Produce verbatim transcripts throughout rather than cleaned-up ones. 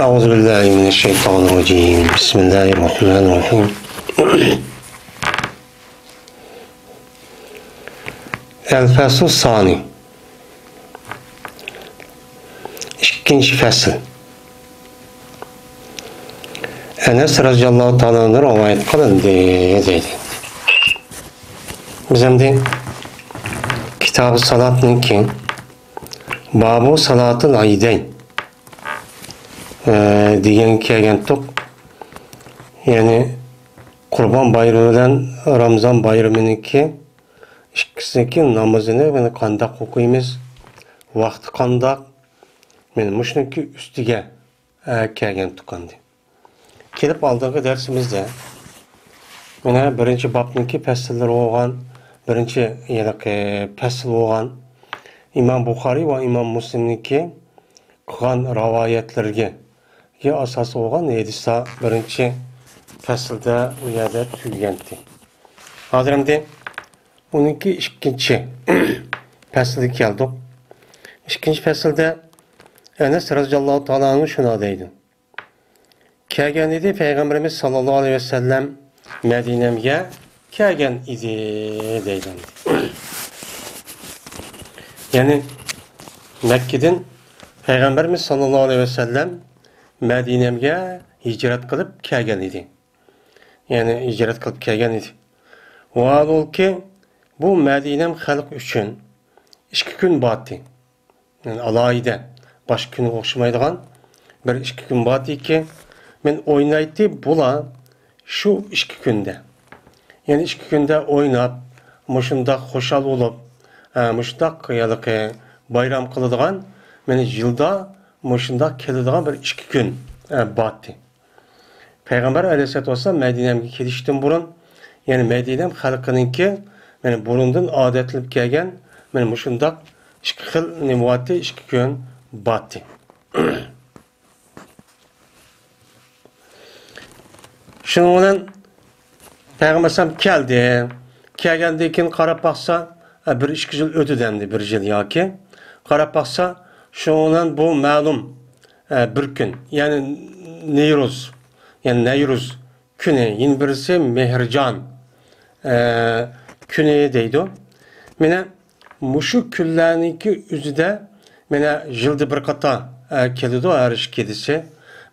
أعوذ بالله من الشيطان الرجيم. بسم الله الرحمن الرحيم. الفصل الثاني. ئىككىنچى پەسىل. ئەنەس رەزىياللاھۇ تائالا ئەنھۇ رىۋايەت قىلىندى، دەيدۇ. بىز ئەمدى كىتابى سالاتنىڭكى بابۇ سالاتىل ئەيدەين، ئە، دېگەنگە كەلگەنتۇق. يەنى قۇربان بايرىمى بىلەن رامىزان بايرىمىنىڭكى ئىككىسىنىڭكى نامىزىنى مانا قانداق ئوقۇيمىز، ۋاقتى قانداق، مانا مۇشۇنىڭكى ئۈستىگە، ئە، كەلگەنتۇق ئەمدى. كېلىپ ئالدىنقى دەرسىمىزدە مانا بىرىنچى بابنىڭكى پەسىللىرى بولغان، بىرىنچى ھېلىقى پەسىل بولغان ئىمام بۇخارىي ۋە ئىمام مۇسلىمنىڭكى قىلغان رىۋايەتلىرىگە ئاساس بولغان ھەدىسلەر بىرىنچى پەسىلدە ئۇ يەردە تۈگىگەنتى. ھازىر ئەمدى ئۇنىڭكى ئىككىنچى پەسلىگە كەلدۇق. ئىككىنچى پەسىلدە ئەنەس رەزىياللاھۇ تائالا ئەنھۇ شۇنداق دەيدۇ. كەلگەن ئىدى پەيغەمبىرىمىز ساللاللاھۇ ئەلەيھى ۋەسەللەم مەدىنەمگە كەلگەن ئىدى دەيدۇ. يەنى مەككىدىن پەيغەمبىرىمىز ساللاللاھۇ ئەلەيھى ۋەسەللەم مەدىنەمگە ھىجرەت قىلىپ كەلگەن ئىدى. يەنى ھىجرەت قىلىپ كەلگەن ئىدى. ۋاھالبۇلكى بۇ مەدىنەم خەلق ئۈچۈن ئىككى كۈن بارتى. يەنى ئالاھىدە، باشقا كۈنگە ئوخشىمايدىغان بىر ئىككى كۈن بارتىكى، مەن ئوينايتتى بۇلار شۇ ئىككى كۈندە. يەنى ئىككى كۈندە ئويناپ، مۇشۇنداق خۇشال بولۇپ، ئە، مۇشۇنداق ھېلىقى بايرام قىلىدىغان، مەن يىلدا مۇشۇنداق كېلىدىغان بىر ئىككى كۈن، ئە، بارتى. پەيغەمبەر ئەلەيھىسسالاتۇ ۋەسسالام مەدىنەمگە كېلىشتىن بۇرۇن، يەنى مەدىنەم خەلقىنىڭكى، يەنى بۇرۇندىن ئادەتلىنىپ كەلگەن، مانا مۇشۇنداق ئىككى خىل نېمە بارتى، ئىككى كۈن بارتى. شۇنىڭ بىلەن پەيغەمبەر ئەلەيھىسسالام كەلدى. كەلگەندىن كېيىن قاراپ باقسا، ئە، بىر ئىككى يىل ئۆتىدۇ ئەمدى، بىر يىل ياكى. قاراپ باقسا، شۇنىڭ بىلەن بۇ مەلۇم، ئە، بىر كۈن، يەنى نەيرۇز، يەنى نەيرۇز كۈنى، يەنە بىرسى مېھرىجان، ئە، كۈنى دەيدۇ. مانا مۇشۇ كۈنلەرنىڭكى ئۆزىدە، مانا يىلدا بىر قېتىم، ئە، كېلىدۇ ھەر ئىككىلىسى.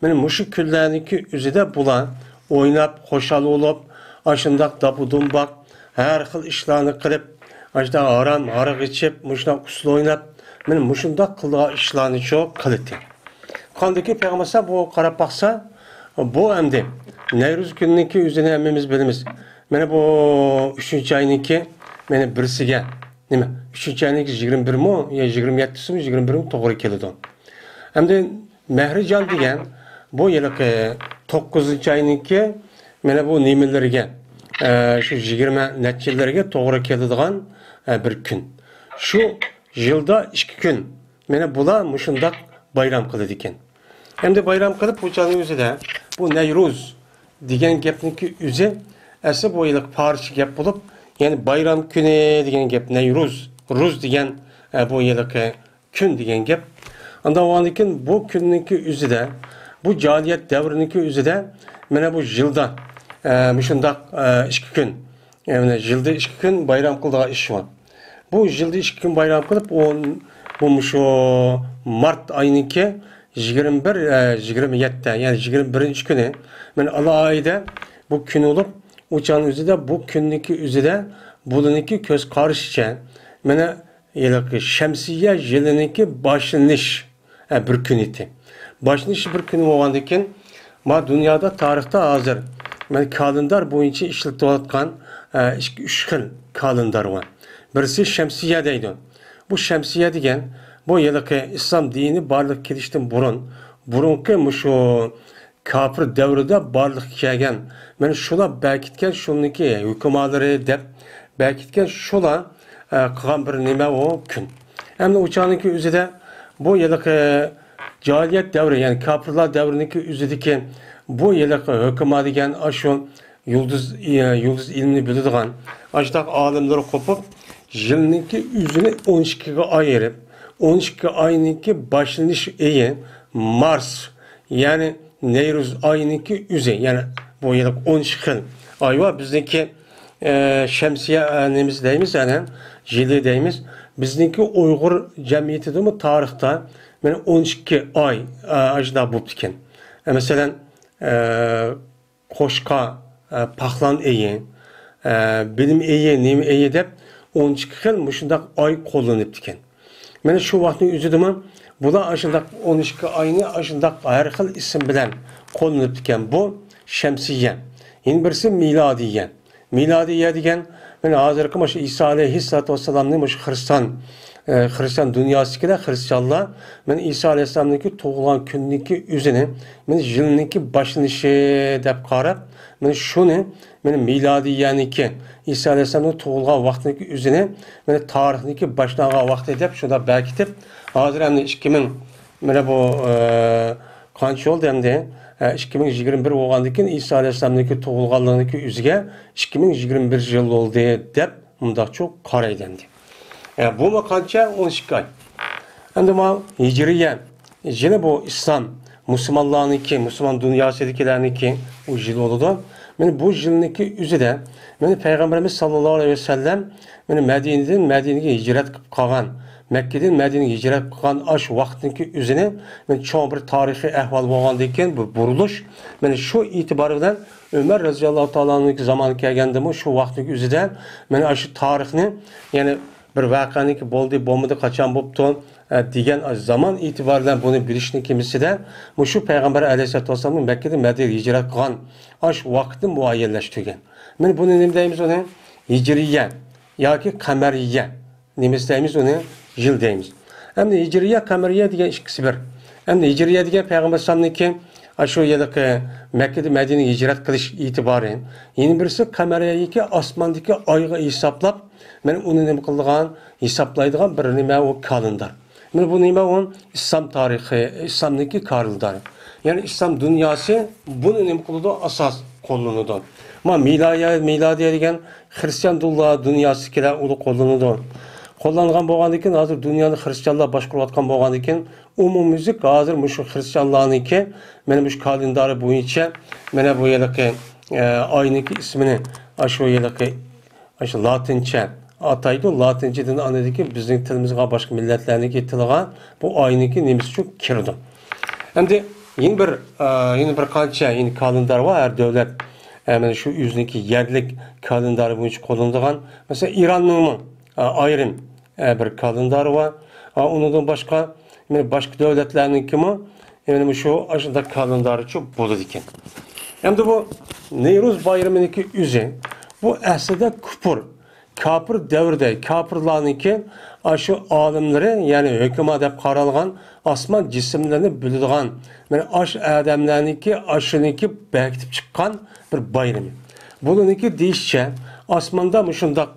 مانا مۇشۇ كۈنلەرنىڭكى ئۆزىدە بۇلار ئويناپ، خۇشال بولۇپ، ئاشۇنداق داپۇ-دۇمباق، ھەر خىل ئىشلارنى قىلىپ، ئاشۇنداق ھارام ھاراق ئىچىپ، مۇشۇنداق ئۇسسۇل ئويناپ، مانا مۇشۇنداق قىلىدىغان ئىشلارنى شۇ قىلىتتى. قاندىكى پەيغەمبەر بۇ قاراپ باقسا، بۇ ئەمدى نەيرۇز كۈنىنىڭكى ئۆزىنى ھەممىمىز بىلىمىز. مانا بۇ ئۈچىنچى ئاينىڭكى، مانا بىرسىگە، نېمە، ئۈچىنچى ئاينىڭكى يىگىرمە بىرمۇ يا يىگىرمە يەتتىسىمۇ، يىگىرمە بىرمۇ توغرا كېلىدۇ. ئەمدى مەھرىجان دېگەن بۇ ھېلىقى توققۇزىنچى ئاينىڭكى، مانا بۇ نېمىلىرىگە، ئە، شۇ يىگىرمە نەچچىلىرىگە توغرا كېلىدىغان، ئە، بىر كۈن. شۇ يىلدا ئىككى كۈن. مانا بۇلار مۇشۇنداق بايرام قىلىدىكەن. ئەمدى بايرام قىلىپ بۇ چاغنىڭ ئۆزىدە بۇ نەيرۇز دېگەن گەپنىڭكى ئۆزى ئەسلى بۇ ھېلىقى پارسچە گەپ بولۇپ، يەنى بايرام كۈنى دېگەن گەپ، نەيرۇز، رۇز دېگەن، ئە، بۇ ھېلىقى كۈن دېگەن گەپ. ئاندىن بولغاندىن كېيىن بۇ كۈننىڭكى ئۆزىدە، بۇ جاھىلىيەت دەۋرىنىڭكى ئۆزىدە، مانا بۇ يىلدا، ئە، مۇشۇنداق، ئە، ئىككى كۈن، ئە، مانا يىلدا ئىككى كۈن بايرام قىلىدىغان ئىش بار. بۇ يىلدا ئىككى كۈن بايرام قىلىپ، ئۇ، بۇ مۇشۇ مارت ئاينىڭكى يىگىرمە بىر، ئە، يىگىرمە يەتتە، يەنى يىگىرمە بىرىنچى كۈنى، مانا ئالاھىدە بۇ كۈن بولۇپ، ئۇ چاغنىڭ ئۆزىدە، بۇ كۈننىڭكى ئۆزىدە، بۇلارنىڭكى كۆز قارىشىچە، مانا ھېلىقى شەمسىيە يىلىنىڭكى باشلىنىش، ئە، بىر كۈنى ئىدى. باشلىنىش بىر كۈنى بولغاندىن كېيىن، ما دۇنيادا تارىختا ھازىر، مانا كالېندار بويىچە ئىشلىتىۋاتقان، ئە، ئىككى، ئۈچ خىل كالېندار بار. بىرسى شەمسىيە دەيدۇ. بۇ شەمسىيە دېگەن، بۇ ھېلىقى ئىسلام دىنى بارلىققا كېلىشتىن بۇرۇن، بۇرۇنقى مۇشۇ كاپىر دەۋرىدە بارلىققا كەلگەن، مانا شۇلار بەكىتكەن شۇنىڭكى ھۆكۈمالىرى دەپ بەكىتكەن شۇلار، ئە، قىلغان بىر نېمە ئۇ كۈن. ئەمدى ئۇ چاغنىڭكى ئۆزىدە بۇ ھېلىقى جاھىلىيەت دەۋرى، يەنى كاپىرلار دەۋرىنىڭكى ئۆزىدىكى بۇ ھېلىقى ھۆكۈما دېگەن ئاشۇ يۇلدۇز، ئە، يۇلدۇز ئىلمىنى بىلىدىغان ئاشۇنداق ئالىملار قوپۇپ، يىلنىڭكى ئۆزىنى ئون ئىككىگە ئايرىپ، ئون ئىككى ئاينىڭكى باشلىنىش ئېيى مارس، يەنى نەيرۇز ئاينىڭكى ئۆزى، يەنى بۇ يىللىق ئون ئىككى خىل ئاي بار. بىزنىڭكى، ئە، شەمسىيە، ئە، نېمىسى دەيمىز، يەنى يىلى دەيمىز. بىزنىڭكى ئۇيغۇر جەمئىيىتىدىمۇ تارىختا مانا ئون ئىككى ئاي، ئە، ئاشۇنداق بوپتىكەن. ئە، مەسىلەن، ئە، قوشقا، ئە، پاخلان ئېيى، ئە، بىلىم ئېيى، نېمە ئېيى دەپ ئون ئىككى خىل مۇشۇنداق ئاي قوللىنىپتىكەن. مانا شۇ ۋاقىتنىڭ ئۆزىدىمۇ بۇلار ئاشۇنداق ئون ئىككى ئاينى ئاشۇنداق ھەر خىل ئىسىم بىلەن قوللىنىپتىكەن. بۇ شەمسىيە. يەنە بىرسى مىلادىيە. مىلادىيە دېگەن، مانا ھازىرقى مۇشۇ ئىسا ئەلەيھىسسالاتۇ ۋەسسالامنى مۇشۇ خىرىستان، ئە، خىرىستان دۇنياسىدىكىلەر، خىرىستانلار، مانا ئىسا ئەلەيھىسسالامنىڭكى تۇغۇلغان كۈنىنىڭكى ئۆزىنى، مانا يىلنىڭكى باشلىنىشى دەپ قاراپ، مانا شۇنى، مانا مىلادىيەنىڭكى، ئىسا ئەلەيھىسسالامنىڭ تۇغۇلغان ۋاقتىنىڭكى ئۆزىنى، مانا تارىخنىڭكى باشلانغان ۋاقتى دەپ شۇنداق بەكىتىپ، ھازىر ئەمدى ئىككى مىڭ، مانا بۇ، ئە، قانچە بولدى ئەمدى؟ ئە، ئىككى مىڭ يىگىرمە بىر بولغاندىن كېيىن ئىسا ئەلەيھىسسالامنىڭكى تۇغۇلغانلىقىنىڭكى ئۆزىگە ئىككى مىڭ يىگىرمە بىر يىل بولدى دەپ مۇنداقچۇ قارايدۇ ئەمدى. ئە، بۇمۇ قانچە؟ ئون ئىككى ئاي. ئەمدى مانا ھىجرىيە يىلى بۇ ئىسلام، مۇسۇلمانلارنىڭكى، مۇسۇلمان دۇنياسىدىكىلەرنىڭكى ئۇ يىل بولىدۇ. مانا بۇ يىلنىڭكى ئۆزىدە، مانا پەيغەمبىرىمىز ساللاللاھۇ ئەلەيھى ۋەسەللەم، مانا مەدىنىدىن مەدىنىگە ھىجرەت قىلىپ قالغان، مەككىدىن مەدىنىگە ھىجرەت قىلغان ئاشۇ ۋاقىتنىڭكى ئۆزىنى، مانا چوڭ بىر تارىخىي ئەھۋال بولغاندىن كېيىن بۇ بۇرۇلۇش، مانا شۇ ئېتىبار بىلەن ئۆمەر رەزىياللاھۇ تائالا ئانھۇنىڭكى زامانى كەلگەندىمۇ شۇ ۋاقىتنىڭ ئۆزىدە، مانا شۇ تارىخنى، يەنى بىر ۋەقەنىڭكى بولدى، بولمىدى، قاچان بوپتۇ، ئە، دېگەن زامان ئېتىبارى بىلەن بۇنى بىلىشنىڭ كېمىسىدە، مۇشۇ پەيغەمبەر ئەلەيھىسسالاتۇ ۋەسسالامنىڭ مەككىدىن مەدىنىگە ھىجرەت قىلغان ئاشۇ ۋاقىتنى مۇئەييەنلەشتۈرگەن. مانا بۇنى نېمە دەيمىز ئۇنى؟ ھىجرىيە ياكى قەمەرىيە. نېمىسى دەيمىز ئۇنى؟ يىل دەيمىز. ئەمدى ھىجرىيە، قەمەرىيە دېگەن ئىككىسى بىر. ئەمدى ھىجرىيە دېگەن پەيغەمبەر ئەلەيھىسسالامنىڭكى ئاشۇ ھېلىقى مەككىدىن مەدىنىگە ھىجرەت قىلىش ئېتىبارى. يەنە بىرسى قەمەرىيەكى ئاسماندىكى ئايغا ھېسابلاپ، مانا ئۇنى نېمە قىلىدىغان، ھېسابلايدىغان بىر نېمە ئۇ كالېندار. مانا بۇ نېمە ئۇ؟ ئىسلام تارىخى، ئىسلامنىڭكى كالېندارى. يەنى ئىسلام دۇنياسى بۇنى نېمە قىلىدۇ؟ ئاساس قوللىنىدۇ. ما مىلايا-، مىلادىيە دېگەن خىرىستىيان دۇنيا-، دۇنياسىدىكىلەر ئۇنى قوللىنىدۇ. قوللانغان بولغاندىن كېيىن، ھازىر دۇنيانى خىرىستىيانلار باشقۇرۇۋاتقان بولغاندىن كېيىن، ئومۇميۈزلۈك ھازىر مۇشۇ خىرىستىيانلارنىڭكى مانا مۇشۇ كالېندارى بويىچە مانا بۇ ھېلىقى، ئە، ئاينىڭكى ئىسمىنى ئاشۇ ھېلىقى، ئاشۇ لاتىنچە ئاتايدۇ. لاتىنچىدىن ئاندىن كېيىن بىزنىڭ تىلىمىزغا، باشقا مىللەتلەرنىڭكى تىلىغا بۇ ئاينىڭكى نېمىسى شۇ كىرىدۇ. ئەمدى يەنە بىر، ئە، يەنە بىر قانچە يەنە كالېندار بار. ھەر دۆلەت، ئە، مانا شۇ ئۆزىنىڭكى يەرلىك كالېندارى بويىچە قوللىنىدىغان. مەسىلەن، ئىراننىڭمۇ، ئە، ئايرىم، ئە، بىر كالېندارى بار. ئە، ئۇنىڭدىن باشقا، مانا باشقا دۆلەتلەرنىڭكىمۇ، يەنە مۇشۇ ئاشۇنداق كالېندارچۇ بولىدىكەن. ئەمدى بۇ نەيرۇز بايرىمىنىڭكى ئۆزى، بۇ ئەسلىدە كۇپۇر، كاپىر دەۋرىدە كاپىرلارنىڭكى ئاشۇ ئالىملىرى، يەنى ھۆكما دەپ قارالغان ئاسمان جىسىملىرىنى بىلىدىغان، مانا ئاشۇ ئادەملەرنىڭكى ئاشۇنىڭكى بەكىتىپ چىققان بىر بايرىمى. بۇلارنىڭكى دېيىشىچە، ئاسماندا مۇشۇنداق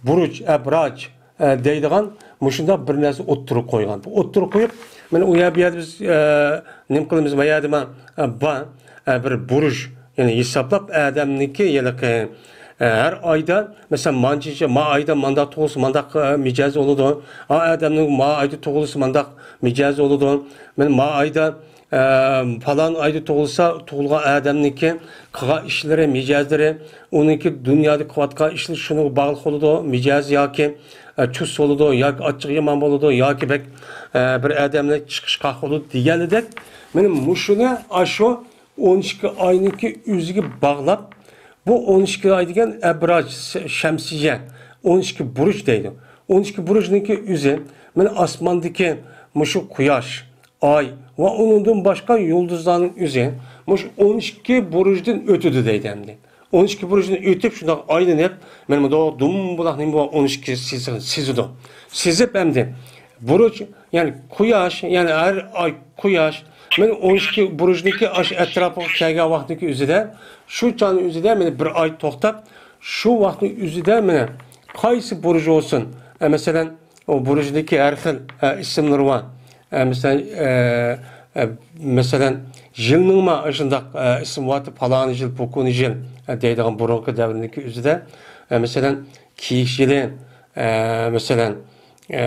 بۇرۇج، ئەبراج، ئە، دەيدىغان مۇشۇنداق بىر نەرسە ئوتتۇرىغا قويغان. بۇ ئوتتۇرىغا قويۇپ، مانا ئۇ يەر، بۇ يەردە بىز، ئە، نېمە قىلىمىز، ما يەردە ما، ئە، بار، ئە، بىر بۇرۇج، يەنى ھېسابلاپ ئادەمنىڭكى ھېلىقى، ئە، ھەر ئايدا، مەسىلەن، مانچىنچە، ما ئايدا مانداق تۇغۇلسا مانداق، ئە، مىجەز بولىدۇ، ئا ئادەمنىڭ ما ئايدا تۇغۇلسا مانداق مىجەز بولىدۇ، مانا ما ئايدا ئە، پالان ئايدا تۇغۇلسا، تۇغۇلغان ئادەمنىڭكى قىلغان ئىشلىرى، مىجەزلىرى، ئۇنىڭكى دۇنيادا قىلىۋاتقان ئىشلىرى شۇنىڭغا باغلىق بولىدۇ، مىجەزى ياكى، ئە، چۇس بولىدۇ، ياكى ئاچچىقى يامان بولىدۇ، ياكى بەك، ئە، بىر ئادەمنى چىقىشقاق بولىدۇ دېگەنلىدەك، مانا مۇشۇنى ئاشۇ ئون ئىككى ئاينىڭكى ئۆزىگە باغلاپ، بۇ ئون ئىككى ئاي دېگەن ئەبراج، س-، شەمسىيە، ئون ئىككى بۇرۇج دەيدۇ. ئون ئىككى بۇرۇجنىڭكى ئۆزى، مانا ئاسماندىكى مۇشۇ قۇياش، ئاي ۋە ئۇنىڭدىن باشقا يۇلدۇزلارنىڭ ئۆزى مۇشۇ ئون ئىككى بۇرۇجدىن ئۆتىدۇ دەيدۇ ئەمدى. ئون ئىككى بۇرۇجدىن ئۆتۈپ، شۇنداق ئايلىنىپ، مانا مۇنداق دۇمبۇلاق نېمە بار، ئون ئىككى سىزىق-، سىزىدۇ. سىزىپ ئەمدى بۇرۇج، يەنى قۇياش، يەنى ھەر ئاي قۇياش، مانا ئون ئىككى بۇرۇجنىڭكى ئاشۇ ئەتراپىغا كەلگەن ۋاقىتنىڭكى ئۆزىدە، شۇ چاغنىڭ ئۆزىدە مانا بىر ئاي توختاپ، شۇ ۋاقىتنىڭ ئۆزىدە مانا قايسى بۇرۇج بولسۇن، ئە، مەسىلەن، ئۇ بۇرۇجدىكى ھەر خىل، ئە، ئىسىملىرى بار. ئە، مەسىلەن، ئە، ئە، مەسىلەن، يىلنىڭمۇ ئاشۇنداق، ئە، ئىسمى بار، پالانى يىل، پوكۇنى يىل، ئە، دەيدىغان بۇرۇنقى دەۋرنىڭكى ئۆزىدە. ئە، مەسىلەن، كىيىك يىلى، ئە، مەسىلەن، ئە،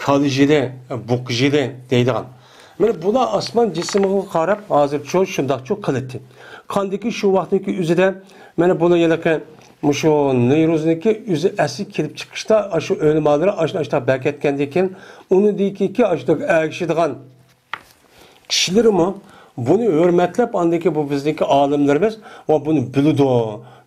كالا يىلى، بۇقا يىلى دەيدىغان. مانا بۇلار ئاسمان جىسمىغا قاراپ ھازىرچۇ شۇنداقچۇ قىلىتتى. قاندىكى شۇ ۋاقىتنىڭكى ئۆزىدە مانا بۇلار ھېلىقى مۇشۇ نېيروزنىڭكى ئۆزى ئەسلى كېلىپ چىقىشتا ئاشۇ ئۆلىمالىرى ئاشۇ ئاشۇنداق بەركەتكەندىن كېيىن ئۇنىڭدىن كېيىنكى ئاشۇنداق ئەگىشىدىغان كىشىلىرىمۇ بۇنى ھۆرمەتلەپ، ئاندىن كېيىن بۇ بىزنىڭكى ئالىملىرىمىز ۋە بۇنى بىلىدۇ.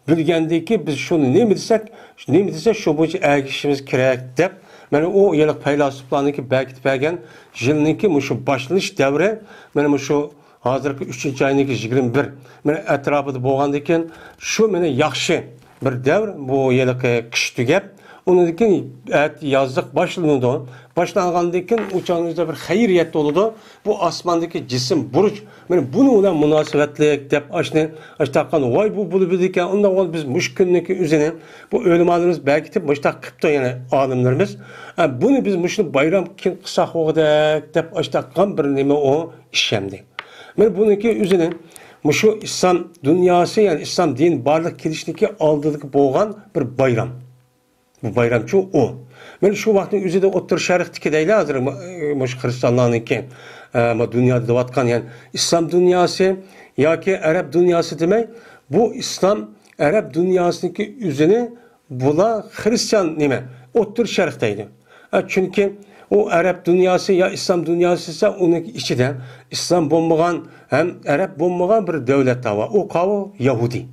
بىلگەندىن كېيىن بىز شۇنى نېمە دېسەك، نېمە دېسە شۇ بويىچە ئەگىشىشىمىز كېرەك دەپ، مانا ئۇ ھېلىقى پەيلاسوپلارنىڭكى بەركىتىپ بەرگەن يىلنىڭكى مۇشۇ باشلىنىش دەۋرى، مانا مۇشۇ ھازىرقى ئۈچىنچى ئاينىڭكى يىگىرمە بىر مانا ئەتراپىدا بولغاندىن كېيىن، شۇ مانا ياخشى بىر دەۋر، بۇ ھېلىقى قىش تۈگەپ، ئۇنىڭدىن كېيىن ئەتە يازلىق باشلىنىدۇ. باشلانغاندىن كېيىن ئۇ چاغنىڭ ئۆزىدە بىر خەيرىيەت بولىدۇ. بۇ ئاسماندىكى جىسىم بۇرۇچ، مانا بۇنىڭ بىلەن مۇناسىۋەتلىك دەپ ئاشۇنى، ئاشۇ تاققان ۋاي بۇ بولۇپ ئىدىكەن، ئۇنداق بولۇپ بىز مۇشۇ كۈننىكى ئۆزىنى بۇ ئۆلىمالىرىمىز بەركىتىپ مۇشۇنداق قىپتۇ، يەنى ئالىملىرىمىز. ئە، بۇنى بىز مۇشۇنى بايرام كېيىن قىلساق بولغۇدەك دەپ ئاشۇنداق قىلغان بىر نېمە ئۇ ئىش ئەمدى. مانا بۇنىڭكى ئۆزىنى مۇشۇ ئىسلام دۇنياسى، يەنى ئىسلام دىنى بارلىققا كېلىشتىكى ئالدىدىكى بولغان بىر بايرام. بۇ بايرامچۇ ئۇ. مانا شۇ ۋاقىتنىڭ ئۆزىدە ئوتتۇرا شەرقتىكى دەيلى ھازىر، مۇ-، مۇشۇ خىرىستىيانلارنىڭكى، ئە، مۇ دۇنيادا دەۋاتقان، يەنى ئىسلام دۇنياسى ياكى ئەرەب دۇنياسى دېمەي، بۇ ئىسلام ئەرەب دۇنياسىنىڭكى ئۆزىنى بۇلار خىرىستىيان نېمە؟ ئوتتۇرا شەرق دەيدۇ. ئە، چۈنكى ئۇ ئەرەب دۇنياسى يا ئىسلام دۇنياسى دېسە، ئۇنىڭ ئىچىدە ئىسلام بولمىغان ھەم ئەرەب بولمىغان بىر دۆلەت بار. ئۇ قاۋۇ يەھۇدىي.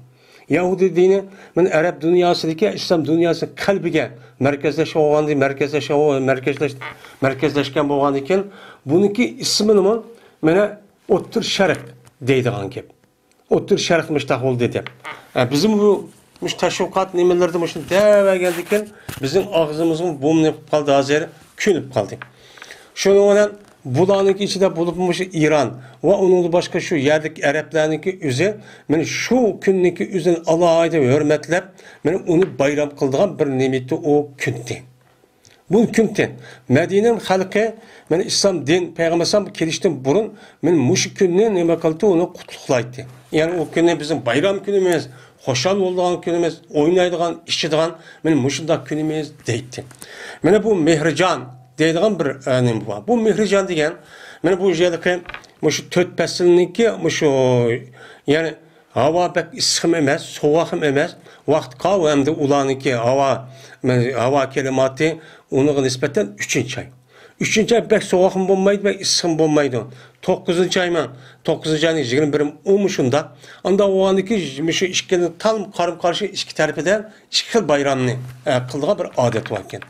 يەھۇدىي دىنى مانا ئەرەب دۇنياسىدىكى ئىسلام دۇنياسى قەلبىگە مەركەزلەشكەن بولغاندىن، مەركەزلەشكەن، مەركەزلەش-، مەركەزلەشكەن بولغاندىن كېيىن، بۇنىڭكى ئىسمىنىمۇ مانا ئوتتۇرا شەرق دەيدىغان گەپ. ئوتتۇرا شەرق مۇشتاق بولدى دەپ. ئە، بىزمۇ بۇ، مۇشۇ تەشۋىقات نېمىلىرىدە مۇشۇنى دەۋەرگەندىكىن، بىزنىڭ ئاغزىمىزمۇ بۇم نېمە قىلىپ قالدى ھازىر، كۆنۈپ قالدى. شۇنىڭ بىلەن بۇلارنىڭكى ئىچىدە بولۇپ مۇشۇ ئىران ۋە ئۇنىڭدىن باشقا شۇ يەردىكى ئەرەبلەرنىڭكى ئۆزى، مانا شۇ كۈننىڭكى ئۆزىنى ئالاھىدە ھۆرمەتلەپ، مانا ئۇنى بايرام قىلىدىغان بىر نېمە ئىدى ئۇ كۈندە. بۇ كۈندە مەدىنە خەلقى، مانا ئىسلام دىن، پەيغەمبەر ئەلەيھىسسالام كېلىشتىن بۇرۇن، مانا مۇشۇ كۈننى نېمە قىلدى، ئۇنى قۇتلۇقلايتتى. يەنى ئۇ كۈنى بىزنىڭ بايرام كۈنىمىز، خۇشال بولىدىغان كۈنىمىز، ئوينايدىغان، ئىچىدىغان، مانا مۇشۇنداق كۈنىمىز دەيتتى. مانا بۇ مېھرىجان دەيدىغان بىر، ئە، نېمە بار. بۇ مېھرىجان دېگەن، مانا بۇ يىلقى مۇشۇ تۆت پەسىلنىڭكى مۇشۇ، يەنى ھاۋا بەك ئىسسىقمۇ ئەمەس، سوغۇقمۇ ئەمەس. ۋاقتى قاۋۇ ئەمدى ئۇلارنىڭكى ھاۋا، ھاۋا كىلىماتى ئۇنىڭغا نىسبەتەن ئۈچىنچى ئاي. ئۈچىنچى ئاي بەك سوغۇقمۇ بولمايدۇ، بەك ئىسسىقمۇ بولمايدۇ. توققۇزىنچى ئايمۇ، توققۇزىنچى ئاينىڭ يىگىرمە بىرى ئۇمۇ شۇنداق. ئانداق بولغاندىكى مۇشۇ ئىككىنى تام قارىمۇ قارشى ئىككى تەرىپىدە ئىككى خىل بايرامنى، ئە، قىلىدىغان بىر ئادەت بار ئىكەن.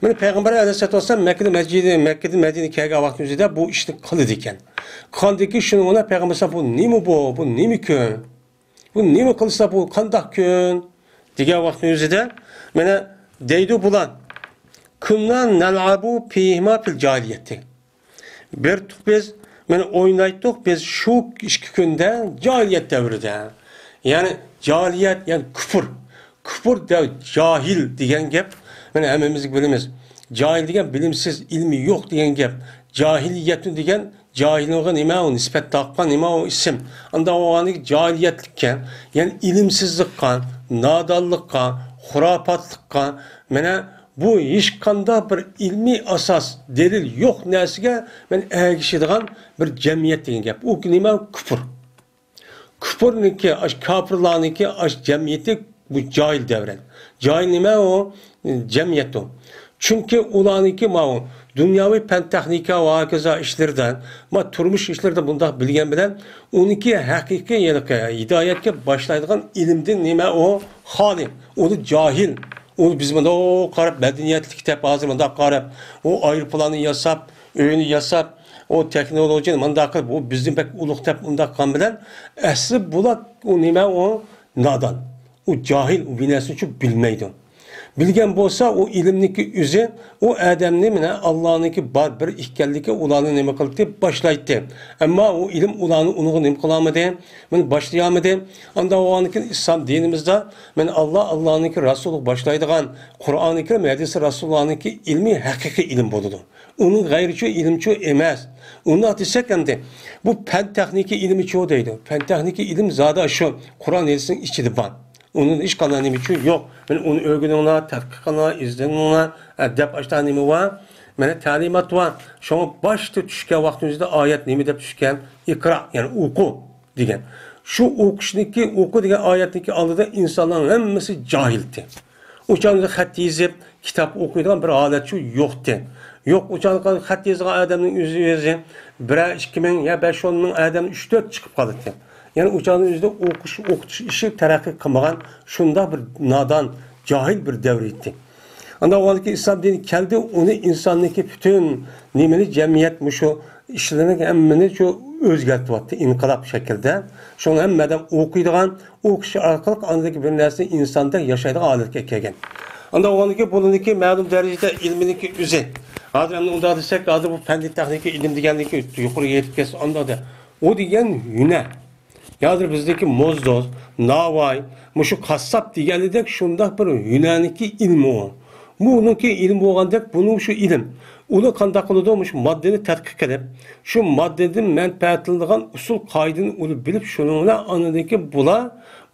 مانا پەيغەمبەر ئەلەيھىسسالاتۇ ۋەسسالام مەككىدە مەسچىدى، مەككىدىن مەدىنىگە كەلگەن ۋاقتىمىزدا بۇ ئىشنى قىلىدىكەن. قىلغاندىكى شۇنىڭ بىلەن پەيغەمبەر بۇ نېمە بۇ؟ بۇ نېمە كۈن؟ بۇ نېمە قىلسا بۇ قانداق كۈن؟ دېگەن ۋاقىتنىڭ ئۆزىدە مانا دەيدۇ بۇلار. كنا نلعب فيهما في الجاهلية. بېرىتتۇق بىز، مانا ئوينايتتۇق بىز شۇ ئىككى كۈندە جاھىلىيەت دەۋرىدە. يەنى جاھىلىيەت، يەنى كۇپۇر. كۇپۇر دە-، جاھىل دېگەن گەپ، مانا ھەممىمىز بىلىمىز. جاھىل دېگەن بىلىمسىز، ئىلمى يوق دېگەن گەپ. جاھىلىيەتۇن دېگەن جاھىلغا نېمە ئۇ نىسبەت تاققان، نېمە ئۇ ئىسىم. ئانداق بولغاندىكىن جاھىلىيەتلىككە، يەنى ئىلىمسىزلىققا، نادانلىققا، خۇراپاتلىققا، مانا بۇ ھېچقانداق بىر ئىلمىي ئاساس، دەلىل يوق نەرسىگە مەن ئەگىشىدىغان بىر جەمئىيەت دېگەن گەپ. ئۇ نېمە؟ كۇپۇر. كۇپۇرنىڭكى، ئاشۇ كاپىرلارنىڭكى، ئاشۇ جەمئىيىتى بۇ جاھىل دەۋرەن. جاھىل نېمە ئۇ؟ جەمئىيەت ئۇ. چۈنكى ئۇلارنىڭكى ماۋۇ دۇنياۋى پەن تېخنىكا ۋە ھاكازا ئىشلىرىدا، ما تۇرمۇش ئىشلىرىدا بۇنداق بىلگەن بىلەن، ئۇنىڭكى ھەقىقىي ھېلىقى ھىدايەتكە باشلايدىغان ئىلىمدىن نېمە ئۇ؟ خالىي. ئۇنى جاھىل. ئۇنى بىز مۇنداق قاراپ، مەدەنىيەتلىك دەپ، ھازىر مۇنداق قاراپ، ئۇ ئايروپىلاننى ياساپ، ئۆينى ياساپ، ئۇ تېخنولوگىيەنى مۇنداق قىلىپ، ئۇ بىزدىن بەك ئۇلۇغ دەپ ئۇنداق قىلغان بىلەن، ئەسلى بۇلار ئۇ نېمە ئۇ؟ نادان. ئۇ جاھىل، ئۇ بىر نەرسىنى بىلمەيدۇ. بىلگەن بولسا، ئۇ ئىلىمنىڭكى ئۆزى، ئۇ ئادەمنى مانا ئاللانىڭكى بار بىر ئىكەنلىكى ئۇلارنى نېمە قىلدى؟ باشلايتتى. ئەمما ئۇ ئىلىم ئۇلارنى ئۇنىڭغا نېمە قىلالمىدى؟ مانا باشلىيالمىدى. ئانداق بولغاندىكىن ئىسلام دىنىمىزدا مانا ئاللا، ئاللانىڭكى رەسۇلىغا باشلايدىغان، قۇرئانى كەرىم، ھەدىسى رەسۇلۇللانىڭكى ئىلمى ھەقىقىي ئىلىم بولىدۇ. ئۇنىڭ غەيرىچۇ ئىلىمچۇ ئەمەس. ئۇنداق دېسەك ئەمدى، بۇ پەن تېخنىكا ئىلمىچۇ دەيدۇ. پەن تېخنىكا ئىلىم زادى شۇ قۇرئان ھەدىسنىڭ ئىچىدە بار. ئۇنىڭ ھېچقانداق نېمىچۇ يوق. مانا ئۇنى ئۆگىنىڭلار، تەتقىق قىلىڭلار، ئىزدىنىڭلار، ئە، دەپ ئاشۇنداق نېمە بار؟ مانا تەلىمات بار. شۇڭا باشتا چۈشكەن ۋاقتىمىزدا ئايەت نېمە دەپ چۈشكەن؟ ئىقرا، يەنى ئوقۇ دېگەن. شۇ ئوقۇشنىڭكى، ئوقۇ دېگەن ئايەتنىڭكى ئالدىدا ئىنسانلارنىڭ ھەممىسى جاھىلتى. ئۇ چاغدا خەت يېزىپ، كىتاب ئوقۇيدىغان بىر ھالەتچۇ يوقتى. يوق، ئۇ چاغدا خەت يازغان ئادەمنىڭ ئۆزى، ئۆزى بىرەر ئىككى مىڭ يا بەش ئون مىڭ ئادەم ئۈچ تۆت چىقىپ قالاتتى. يەنى ئۇ چاغنىڭ ئۆزىدە ئوقۇش، ئوقۇتۇش ئىشى تەرەققىي قىلمىغان، شۇنداق بىر نادان، جاھىل بىر دەۋر ئىدى. ئاندىن ئاۋۋالكى ئىسلام دىنى كەلدى، ئۇنى ئىنساننىڭكى پۈتۈن نېمىنى، جەمئىيەت مۇشۇ ئىشلىرىنى ھەممىنى شۇ ئۆزگەرتىۋەتتى ئىنقىلاب شەكلىدە. شۇڭا ھەممە ئادەم ئوقۇيدىغان، ئوقۇش ئارقىلىق ئاندىكى بىر نەرسە ئىنساندەك ياشايدىغان ھالەتكە كەلگەن. ئاندىن ئۇنىڭكى بۇنىڭكى مەلۇم دەرىجىدە ئىلمىنىڭكى ئۆزى. ھازىر ئەمدى ئۇنداق دېسەك، ھازىر بۇ پەن تېخنىكا ئىلىم دېگەنلىكى يۇقىرىغا يېتىپ كەتسە، ئانداق دە. ئۇ دېگەن ھۈنەر. ھازىر بىزدىكى موزدوز، ناۋاي، مۇشۇ قاسساپ دېگەنلىدەك شۇنداق بىر ھۈنەرنىڭكى ئىلمى ئۇ. بۇنىڭكى ئىلمى بولغاندەك، بۇنىڭ شۇ ئىلىم. ئۇلار قانداق قىلىدۇ؟ مۇشۇ ماددىنى تەتقىق قىلىپ، شۇ ماددىدىن مەنپەئەتلىنىدىغان ئۇسۇل قائىدىنى ئۇلار بىلىپ، شۇنىڭ بىلەن ئاندىن كېيىن بۇلار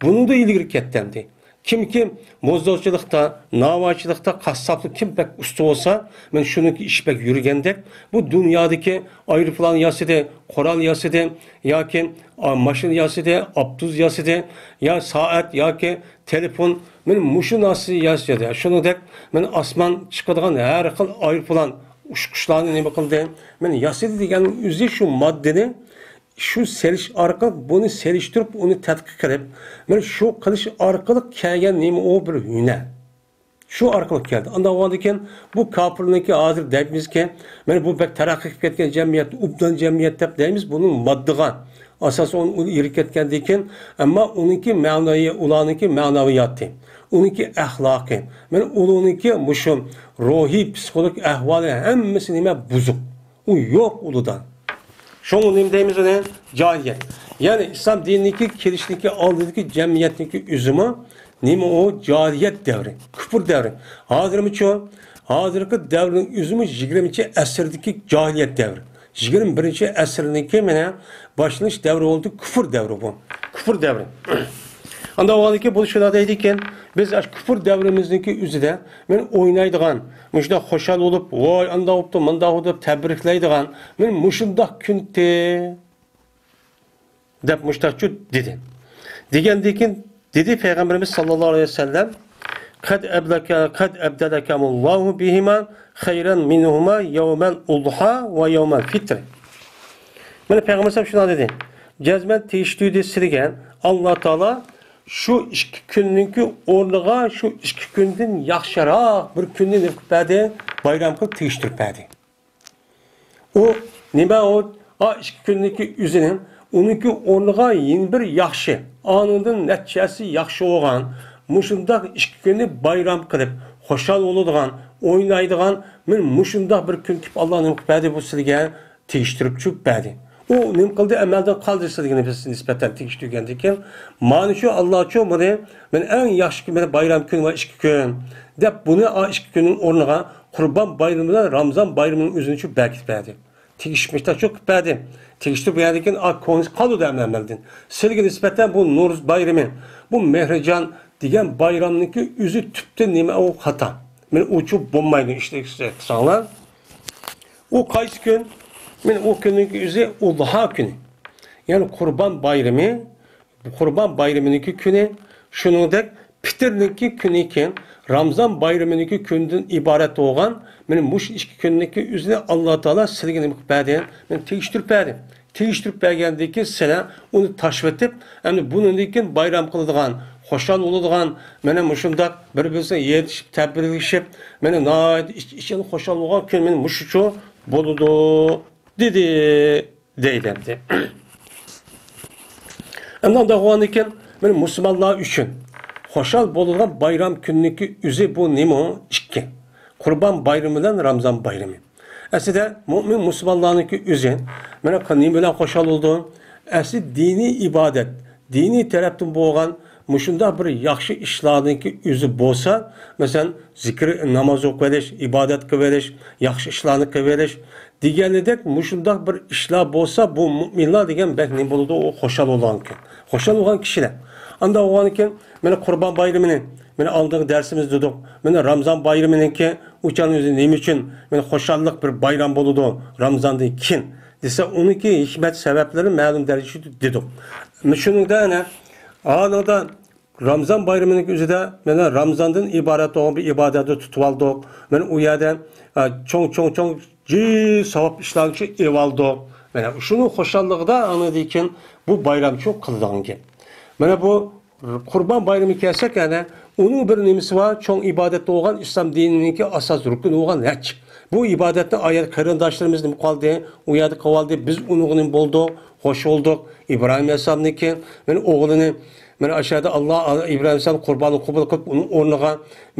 بۇنىڭدا ئىلگىرى كەتتى ئەمدى. كىمكى موزدوزچىلىقتا، ناۋايچىلىقتا، قاسساپلىق كىم بەك ئۇستا بولسا، مەن شۇنىڭكى ئىشى بەك يۈرگەندەك، بۇ دۇنيادىكى ئايروپىلان ياسىدى، قورال ياسىدى، ياكى، ئا، ماشىنا ياسىدى، ئاپتوبۇس ياسىدى، يا سائەت ياكى تېلېفون، مەن مۇشۇ نەرسىنى ياسىدى. شۇنىڭدەك مەن ئاسمان چىقىدىغان ھەر خىل ئايروپىلان، ئۇچقۇچلارنى نېمە قىلدى، مەن ياسىدى دېگەن ئۆزى شۇ ماددىنى شۇ سېلىش ئارقىلىق، بۇنى سېلىشتۇرۇپ، ئۇنى تەتقىق قىلىپ، مانا شۇ قىلىش ئارقىلىق كەلگەن نېمە ئۇ بىر ھۈنەر. شۇ ئارقىلىق كەلدى. ئانداق بولغاندىكىن بۇ كاپىرنىڭكى ھازىر دەيمىزكى، مانا بۇ بەك تەرەققىي قىلىپ كەتكەن جەمئىيەت، ئوبدان جەمئىيەت دەپ دەيمىز، بۇنىڭ ماددىغا ئاساسەن ئۇنى ئېرىپ كەتكەندىن كېيىن، ئەمما ئۇنىڭكى مەنىۋى، ئۇلارنىڭكى مەنىۋىياتى، ئۇنىڭكى ئەخلاقى، مانا ئۇنىڭكى مۇشۇ روھىي، پسىخولوگىك ئەھۋالى ھەممىسى نېمە؟ بۇزۇق. ئۇ يوق ئۇلىدا. شۇڭا نېمە دەيمىز ئۇنى؟ جاھىلىيەت. يەنى ئىسلام دىنىنىڭكى كېلىشنىڭكى ئالدىدىكى جەمئىيەتنىڭكى ئۆزىمۇ نېمە ئۇ؟ جاھىلىيەت دەۋرى، كۇپۇر دەۋرى. ھازىرمۇچۇ؟ ھازىرقى دەۋرنىڭ ئۆزىمۇ يىگىرمىنچى ئەسىردىكى جاھىلىيەت دەۋرى. يىگىرمە بىرىنچى ئەسىرنىڭكى مانا باشلىنىش دەۋرى بولدى، كۇپۇر دەۋرى بۇ. كۇپۇر دەۋرى. ئانداق بولغاندىكىن بۇ شۇنداق دەيدىكەن، بىز ئاشۇ كۇپۇر دەۋرىمىزنىڭكى ئۆزىدە مەن ئوينايدىغان، مۇشۇنداق خۇشال بولۇپ، ۋاي، ئانداق بوپتۇ، مۇنداق بوپتۇ دەپ تەبرىكلەيدىغان، مەن مۇشۇنداق كۈنتى دەپ مۇشۇنداقچۇ دېدى. دېگەندىن كېيىن دېدى پەيغەمبىرىمىز ساللاللاھۇ ئەلەيھى ۋەسەللەم، قەد ئەبلەكە، قەد ئەبدەلەكەمۇللاھۇ بىھىما خەيرەن مىنھۇما يەۋمەل ئۇضھا ۋە يەۋمەل فىتر. مانا پەيغەمبەر شۇنداق دېدى، جەزمەن تېگىشتۈردى سىلىگە ئاللا تائالا شۇ ئىككى كۈننىڭكى ئورنىغا شۇ ئىككى كۈندىن ياخشىراق بىر كۈننى نېمە قىلىپ بەردى؟ بايرام قىلىپ تېگىشتۈرۈپ بەردى. ئۇ نېمە ئۇ؟ ئا ئىككى كۈننىڭكى ئۆزىنىڭ ئۇنىڭكى ئورنىغا يەنە بىر ياخشى، ئانىڭدىن نەچچە ھەسسە ياخشى بولغان، مۇشۇنداق ئىككى كۈننى بايرام قىلىپ، خۇشال بولىدىغان، ئوينايدىغان، مانا مۇشۇنداق بىر كۈن كېلىپ ئاللا نېمە قىلىپ بەردى بۇ سىلىگە؟ تېگىشتۈرۈپ چۈشۈرۈپ بەردى. ئۇ نېمە قىلدى؟ ئەمەلدىن قالدى سىلىگە نىسبەتەن تېگىشتۈرگەندىن كېيىن، مانا شۇ ئاللا شۇ بۇنى، مانا ئەڭ ياخشى كۈن، مانا بايرام كۈن ۋە ئىككى كۈن دەپ بۇنى ئا ئىككى كۈننىڭ ئورنىغا قۇربان بايرىمى بىلەن رامىزان بايرىمىنىڭ ئۆزىنى شۇ بەركىتىپ بەردى. تېگىشمىشتا شۇ قىلىپ بەردى. تېگىشتۈرۈپ بەرگەندىن كېيىن ئا كونىسى قالدى ئەمەلدىن. سىلىگە نىسبەتەن بۇ نورۇز بايرىمى، بۇ مېھرىجان دېگەن بايرامنىڭكى ئۆزى تۈپتىن نېمە ئۇ خاتا. مانا ئۇچۇپ بولمايدۇ ئىشلەپ قىلساڭلار. ئۇ قايسى كۈن؟ مانا ئۇ كۈننىڭ ئۆزى ئۇلھا كۈنى. يەنى قۇربان بايرىمى، قۇربان بايرىمىنىڭكى كۈنى، شۇنىڭدەك پىتىرنىڭكى كۈنى كېيىن، رامزان بايرىمىنىڭكى كۈنىدىن ئىبارەت بولغان، مانا مۇشۇ ئىككى كۈننىڭكى ئۆزىنى ئاللا تائالا سىلىگە نېمە قىلىپ بەردى؟ مانا تېگىشتۈرۈپ بەردى. تېگىشتۈرۈپ بەرگەندىن كېيىن سىلەر ئۇنى تاشلىۋېتىپ، ئەمدى بۇنىڭدىن كېيىن بايرام قىلىدىغان، خۇشال بولىدىغان، مانا مۇشۇنداق بىر-بىرىسىگە يېتىشىپ، تەبرىكلىشىپ، مانا ناھايىتى ئىچ-، ئىچىدىن خۇشال بولغان كۈن مانا مۇشۇچۇ بولىدۇ، دېدى، دەيدۇ ئەمدى. ئەمدى ئۇنداق بولغاندىن كېيىن، مانا مۇسۇلمانلار ئۈچۈن خۇشال بولىدىغان بايرام كۈننىڭكى ئۆزى بۇ نېمە؟ ئىككى. قۇربان بايرىمى بىلەن رامزان بايرىمى. ئەسلىدە مۆمىن مۇسۇلمانلارنىڭكى ئۆزى مانا نېمە بىلەن خۇشال بولىدۇ؟ ئەسلى دىنىي ئىبادەت، دىنىي تەرەپتىن بولغان مۇشۇنداق بىر ياخشى ئىشلارنىڭكى ئۆزى بولسا، مەسىلەن، زىكىر، ناماز ئوقۇۋېلىش، ئىبادەت قىلىۋېلىش، ياخشى ئىشلارنى قىلىۋېلىش دېگەندەك مۇشۇنداق بىر ئىشلار بولسا، بۇ مۆمىنلار دېگەن بەك نېمە بولىدۇ؟ ئۇ خۇشال بولغان كۈن. خۇشال بولغان كىشىلەر. ئانداق بولغاندىن كېيىن، مانا قۇربان بايرىمىنى، مانا ئالدىنقى دەرسىمىزدە دېدۇق، مانا رامزان بايرىمىنىڭكى ئۇچان ئۆزى نېمە ئۈچۈن مانا خۇشاللىق بىر بايرام بولىدۇ رامزاندىن كېيىن دېسە، ئۇنىڭكى ھېكمەت سەۋەبلىرى مەلۇم دەرىجىدە دېدۇق. شۇنىڭدا ئەنە ئانىڭدا رامزان بايرىمىنىڭ ئۆزىدە مانا رامزاندىن ئىبارەت بولغان بىر ئىبادەتنى تۇتۇۋالدۇق. مانا ئۇ يەردە، ئە، چوڭ، چوڭ، چوڭ جىق ساۋاب ئىشلارنى ئېلىۋالدۇق. مانا شۇنىڭ خۇشاللىقىدا ئاندىن كېيىن بۇ بايرام شۇ قىلىدىغان گەپ. مانا بۇ قۇربان بايرىمى كەلسەك، يەنە ئۇنىڭ بىر نېمىسى بار، چوڭ ئىبادەت بولغان ئىسلام دىنىنىڭكى ئاساس رۇكنى بولغان ھەج. بۇ ئىبادەتنى ئايال قېرىنداشلىرىمىز نېمە قىلدى، ئۇ يەردە قىلىۋالدى، بىز ئۇنىڭغا نېمە بولدۇق، خوش بولدۇق. ئىبراھىم ئەلەيھىسسالامنىڭكى مانا ئوغلىنى، مانا ئاشۇ يەردە ئاللا ئىبراھىم ئەلەيھىسسالام قۇرباننى قوبۇل قىلىپ، ئۇنىڭ ئورنىغا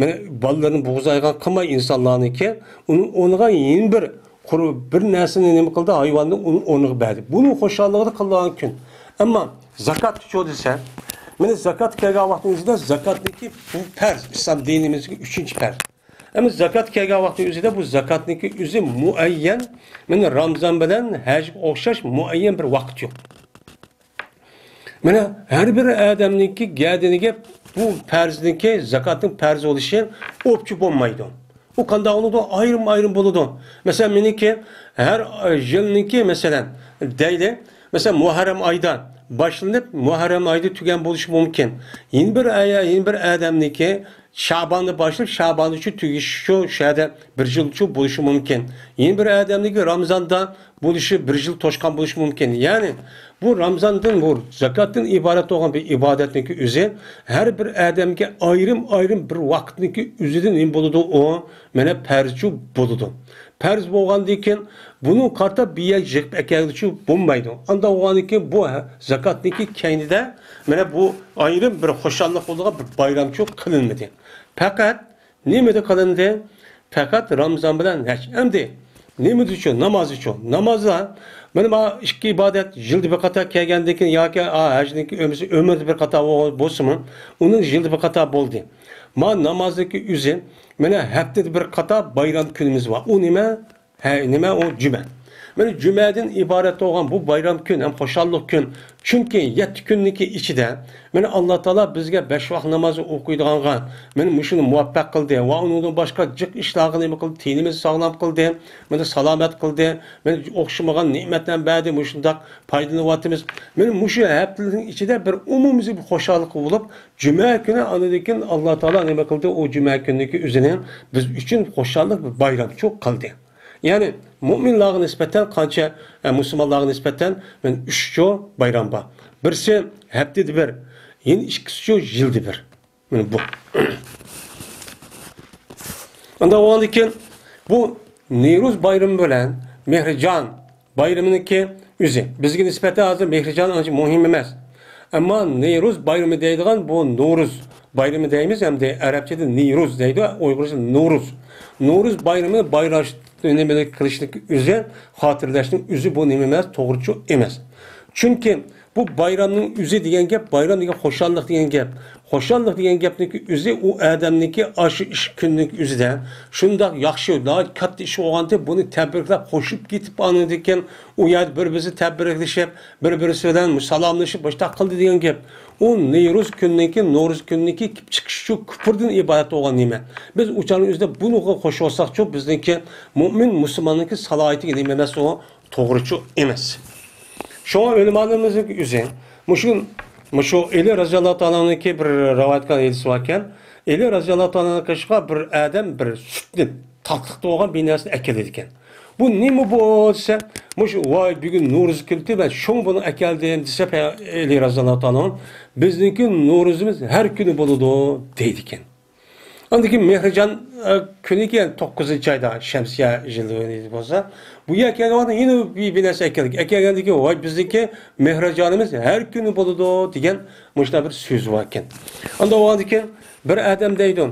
مانا بالىلىرىنى بوغۇزايغان قىلماي ئىنسانلارنىڭكى، ئۇنىڭ ئورنىغا يەنە بىر قۇر-، بىر نەرسىنى نېمە قىلدى، ھايۋاننى ئۇنىڭ ئورنىغا بەردى. بۇنىڭ خۇشاللىقىدا قىلىنغان كۈن. ئەمما زاكاتچۇ دېسە، مانا زاكات كەلگەن ۋاقىتنىڭ ئۆزىدە زاكاتنىڭكى بۇ پەرز، ئىسلام دىنىمىزدىكى ئۈچىنچى پەرز. ئەمما زاكات كەلگەن ۋاقىتنىڭ ئۆزىدە بۇ زاكاتنىڭكى ئۆزى مۇئەييەن، مانا رامزان بىلەن ھەجگە ئوخشاش مۇئەييەن بىر ۋاقىت يوق. مانا ھەر بىر ئادەمنىڭكى گەدىنىگە بۇ پەرزنىڭكى، زاكاتنىڭ پەرز بولۇشى ئوپچە بولمايدۇ. ئۇ قانداق بولىدۇ؟ ئايرىم-ئايرىم بولىدۇ. مەسىلەن، مېنىڭكى ھەر يىلنىڭكى، مەسىلەن، دەيلى، مەسىلەن، مۇھەررەم ئايدا باشلىنىپ، مۇھەررەم ئايدا تۈگەن بولۇشى مۇمكىن. يەنە بىر ئايا-، يەنە بىر ئادەمنىڭكى شاباندا باشلاپ، شاباندا شۇ تۈگىشى شۇ، شۇ يەردە بىر يىل شۇ بولۇشى مۇمكىن. يەنە بىر ئادەمنىڭكى رامزاندا بولۇشى، بىر يىل توشقان بولۇشى مۇمكىن. يەنى بۇ رامزاندىن، بۇ زاكاتتىن ئىبارەت بولغان بىر ئىبادەتنىڭكى ئۆزى ھەر بىر ئادەمگە ئايرىم-ئايرىم بىر ۋاقىتنىڭكى ئۆزىدە نېمە بولىدۇ؟ ئۇ مانا پەرزچۇ بولىدۇ. پەرز بولغاندىن كېيىن بۇنى قارىتا بىر يەرگە يىغىپ ئەكەلگۈچى بولمايدۇ. ئانداق بولغاندىن كېيىن بۇ ھە-، زاكاتنىڭكى كەينىدە مانا بۇ ئايرىم بىر خۇشاللىق بولىدىغان بىر بايرامچۇ قىلىنمىدى. پەقەت نېمىدە قىلىندى؟ پەقەت رامزان بىلەن ھەج. ئەمدى نېمىدىچۇ؟ نامازدىچۇ؟ نامازدا مانا، مانا ئىككى ئىبادەت يىلدا بىر قاتا كەلگەندىن كېيىن ياكى، ئا، ھەجنىڭكى ئۆمرىسى ئۆمرىدە بىر قاتا بولسىمۇ، ئۇنىڭ يىلدا بىر قاتا بولدى. مانا نامازنىڭكى ئۆزى، مانا ھەپتىدە بىر قاتا بايرام كۈنىمىز بار. ئۇ نېمە؟ ھە، نېمە ئۇ؟ جۈمە. مانا جۈمەدىن ئىبارەت بولغان بۇ بايرام كۈن ھەم خۇشاللىق كۈن. چۈنكى يەتتە كۈننىڭكى ئىچىدە مانا ئاللا تائالا بىزگە بەش ۋاق نامازنى ئوقۇيدىغانغا مانا مۇشۇنى مۇۋەپپەق قىلدى ۋە ئۇنىڭدىن باشقا جىق ئىشلارغا نېمە قىلدى؟ تېنىمىزنى ساغلام قىلدى، مانا سالامەت قىلدى، مانا ئوخشىمىغان نېمەتلەرنى بەردى، مۇشۇنداق پايدىلىنىۋاتىمىز. مانا مۇشۇ ھەپتىلىكنىڭ ئىچىدە بىر ئومۇميۈزلۈك بىر خۇشاللىق بولۇپ، جۈمە كۈنى ئاندىن كېيىن ئاللا تائالا نېمە قىلدى؟ ئۇ جۈمە كۈنىدىكى ئۆزىنى بىز ئۈچۈن خۇشاللىق بىر بايرامچۇ قىلدى. يەنى مۇئمىنلارغا نىسبەتەن قانچە، ئە، مۇسۇلمانلارغا نىسبەتەن مانا ئۈچچۇ بايرام بار. بىرسى ھەپتىدە بىر، يەنە ئىككىسىچۇ يىلدا بىر. مانا بۇ. ئاندىن كېيىن بۇ نېرۇز بايرىمى بىلەن مېھرىجان بايرىمىنىڭكى ئۆزى. بىزگە نىسبەتەن ھازىر مېھرىجان ئانچە مۇھىم ئەمەس. ئەمما نېرۇز بايرىمى دەيدىغان بۇ نورۇز بايرىمى دەيمىز، ئەمدى ئەرەبچىدە نىرۇز دەيدۇ، ئۇيغۇرچە نورۇز. نورۇز بايرىمى بايرام نېمە قىلىشنىڭ ئۆزى، خاتىرىلەشنىڭ ئۆزى بۇ نېمە ئەمەس، توغرىچۇ ئەمەس. چۈنكى بۇ بايرامنىڭ ئۆزى دېگەن گەپ، بايرام دېگەن خۇشاللىق دېگەن گەپ. خۇشاللىق دېگەن گەپنىڭكى ئۆزى ئۇ ئادەمنىڭكى ئاشۇ ئىش كۈننىڭ ئۆزىدە شۇنداق ياخشى، ناھايىتى كاتتا ئىش بولغانتى، بۇنى تەبرىكلەپ، قوشۇپ كېتىپ، ئاندىن كېيىن ئۇ يەردە بىر-بىرسى تەبرىكلىشىپ، بىر-بىرسى بىلەن سالاملىشىپ، مۇشۇنداق قىلدى دېگەن گەپ. ئۇ نېرۇز كۈننىڭكى، نورۇز كۈننىڭكى كېلىپ چىقىشىچۇ كۇپۇردىن ئىبارەت بولغان نېمە. بىز ئۇ چاغنىڭ ئۆزىدە بۇنىڭغا قوشۇۋالساقچۇ، بىزنىڭكى مۇئمىن مۇسۇلماننىڭكى سالاھىيىتىگە نېمە ئەمەس ئۇ؟ توغرىچۇ ئەمەس. شۇڭا ئۆلىمالىرىمىزنىڭ ئۆزى، مۇشۇ، مۇشۇ ئەلى رازىياللاھۇ تائالانىڭكى بىر رىۋايەت قىلغان ھەدىسى باركەن، ئەلى رازىياللاھۇ تائالانىڭ قېشىغا بىر ئادەم بىر سۈتنى، تاتلىق بولغان بىر نەرسىنى ئەكېلىدىكەن. بۇ نېمە بۇ دېسە، مۇشۇ، ۋاي، بۈگۈن نورۇز كۈنتى، مەن شۇڭا بۇنى ئەكەلدىم دېسە، پەي-، ئەلى رازىياللاھۇ تائالانىڭ، بىزنىڭكى نورۇزىمىز ھەر كۈنى بولىدۇ دەيدىكەن. ئاندىن كېيىن مېھرىجان، ئە، كۈنى كېيىن توققۇزىنچى ئايدا شەمسىيە يىلى بولسا، بۇ يەر كەلگەن ۋاقىتتا يەنە بىر، بىر نەرسە ئەكەلدى. ئەكەلگەندىن كېيىن، ۋاي، بىزنىڭكى مېھرىجانىمىز ھەر كۈنى بولىدۇ دېگەن مۇشۇنداق بىر سۆز باركەن. ئاندىن بولغاندىن كېيىن بىر ئادەم دەيدۇ،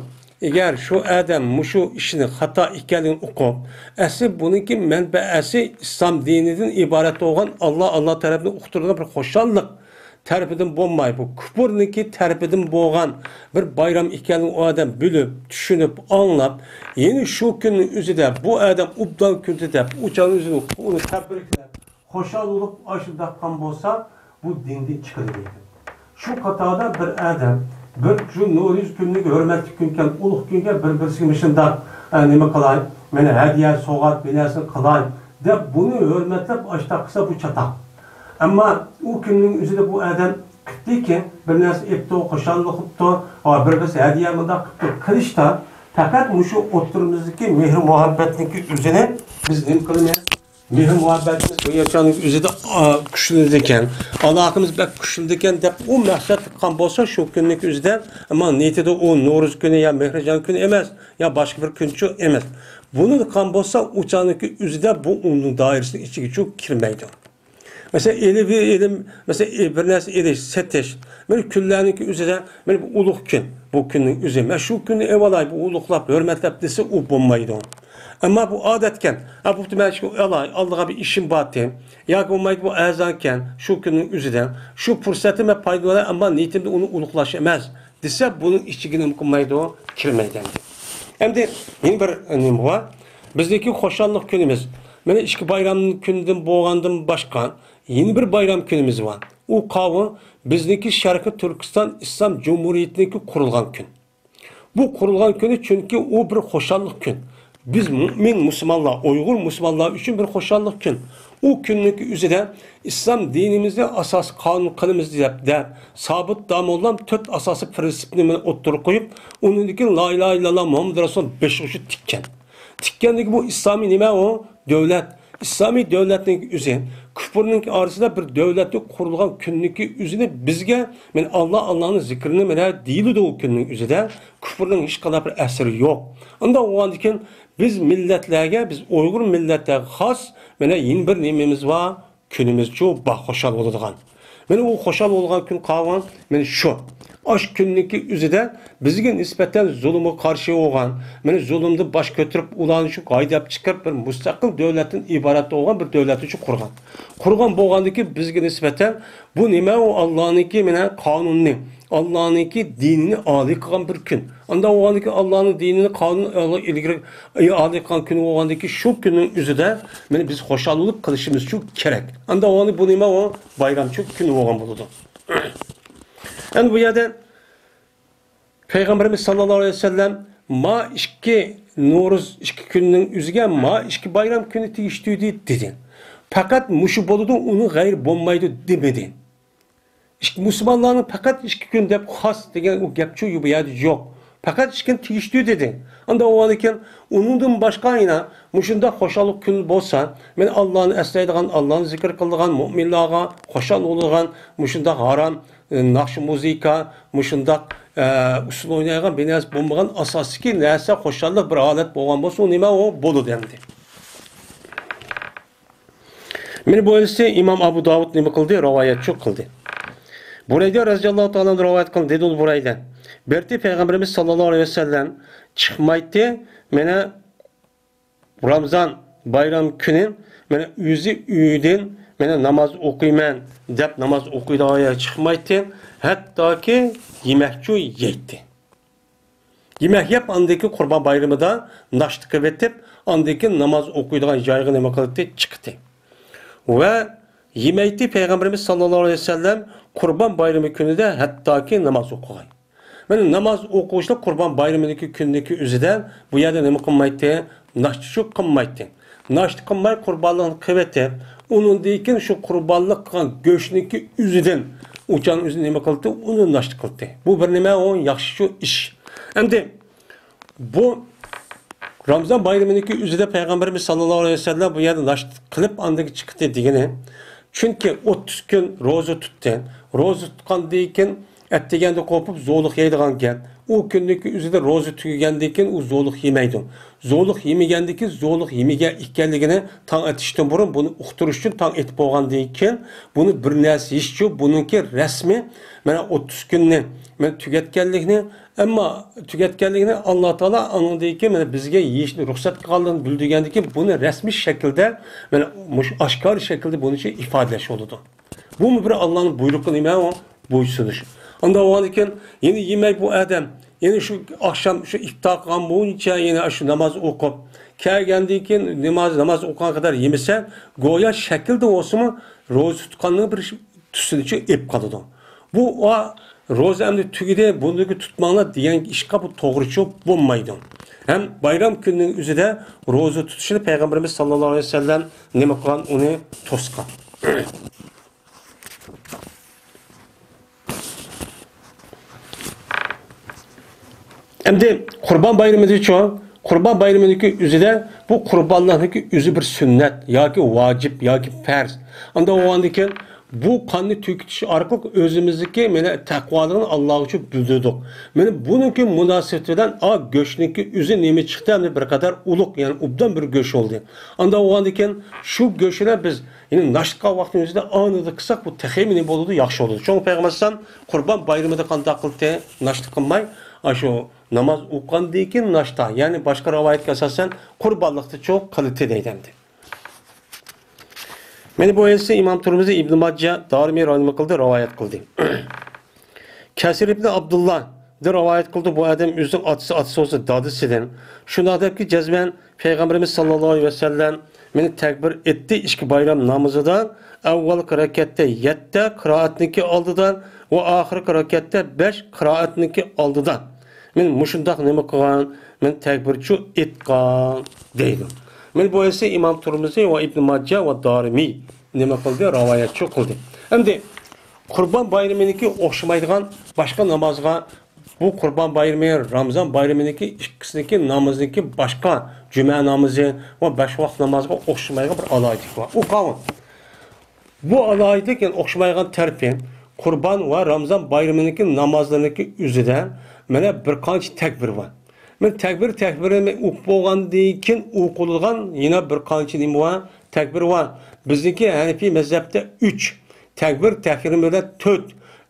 ئەگەر شۇ ئادەم مۇشۇ ئىشنى خاتا ئىكەنلىكىنى ئۇقۇپ، ئەسلى بۇنىڭكى مەنبەسى ئىسلام دىنىدىن ئىبارەت بولغان ئاللا، ئاللا تەرەپىدىن ئۇقتۇرۇلغان بىر خۇشاللىق تەرىپىدىن بولماي، بۇ كۇپۇرنىڭكى تەرىپىدىن بولغان بىر بايرام ئىكەنلىكىنى ئۇ ئادەم بىلىپ، چۈشىنىپ، ئاڭلاپ، يەنە شۇ كۈننىڭ ئۆزىدە بۇ ئادەم ئوبدان كۈندە دەپ، ئۇ چاغ ئۆزىنى، ئۇنى تەبرىكلەپ، خۇشال بولۇپ، ئاشۇنداق قىلغان بولسا، بۇ دىندىن چىقىدۇ دەيدۇ. شۇ قاتاردا بىر ئادەم، بىر شۇ نورۇز كۈنلۈك ھۆرمەتلىك كۈنكەن، ئۇلۇغ كۈنگە بىر-بىرسىگە مۇشۇنداق ئە، نېمە قىلاي، مانا ھەدىيە، سوۋغات، بىر نەرسىنى قىلاي دەپ، بۇنى ھۆرمەتلەپ ئاشتاق قىلسا، بۇ چاتاق. ئەمما ئۇ كۈننىڭ ئۆزىدە بۇ ئادەم قىپتىكى، بىر نەرسە ئېپتۇ، خۇشاللىق قىپتۇ، ۋە بىر، بىر ھەدىيە مۇنداق قىپتۇ قىلىشتا، پەقەت مۇشۇ ئوتتۇرىمىزدىكى مېھىر-مۇھەببەتنىڭكى ئۆزىنى بىز نېمە قىلىمىز؟ مېھىر-مۇھەببەتىمىز، بۇ ياشاننىڭ ئۆزىدە، ئا، كۈچلىنىدىكەن، ئالاقىمىز بەك كۈچلىنىدىكەن دەپ ئۇ مەقسەت قىلغان بولسا، شۇ كۈننىڭ ئۆزىدە، ئەمما نىيىتىدە ئۇ نورۇز كۈنى يا مېھرىجان كۈنى ئەمەس، يا باشقا بىر كۈنچۇ ئەمەس. بۇنى قىلغان بولسا، ئۇ چاغنىڭكى ئۆزىدە بۇ ئۇنىڭ دائىرىسىنىڭ ئىچىگىچۇ كىرمەيدۇ. مەسىلەن، ئېلىۋ-، ئېلىم، مەسىلەن، ئې-، بىر نەرسە ئېلىش، سېتىش. بىر كۈنلەرنىڭكى ئۆزىدە، مانا بۇ ئۇلۇغ كۈن، بۇ كۈننىڭ ئۆزى. مەن شۇ كۈننى ئېلىۋالاي، بۇ ئۇلۇغلاپ، ھۆرمەتلەپ دېسە، ئۇ بولمايدۇ. ئەمما بۇ ئادەتكەن، ھە، بوپتۇ، مەن شۇ ئالاي، ئالدىغا بىر ئىشىم بارتى، ياكى بولمايدۇ، بۇ ئەزانكەن، شۇ كۈننىڭ ئۆزىدە، شۇ پۇرسەتتىن مەن پايدىلىناي، ئەمما نىيىتىمدە ئۇنى ئۇلۇغلاش ئەمەس. دېسە، بۇنىڭ ئىچىگە نېمە قىلمايدۇ؟ كىرمەيدۇ ئەمدى. ئەمدى يەنە بىر نېمە بار؟ بىزنىڭكى خۇشاللىق كۈنىمىز. مانا ئىككى بايرام كۈنىدىن بولغاندىن باشقا يەنە بىر بايرام كۈنىمىز بار. ئۇ قاۋۇ بىزنىڭكى شەرقىي تۈركىستان ئىسلام جۇمھۇرىيىتىنىڭكى قۇرۇلغان كۈن. بۇ قۇرۇلغان كۈنى، چۈنكى ئۇ بىر خۇشاللىق كۈن. بىز مۇئمىن مۇسۇلمانلار، ئۇيغۇر مۇسۇلمانلار ئۈچۈن بىر خۇشاللىق كۈن. ئۇ كۈننىڭكى ئۆزىدە ئىسلام دىنىمىزنى ئاساسىي قانۇن قىلىمىز دەپ، دەپ، سابىت داموللام تۆت ئاساسىي پىرىنسىپنى مانا ئوتتۇرىغا قويۇپ، ئۇنىڭدىن كېيىن لا ئىلاھە ئىللاللا مۇھەممەد رەسۇل بېشىغا شۇ تىككەن. تىككەندىكى بۇ ئىسلامىي نېمە ئۇ؟ دۆلەت. ئىسلامىي دۆلەتنىڭ ئۆزى، كۇپۇرنىڭ ئارىسىدا بىر دۆلەتنىڭ قۇرۇلغان كۈننىڭكى ئۆزىنى بىزگە، مانا، ئاللا، ئاللانىڭ زىكرىنى، مانا، دېيىلىدۇ ئۇ كۈننىڭ ئۆزىدە. كۇپۇرنىڭ ھېچقانداق بىر ئەسىرى يوق. ئۇنداق بولغاندىكىن، بىز مىللەتلەرگە، بىز ئۇيغۇر مىللەتلەرگە خاس، مانا، يەنە بىر نېمىمىز بار، كۈنىمىزچۇ بار خۇشال بولىدىغان. مانا ئۇ خۇشال بولغان كۈن قالغان، مانا شۇ. ئاشۇ كۈننىڭكى ئۆزىدە بىزگە نىسبەتەن زۇلۇمغا قارشى بولغان، مانا زۇلۇمدا باش كۆتۈرۈپ، ئۇلارنى شۇ ھايداپ چىقىرىپ، بىر مۇستەقىل دۆلەتتىن ئىبارەت بولغان بىر دۆلەتنى شۇ قۇرغان. قۇرغان بولغاندىكى بىزگە نىسبەتەن بۇ نېمە؟ ئۇ ئاللانىڭكى مانا قانۇنىنى، ئاللانىڭكى دىنىنى ئالىي قىلغان بىر كۈن. ئانداق بولغاندىكى ئاللانىڭ دىنىنى، قانۇنىنى ئاللا ئىلگىرى، ئالىي قىلغان كۈن بولغاندىكى شۇ كۈننىڭ ئۆزىدە، مانا بىز خۇشاللىق قىلىشىمىز شۇ كېرەك. ئانداق بولغاندا بۇ نېمە؟ ئۇ بايرامچۇ كۈن بولغان بولىدۇ. ئەمدى بۇ يەردە پەيغەمبىرىمىز ساللاللاھۇ ئەلەيھى ۋەسەللەم، ما ئىككى نورۇز ئىككى كۈننىڭ ئۆزىگە ما ئىككى بايرام كۈنى تېگىشتى دېدى. پەقەت مۇشۇ بولىدۇ، ئۇنىڭ غەيرى بولمايدۇ دېمىدى. ئىككى، مۇسۇلمانلارنىڭ پەقەت ئىككى كۈن دەپ خاس دېگەن ئۇ گەپچۇ بۇ يەردە يوق. پەقەت ئىككى كۈن تېگىشتى دېدى. ئاندا بولغاندىكىن، ئۇنىڭدىن باشقا يەنە مۇشۇنداق خۇشاللىق كۈنى بولسا، مەن ئاللانى ئەسلەيدىغان، ئاللانى زىكىر قىلىدىغان مۇئمىنلارغا خۇشال بولىدىغان، مۇشۇنداق ھارام، ئە، ناخشا مۇزىكا، مۇشۇنداق، ئە، ئۇسسۇل ئوينايدىغان بىر نەرسە بولمىغان، ئاساسلىقى نەرسە خۇشاللىق بىر ھالەت بولغان بولسا، ئۇ نېمە ئۇ بولىدۇ ئەمدى. مانا بۇ ھەدىسنى ئىمام ئابۇ داۋۇد نېمە قىلدى؟ رىۋايەتچۇ قىلدى. بۇرەيدە رەزىياللاھۇ تائالا ئەنھۇ رىۋايەت قىلدى. دېدى بۇرەيدە. بىرتى پەيغەمبىرىمىز ساللاللاھۇ ئەلەيھى ۋەسەللەم چىقمايتتى. مانا رامزان بايرام كۈنى، مانا ئۆزى ئۆيدىن، مانا ناماز ئوقۇيمەن دەپ ناماز ئوقۇيدىغان يەرگە چىقمايتتى. ھەتتاكى يېمەكچۇ يەيتتى. يېمەك يەپ، ئاندىن كېيىن قۇربان بايرىمىدا ناشتا قىلىۋېتىپ، ئاندىن كېيىن ناماز ئوقۇيدىغان جايغا نېمە قىلاتتى؟ چىقتى. ۋە يېمەيتتى پەيغەمبىرىمىز ساللاللاھۇ ئەلەيھى ۋەسەللەم قۇربان بايرىمى كۈنىدە ھەتتاكى ناماز ئوقۇغاي. مانا ناماز ئوقۇغۇچىلىق قۇربان بايرىمىدىكى كۈنىدىكى ئۆزىدە بۇ يەردە نېمە قىلمايتتى؟ ناشتا شۇ قىلمايتتى. ناشتا قىلماي قۇربانلىقنى قىلىۋېتىپ، ئۇنىڭدىن كېيىن شۇ قۇربانلىق قىلغان گۆشنىڭكى ئۆزىدىن ئۇچان ئۆزى نېمە قىلدى؟ ئۇنى ناشتا قىلدى. بۇ بىر نېمە؟ ئۇ ياخشى شۇ ئىش. ئەمدى بۇ رامزان بايرىمىنىڭكى ئۆزىدە پەيغەمبىرىمىز ساللاللاھۇ ئەلەيھى ۋەسەللەم بۇ يەردە ناشتا قىلىپ ئاندىن چىقتى دېگىنى. چۈنكى ئوتتۇز كۈن روزا تۇتتى. روزا تۇتقاندىن كېيىن ئەتىگەندە قوپۇپ زولۇق يەيدىغان گەپ. ئۇ كۈننىڭكى ئۆزىدە روزا تۈگىگەندىن كېيىن ئۇ زولۇق يېمەيدۇ. زولۇق يېمىگەندىن كېيىن زولۇق يېمىگەن ئىكەنلىكىنى تاڭ ئېتىشتىن بۇرۇن بۇنى ئۇقتۇرۇش ئۈچۈن تاڭ ئېتىپ بولغاندىن كېيىن بۇنى بىر نەرسە يېيىشچۇ، بۇنىڭكى رەسمى مانا ئوتتۇز كۈننى مانا تۈگەتكەنلىكىنى، ئەمما تۈگەتكەنلىكىنى ئاللا تائالا ئانىڭدىن كېيىن مانا بىزگە يېيىشنى رۇخسەت قىلغانلىقىنى بىلدۈرگەندىن كېيىن بۇنى رەسمىي شەكىلدە مانا مۇشۇ ئاشكارا شەكىلدە بۇنى ئىپادىلەش بولىدۇ. بۇمۇ بىر ئاللانىڭ بۇيرۇقى نېمە؟ ئۇ بويسۇنۇش. ئانداق بولغاندىكىن يەنە يېمەي بۇ ئادەم، يەنە شۇ ئاخشام شۇ ئىپتار قىلغان بويىچە يەنە شۇ ناماز ئوقۇپ، كەلگەندىن كېيىن ناماز، ناماز ئوقۇغان قەدەر يېمىسە، گويا شەكىلدە بولسىمۇ روزا تۇتقاننىڭ بىر تۈسىنى ئېلىپ قالىدۇ. بۇ، ئا، روزا ئەمدى تۈگىدى، بۇنىڭدىن كېيىن تۇتماڭلار دېگەن ئىشقا بۇ توغرىچۇ بولمايدۇ. ھەم بايرام كۈنىنىڭ ئۆزىدە روزا تۇتۇشنى پەيغەمبىرىمىز ساللاللاھۇ ئەلەيھى ۋەسەللەم نېمە قىلغان، ئۇنى توسقان. ئەمدى قۇربان بايرىمىدىچۇ؟ قۇربان بايرىمىنىڭكى ئۆزىدە بۇ قۇربانلىقنىڭكى ئۆزى بىر سۈننەت ياكى ۋاجىپ ياكى پەرز. ئانداق بولغاندىكىن بۇ قاننى تۆكۈتۈش ئارقىلىق ئۆزىمىزدىكى مانا تەقۋالىقنى ئاللاغا ئۈچۈن بىلدۈردۇق. مانا بۇنىڭكى مۇناسىۋىتى بىلەن ئا گۆشنىڭكى ئۆزى نېمە چىقتى، ئەمدى بىر قەدەر ئۇلۇغ، يەنى ئوبدان بىر گۆش بولدى. ئانداق بولغاندىكىن شۇ گۆشنى بىز يەنى ناشتا قىلغان ۋاقتىمىزدا ئانىدا قىلساق، بۇ تېخىمۇ نېمە بولىدۇ، ياخشى بولىدۇ. شۇڭا پەيغەمبەر ئەلەيھىسسالام قۇربان بايرىمىدا قانداق قىلدى؟ ناشتا قىلماي، ئاشۇ ناماز ئوقۇغاندىن كېيىن ناشتا، يەنى باشقا رىۋايەتكە ئاساسەن، قۇربانلىقتا چوق قىلىتى دەيدۇ ئەمدى. مانا بۇ ھەدىسنى ئىمام تۇرمۇزى، ئىبن ماجە، دارىمى رەھىمەھۇللا قىلدى، رىۋايەت قىلدى. كەسىر ئىبن ئابدۇللا دىن رىۋايەت قىلدى. بۇ ئادەم ئۆزىنىڭ ئاتىسى، ئاتىسى بولسا دادىسىدىن. شۇنداق دەپكى، جەزمەن پەيغەمبىرىمىز ساللاللاھۇ ئەلەيھى ۋەسەللەم مېنى تەكبىر ئېيتتى ئىككى بايرام نامىزىدا، ئەۋۋەلقى رەكەتتە يەتتە قىرائەتنىڭكى ئالدىدا ۋە ئاخىرقى رەكەتتە بەش قىرائەتنىڭكى ئالدىدا. مەن مۇشۇنداق نېمە قىلغان؟ مەن تەكبىرچۇ ئېيتقان دەيدۇ. مەن بۇ ھەدىسنى ئىمام تۇرمۇزى ۋە ئىبن ماجە ۋە دارىمى نېمە قىلدى؟ رىۋايەتچۇ قىلدى. ئەمدى قۇربان بايرىمىنىڭكى ئوخشىمايدىغان باشقا نامازغا، بۇ قۇربان بايرىمى، رامزان بايرىمىنىڭكى ئىككىسىنىڭكى نامىزىنىڭكى باشقا جۈمە نامىزى ۋە بەش ۋاق نامازغا ئوخشىمايدىغان بىر ئالاھىدىلىكى بار. ئۇ قاۋۇن. بۇ ئالاھىدىلىك، يەنى ئوخشىمايدىغان تەرىپى، قۇربان ۋە رامزان بايرىمىنىڭكى نامازلىرىنىڭكى ئۆزىدە مانا بىر قانچە تەكبىر بار. مانا تەكبىر، تەكبىرنى ئوقۇپ بولغاندىن كېيىن ئوقۇلىدىغان يەنە بىر قانچە نېمە بار؟ تەكبىر بار. بىزنىڭكى ھەنىفىي مەزھەپتە ئۈچ. تەكبىر تەھرىم بىلەن تۆت.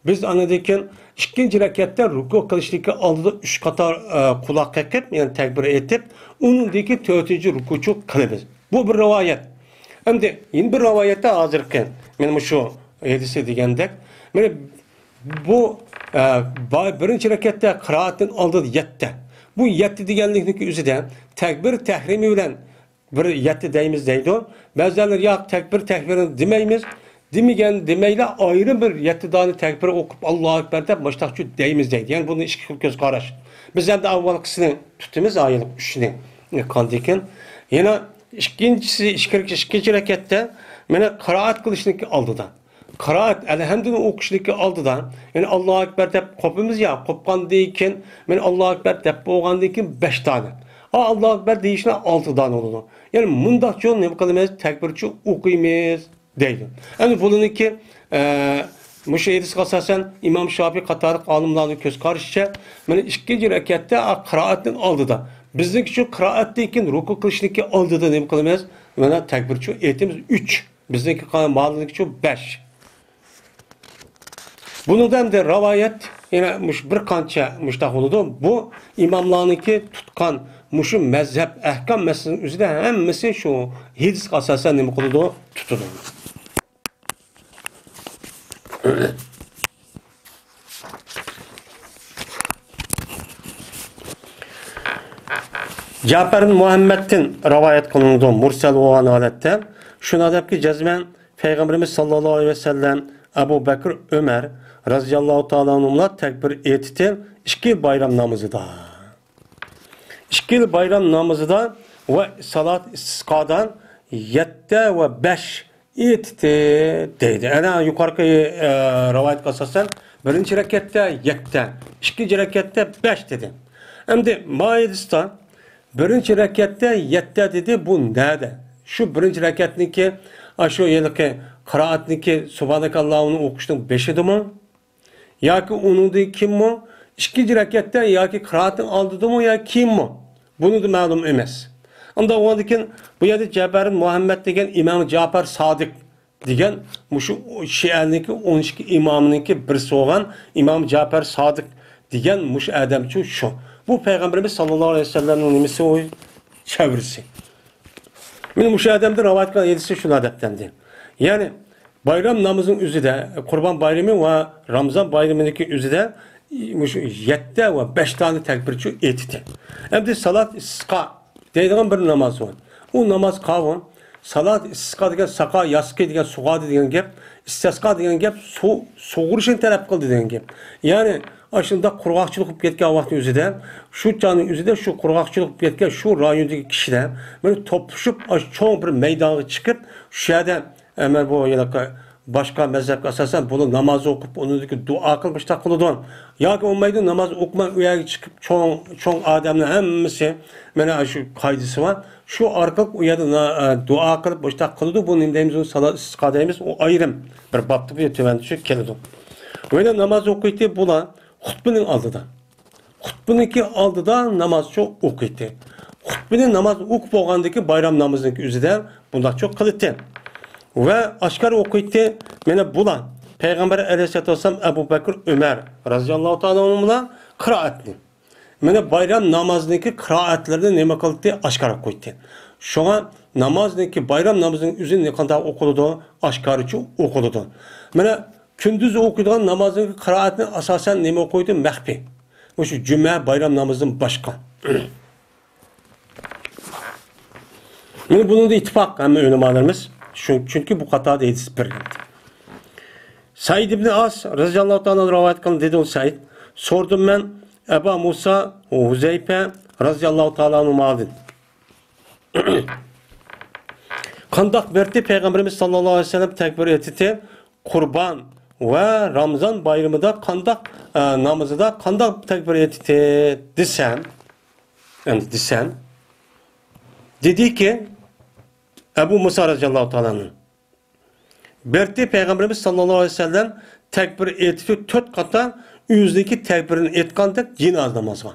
بىز ئاندىن كېيىن ئىككىنچى رەكەتتە رۇكۇ قىلىشتىكى ئالدىدا ئۈچ قاتار، ئە، قۇلاق قېقىپ، يەنى تەكبىر ئېيتىپ، ئۇنىڭدىن كېيىن تۆتىنچى رۇكۇچۇ قىلىمىز. بۇ بىر رىۋايەت. ئەمدى يەنە بىر رىۋايەتتە ھازىرقى، مانا مۇشۇ ھەدىسى دېگەندەك، مانا بۇ، ئە، با-، بىرىنچى رەكەتتە قىرائەتنىڭ ئالدىدا يەتتە. بۇ يەتتە دېگەنلىكنىڭكى ئۆزىدە تەكبىر تەھرىمى بىلەن بىر يەتتە دەيمىز دەيدۇ. بەزىلەر ياق، تەكبىر تەھرىمنى دېمەيمىز. دېمىگەن، دېمەيلا ئايرىم بىر يەتتە دانە تەكبىر ئوقۇپ، ئاللاھۇ ئەكبەر دەپ مۇشتاقچۇ دەيمىز دەيدۇ. يەنى بۇنىڭ ئىككى خىل كۆز قاراش. بىز ئەمدى ئاۋۋالقىسىنى تۇتىمىز، ئايلىق ئۈچنى قىلغاندىن كېيىن. يەنە ئىككىنچىسى، ئىككى، ئىككىنچى رەكەتتە مانا قىرائەت قىلىشنىڭكى ئالدىدا. قىرائەت ئەلھەمدىنى ئوقۇشنىڭكى ئالدىدا، يەنى ئاللاھۇ ئەكبەر دەپ قوپىمىز يا، قوپقاندىن كېيىن، مانا ئاللاھۇ ئەكبەر دەپ بولغاندىن كېيىن بەش دانە. ئا، ئاللاھۇ ئەكبەر دېيىشنىڭ ئالتە دانە بولىدۇ. يەنى مۇنداقچۇ نېمە قىلىمىز؟ تەكبىرچۇ ئوقۇيمىز دەيدۇ. ئەمدى بۇنىڭكى، ئە، مۇشۇ ھەدىسكە ئاساسەن ئىمام شافىي قاتارلىق ئالىملارنىڭ كۆز قارىشىچە، مانا ئىككىنچى رەكەتتە، ئا، قىرائەتنىڭ ئالدىدا. بىزنىڭكىچۇ قىرائەتتىن كېيىن رۇكۇ قىلىشنىڭكى ئالدىدا نېمە قىلىمىز؟ مانا تەكبىرچۇ ئېيتىمىز ئۈچ. بىزنىڭكى قا-، مالىنىڭكىچۇ بەش. بۇنىڭدا ئەمدى رىۋايەت يەنە مۇشۇ بىر قانچە مۇشتاق بولىدۇ. بۇ ئىماملارنىڭكى تۇتقان مۇشۇ مەزھەپ ئەھكام مەسىلىسىنىڭ ئۆزىدە ھەممىسى شۇ ھەدىسكە ئاساسەن نېمە قىلىدۇ؟ تۇتىدۇ. جەپەر مۇھەممەدتىن رىۋايەت قىلىنىدۇ، مۇرسەل بولغان ھالەتتە. شۇنداق دەپكى، جەزمەن پەيغەمبىرىمىز ساللاللاھۇ ئەلەيھى ۋەسەللەم، ئەبۇ بەكرى، ئۆمەر رەزىياللاھۇ تائالا ئەنھۇملار تەكبىر ئېيتتى ئىككى بايرام نامىزىدا. ئىككى بايرام نامىزىدا ۋە سالات ئىستىسقادا يەتتە ۋە بەش ئېيتتى دەيدۇ. ئەنە يۇقىرىقى، ئە، رىۋايەتكە ئاساسەن، بىرىنچى رەكەتتە يەتتە، ئىككىنچى رەكەتتە بەش دېدى. ئەمدى ما ھەدىستە بىرىنچى رەكەتتە يەتتە دېدى، بۇ نەدە؟ شۇ بىرىنچى رەكەتنىڭكى، ئاشۇ ھېلىقى قىرائەتنىڭكى سۇبھانەكاللاھۇنى ئوقۇشنىڭ بېشىدىمۇ؟ ياكى ئۇنىڭدىن كېيىنمۇ؟ ئىككىنچى رەكەتتە ياكى قىرائەتنىڭ ئالدىدىمۇ ياكى كېيىنمۇ؟ بۇنىڭدا مەلۇم ئەمەس. ئۇنداق بولغاندىكىن، بۇ يەردە جەبەر مۇھەممەد دېگەن ئىمام جەپەر سادىق دېگەن مۇشۇ شىئەنىڭكى ئون ئىككى ئىمامىنىڭكى بىرسى بولغان ئىمام جەپەر سادىق دېگەن مۇشۇ ئادەمچۇ شۇ. بۇ پەيغەمبىرىمىز ساللاللاھۇ ئەلەيھى ۋەسەللەمنىڭ نېمىسى ئۇ؟ چەۋرىسى. مانا مۇشۇ ئادەمدىن رىۋايەت قىلغان ھەدىسى شۇنداق دەپتىمدى. يەنى بايرام نامىزىنىڭ ئۆزىدە، قۇربان بايرىمى ۋە رامزان بايرىمىنىڭكى ئۆزىدە مۇشۇ يەتتە ۋە بەش دانە تەكبىرچۇ ئېيتتى. ئەمدى سالات ئىستىسقا دەيدىغان بىر ناماز بار. ئۇ ناماز قاۋۇن، سالات ئىستىسقا دېگەن، ساقا ياسقى دېگەن، سۇغادى دېگەن گەپ، ئىستەسقا دېگەن گەپ سۇ، سۇغۇرۇشنى تەلەپ قىلدى دېگەن گەپ. يەنى، ئاشۇنداق قۇرغاقچىلىق بولۇپ كەتكەن ۋاقىتنىڭ ئۆزىدە، شۇ چاغنىڭ ئۆزىدە شۇ قۇرغاقچىلىق بولۇپ كەتكەن شۇ رايوندىكى كىشىلەر مانا توپلىشىپ، ئاشۇ چوڭ بىر مەيدانغا چىقىپ، شۇ يەردە، ئە، مانا بۇ ھېلىقى باشقا مەزھەپكە ئاساسەن بۇلار ناماز ئوقۇپ، ئۇنىڭدىكى دۇئا قىلىپ مۇشۇنداق قىلىدۇ. ياكى بولمايدۇ، ناماز ئوقۇماي ئۇ يەرگە چىقىپ، چوڭ، چوڭ ئادەملەر ھەممىسى مانا شۇ قائىدىسى بار. شۇ ئارقىلىق ئۇ يەردە نا-، ئە، دۇئا قىلىپ مۇشۇنداق قىلىدۇ. بۇ نېمە دەيمىز؟ ئۇنى سالات ئىستىسقا دەيمىز. ئۇ ئايرىم بىر بابتا بۇ تۆۋەن چۈشۈپ كېلىدۇ. ۋە ناماز ئوقۇيتتى بۇلار خۇتبىنىڭ ئالدىدا. خۇتبىنىڭكى ئالدىدا نامازچۇ ئوقۇيتتى. خۇتبىنى ناماز ئوقۇپ بولغاندىكى بايرام نامىزىنىڭكى ئۆزىدە بۇنداقچۇ قىلىتتى. ۋە ئاشكارا ئوقۇيتتى. مانا بۇلار پەيغەمبەر ئەلەيھىسسالاتۇ ۋەسسالام، ئەبۇ بەكرى، ئۆمەر رازىياللاھۇ تائالا ئەنھۇملار قىرائەتنى، مانا بايرام نامازىنىڭكى قىرائەتلىرىنى نېمە قىلىتتى؟ ئاشكارا قويتتى. شۇڭا نامازنىڭكى، بايرام نامىزىنىڭ ئۆزى قانداق ئوقۇلىدۇ؟ ئاشكارىچە ئوقۇلىدۇ. مانا كۈندۈز ئوقۇيدىغان نامازنىڭ قىرائەتنى ئاساسەن نېمە ئوقۇيدۇ؟ مەخپىي. مۇشۇ جۈمە بايرام نامىزىدىن باشقا. مانا بۇنىڭدا ئىتتىپاق ھەممە ئۆلىمالىرىمىز. شۇ-، چۈنكى بۇ قاتاردا ھەدىس بېرىلدى. سەئىد ئىبنى ئاس رازىياللاھۇ تائالا ئەنھۇ رىۋايەت قىلدى، دېدى ئۇ سەئىد. سورىدىم مەن ئەبا مۇسا ھۇزەيپە رازىياللاھۇ تائالا ئەنھۇمادىن. قانداق بىرتى پەيغەمبىرىمىز ساللاللاھۇ ئەلەيھى ۋەسەللەم تەكبىر ئېيتتى؟ قۇربان ۋە رامزان بايرىمىدا قانداق، ئە، نامىزىدا قانداق تەكبىر ئېيتتى دېسەم، ئەمدى دېسەم، دېدىكى، ئەبۇ مۇسا رازىياللاھۇ تائالا ئەنھۇ، بىرتى پەيغەمبىرىمىز ساللاللاھۇ ئەلەيھى ۋەسەللەم تەكبىر ئېيتىشى تۆت قاتا ئۆزىنىڭكى تەكبىرىنى ئېيتقاندەك جىنازا نامازغا.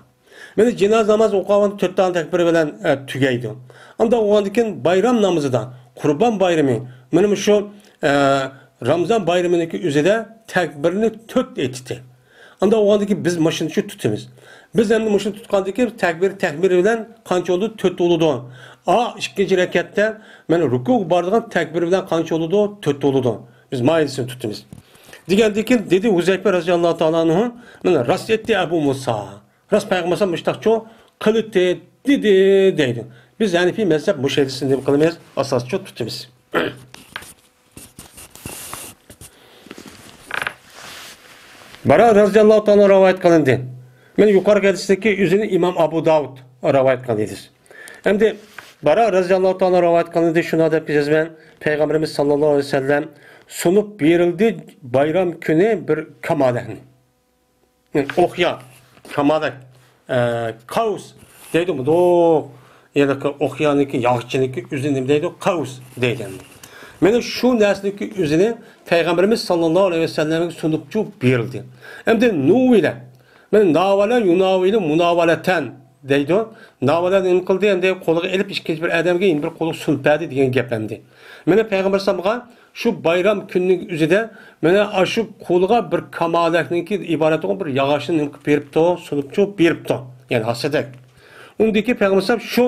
مانا جىنازا ناماز ئوقۇغاندا تۆت دانە تەكبىر بىلەن، ئە، تۈگەيدۇ. ئاندىن ئۇنىڭدىن كېيىن بايرام نامىزىدا، قۇربان بايرىمى، مانا مۇشۇ، ئە، رامزان بايرىمىنىڭكى ئۆزىدە تەكبىرنى تۆت ئېيتتى. ئاندىن ئۇنىڭدىن كېيىن بىز مۇشۇنى شۇ تۇتىمىز. بىز ئەمدى مۇشۇنى تۇتقاندىن كېيىن تەكبىر، تەكبىر بىلەن قانچە بولىدۇ؟ تۆت بولىدۇ. ئا، ئىككىنچى رەكەتتە مانا رۇكۇغا بارىدىغان تەكبىر بىلەن قانچە بولىدۇ؟ تۆت بولىدۇ. بىز مايىلىسىنى تۇتىمىز. دېگەندىن كېيىن دېدى ھۇزەيپە رازىياللاھۇ تائالا ئەنھۇ، مانا راست ئېيتتى ئەبۇ مۇسا. راست پەيغەمبەر مۇشتاقچۇ قىلىتتى دېدى دەيدۇ. بىز ھەنىفىي مەزھەپ مۇشۇ ھەدىسنى نېمە قىلىمىز؟ ئاساسچۇ تۇتىمىز. بارا رازىياللاھۇ تائالا رىۋايەت قىلىندى. مانا يۇقىرىقى ھەدىستىكى ئۆزىنى ئىمام ئابۇ داۋۇد رىۋايەت قىلدى. ئەمدى بارا رازىياللاھۇ تائالا رىۋايەت قىلىندى، شۇنداق دەپ جەزمەن پەيغەمبىرىمىز ساللاللاھۇ ئەلەيھى ۋەسەللەم سۇنۇپ بېرىلدى بايرام كۈنى بىر كامالەكنى. ئوقيا، كامالەك، ئە، قەۋس دەيدۇ، مۇنداق، يەنى ئوقيانىڭكى، ياغىچىنىڭكى ئۆزى نېمە دەيدۇ؟ قەۋس دەيدۇ. مانا شۇ نەرسىنىڭكى ئۆزىنى پەيغەمبىرىمىز ساللاللاھۇ ئەلەيھى ۋەسەللەمگە سۇنۇپچۇ بېرىلدى. ئەمدى نۇۋىلە، مانا ناۋەلە، يۇناۋىلە، مۇناۋەلەتەن دەيدۇ. ناۋەلە نېمە قىلدى؟ ئەمدى قولىغا ئېلىپ ئىككىنچى بىر ئادەمگە يەنە بىر قولىغا سۇنۇپ بەردى دېگەن گەپ ئەمدى. مانا پەيغەمبەر ئەلەيھىسسالامغا شۇ بايرام كۈننىڭ ئۆزىدە مانا ئاشۇ قولىغا بىر كامالەكنىڭكى ئىبارەت بولغان بىر ياغاچنى نېمە قىلىپ بېرىپتۇ، سۇنۇپچۇ بېرىپتۇ. يەنى ھاسىدەك. ئۇندىكى پەيغەمبەر ئەلەيھىسسالام شۇ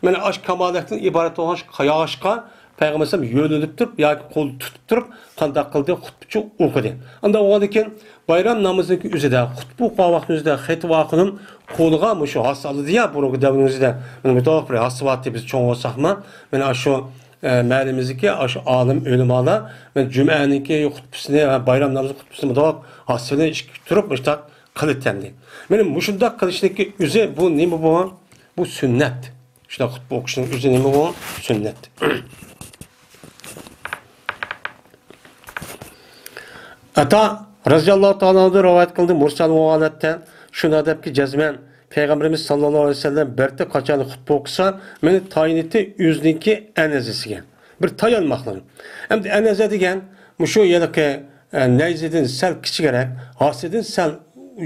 مانا ئاشۇ كامالەكتىن ئىبارەت بولغان شۇ ياغاچقا پەيغەمبەر ئەلەيھىسسالام يۆلىنىپ تۇرۇپ ياكى قول تۇتۇپ تۇرۇپ قانداق قىلدى؟ خۇتبىچۇ ئوقۇدى. ئاندىن ئۇنىڭدىن كېيىن بايرام نامىزىنىڭكى ئۆزىدە، خۇتبە ئوقۇغان ۋاقتىنىڭ ئۆزىدە خېتىۋا خانىم قولىغا مۇشۇ ھاسا ئالىدۇ يا، بۇرۇنقى دەۋرنىڭ ئۆزىدە مانا مۇنداق بىر ھاسا بارتى، بىز چوڭ بولساقمۇ، مانا شۇ، ئە، مەھەللىمىزدىكى ئاشۇ ئالىم ئۆلىمالار مانا جۈمەنىڭكى خۇتبىسىنى ۋە بايرام نامىزى خۇتبىسىنى مۇنداق ھاسا بىلەن ئىككى تۇرۇپ مۇشۇنداق قىلىتەمدى. مانا مۇشۇنداق قىلىشنىڭكى ئۆزى بۇ نېمە بۇ؟ بۇ سۈننەت. شۇنداق خۇتبە ئوقۇشنىڭ ئۆزى نېمە بۇ؟ سۈننەت. ئەتا رەزىياللاھۇ تائالا ئەنھۇدىن رىۋايەت قىلدى، مۇرسەل بولغان ھالەتتە، شۇنداق دەپكى جەزمەن پەيغەمبىرىمىز ساللاللاھۇ ئەلەيھى ۋەسەللەم بىر قاچان خۇتبە ئوقۇسا، مانا تايىنىتى ئۆزىنىڭكى ئەنەزىسىگە. بىر تايانماقلىق. ئەمدى ئەنەزە دېگەن مۇشۇ ھېلىقى، ئە، نەيزىدىن سەل كىچىكرەك، ھاسىدىن سەل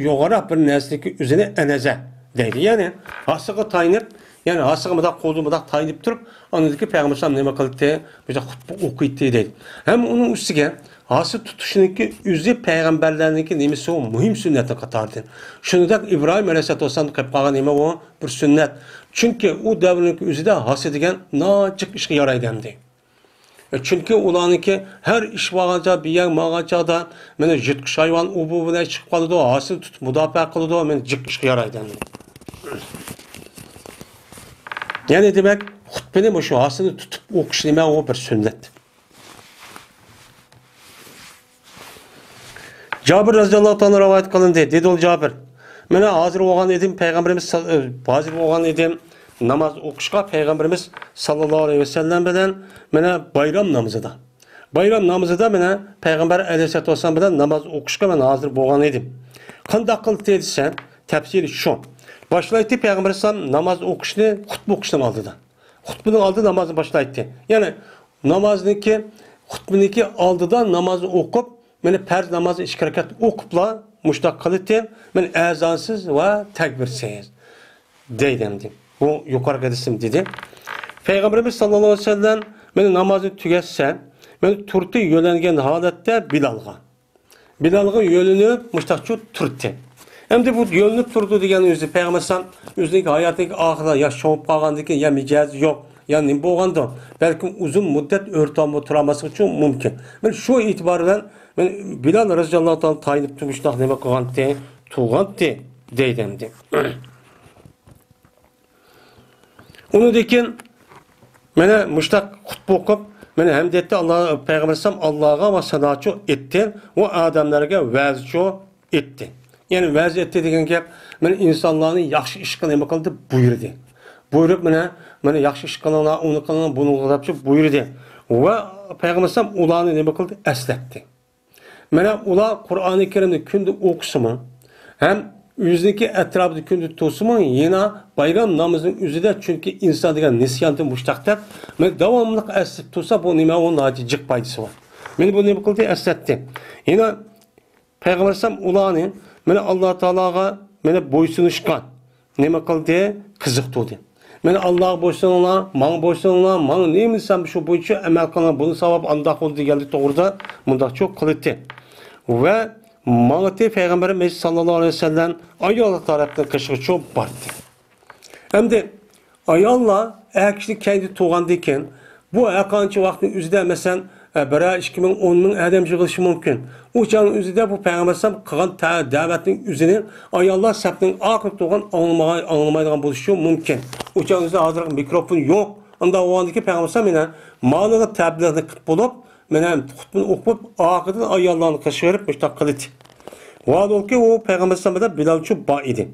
يوغانراق بىر نەرسىنىڭكى ئۆزىنى ئەنەزە دەيدۇ. يەنى ھاسىغا تايىنىپ، يەنى ھاسىغا مۇنداق قولىدا مۇنداق تايىنىپ تۇرۇپ، ئاندىن كېيىن پەيغەمبەر ئەلەيھىسسالام نېمە قىلدى؟ مۇشۇنداق خۇتبە ئوقۇيتتى دەيدۇ. ھەم ئۇنىڭ ئۈستىگە ھاسا تۇتۇشنىڭكى ئۆزى پەيغەمبەرلەرنىڭكى نېمىسى ئۇ؟ مۇھىم سۈننەتنىڭ قاتارىدىن. شۇنىڭدەك ئىبراھىم ئەلەيھىسسالاتۇ ۋەسسالامدىن قېلىپ قالغان نېمە ئۇ؟ بىر سۈننەت. چۈنكى ئۇ دەۋرنىڭكى ئۆزىدە ھاسا دېگەن ناچىق ئىشقا يارايدۇ ئەمدى. چۈنكى ئۇلارنىڭكى ھەر ئىش بارغان چاغ، بىر يەرگە ماڭغان چاغدا، مانا يىرتقۇچ ھايۋان ئۇ بۇ بىلەن چىقىپ قالىدۇ، ھاسىنى تۇتۇپ مۇداپىئە قىلىدۇ، مانا جىق ئىشقا يارايدۇ ئەمدى. يەنى دېمەك، خۇتبىنى مۇشۇ ھاسىنى تۇتۇپ ئوقۇش نېمە، ئۇ بىر سۈننەت. جابىر رەزىياللاھۇ تائالا رىۋايەت قىلىندى. دېدى ئۇ جابىر، مەن ھازىر بولغان ئىدىم، پەيغەمبىرىمىز سا-، ئە، ھازىر بولغان ئىدىم ناماز ئوقۇشقا پەيغەمبىرىمىز ساللاللاھۇ ئەلەيھى ۋەسەللەم بىلەن مەنە بايرام نامىزىدا. بايرام نامىزىدا مەنە پەيغەمبەر ئەلەيھىسسالاتۇ ۋەسسالام بىلەن ناماز ئوقۇشقا مەن ھازىر بولغان ئىدىم. قانداق قىلدى دېسە، تەپسىرى شۇ. باشلايتتى پەيغەمبەر ئەلەيھىسسالام ناماز ئوقۇشنى خۇتبە ئوقۇشنىڭ ئالدىدا. خۇتبىنىڭ ئالدىدا نامازنى باشلايتتى. يەنى نامازنىڭكى، خۇتبىنىڭكى ئالدىدا نامازنى ئوقۇپ، مەنە پەرز نامازنى ئىككى رەكەت ئوقۇپلا مۇشتاق قىلىتتى. مەنە ئەزانسىز ۋە تەكبىرسىز دەيدۇ ئەمدى. بۇ يۇقىرىقى ھەدىسىم دېدى. پەيغەمبىرىمىز ساللاللاھۇ ئەلەيھى ۋەسەللەم مەنە نامازنى تۈگەتسە، مەنە تۇرتى يۆلەنگەن ھالەتتە بىلالغا. بىلالغا يۆلىنىپ مۇشتاقچۇ تۇرتى. ئەمدى بۇ يۆلىنىپ تۇرىدۇ دېگەن ئۆزى پەيغەمبەر ئەلەيھىسسالام ئۆزىنىڭ ھاياتىنىڭ ئاخىرىدا يا شوڭۇپ قالغاندىكىن، يا مىجەزى يوق، يا نېمە بولغاندۇ، بەلكىم ئۇزۇن مۇددەت ئۆرتەلمەي تۇرالماسلىقى ئۈچۈن مۇمكىن. مەن شۇ ئېتىبار بىلەن مەن بىلال رەزىياللاھۇ تائالا تايىنىپ مۇشتاق نېمە قىلغانتى، تۇرغانتى دەيدۇ ئەمدى. ئۇنىڭدىن كېيىن مانا مۇشتاق خۇتبە ئوقۇپ، مانا ھەمدە ئېيتتى، ئاللا، پەيغەمبەر ئەلەيھىسسالام ئاللاغا ۋە ساناچۇ ئېيتتى، ئۇ ئادەملەرگە ۋەزچۇ ئېيتتى. يەنى ۋەز ئېيتتى دېگەن گەپ، مانا ئىنسانلارنى ياخشى ئىشقا نېمە قىلدى؟ بۇيرۇدى. بۇيرۇپ، مانا، مانا ياخشى ئىش قىلىڭلار، ئۇنى قىلىڭلار، بۇنى قىلىڭلار دەپچۇ بۇيرۇدى. ۋە پەيغەمبەر ئەلەيھىسسالام ئۇلارنى نېمە قىلدى؟ ئەسلەتتى. مانا ئۇلار قۇرئانى كەرىمنى كۈندە ئوقۇسىمۇ، ھەم ئۆزىنىڭكى ئەتراپىدا كۈندە تۇرسىمۇ، يەنە بايرام نامىزىنىڭ ئۆزىدە، چۈنكى ئىنسان دېگەن نىسياندىن مۇشتاق دەپ، مانا داۋاملىق ئەسلىتىپ تۇرسا، بۇ نېمە، ئۇ ناھايىتى جىق پايدىسى بار. مانا بۇ نېمە قىلدى؟ ئەسلەتتى. يەنە پەيغەمبەر ئەلەيھىسسالام ئۇلارنى، مانا، ئاللا تائالاغا، مانا، بويسۇنۇشقا نېمە قىلدى؟ قىزىقتۇردى. مانا، ئاللاغا بويسۇنۇڭلار، ماڭا بويسۇنۇڭلار، ماڭا نېمە دېسەم، شۇ بويىچە ئەمەل قىلىڭلار، بۇنى ساۋاب ئانداق بولدى دېگەنلىك توغرىدا مۇنداقچۇ قىلىتتى. ۋە ماڭىتى پەيغەمبەرىمىز ساللاللاھۇ ئەلەيھى ۋەسەللەم ئاياللار تەرەپتىن قېشىغىچۇ بارتتى. ئەمدى ئاياللار ئەر كىشىنىڭ كەينىدە تۇرغاندىن كېيىن، بۇ ھەر قانچە ۋاقىتنىڭ ئۆزىدە، مەسىلەن، بىرەر ئىككى مىڭ، ئون مىڭ ئادەم يىغىلىشى مۇمكىن. ئۇ چاغنىڭ ئۆزىدە بۇ پەيغەمبەر ئەلەيھىسسالام قىلغان تە-، دەۋەتنىڭ ئۆزىنى ئاياللار سەپنىڭ ئاخىرىدا تۇرغان ئاڭلىمىغان، ئاڭلىمايدىغان بولۇشى مۇمكىن. ئۇ چاغنىڭ ئۆزىدە ھازىرقى مىكروفون يوق. ئانداق بولغاندىكىن پەيغەمبەر ئەلەيھىسسالام مانا مانىغا تەبلىغنى قىلىپ بولۇپ، مانا خۇتبىنى ئوقۇپ، ئاخىرىدىن ئاياللارنى قېشىغا بېرىپ مۇشۇنداق قىلدى. ۋاھالەنكى، ئۇ پەيغەمبەر ئەلەيھىسسالام بىلەن بىلالچۇ بار ئىدى.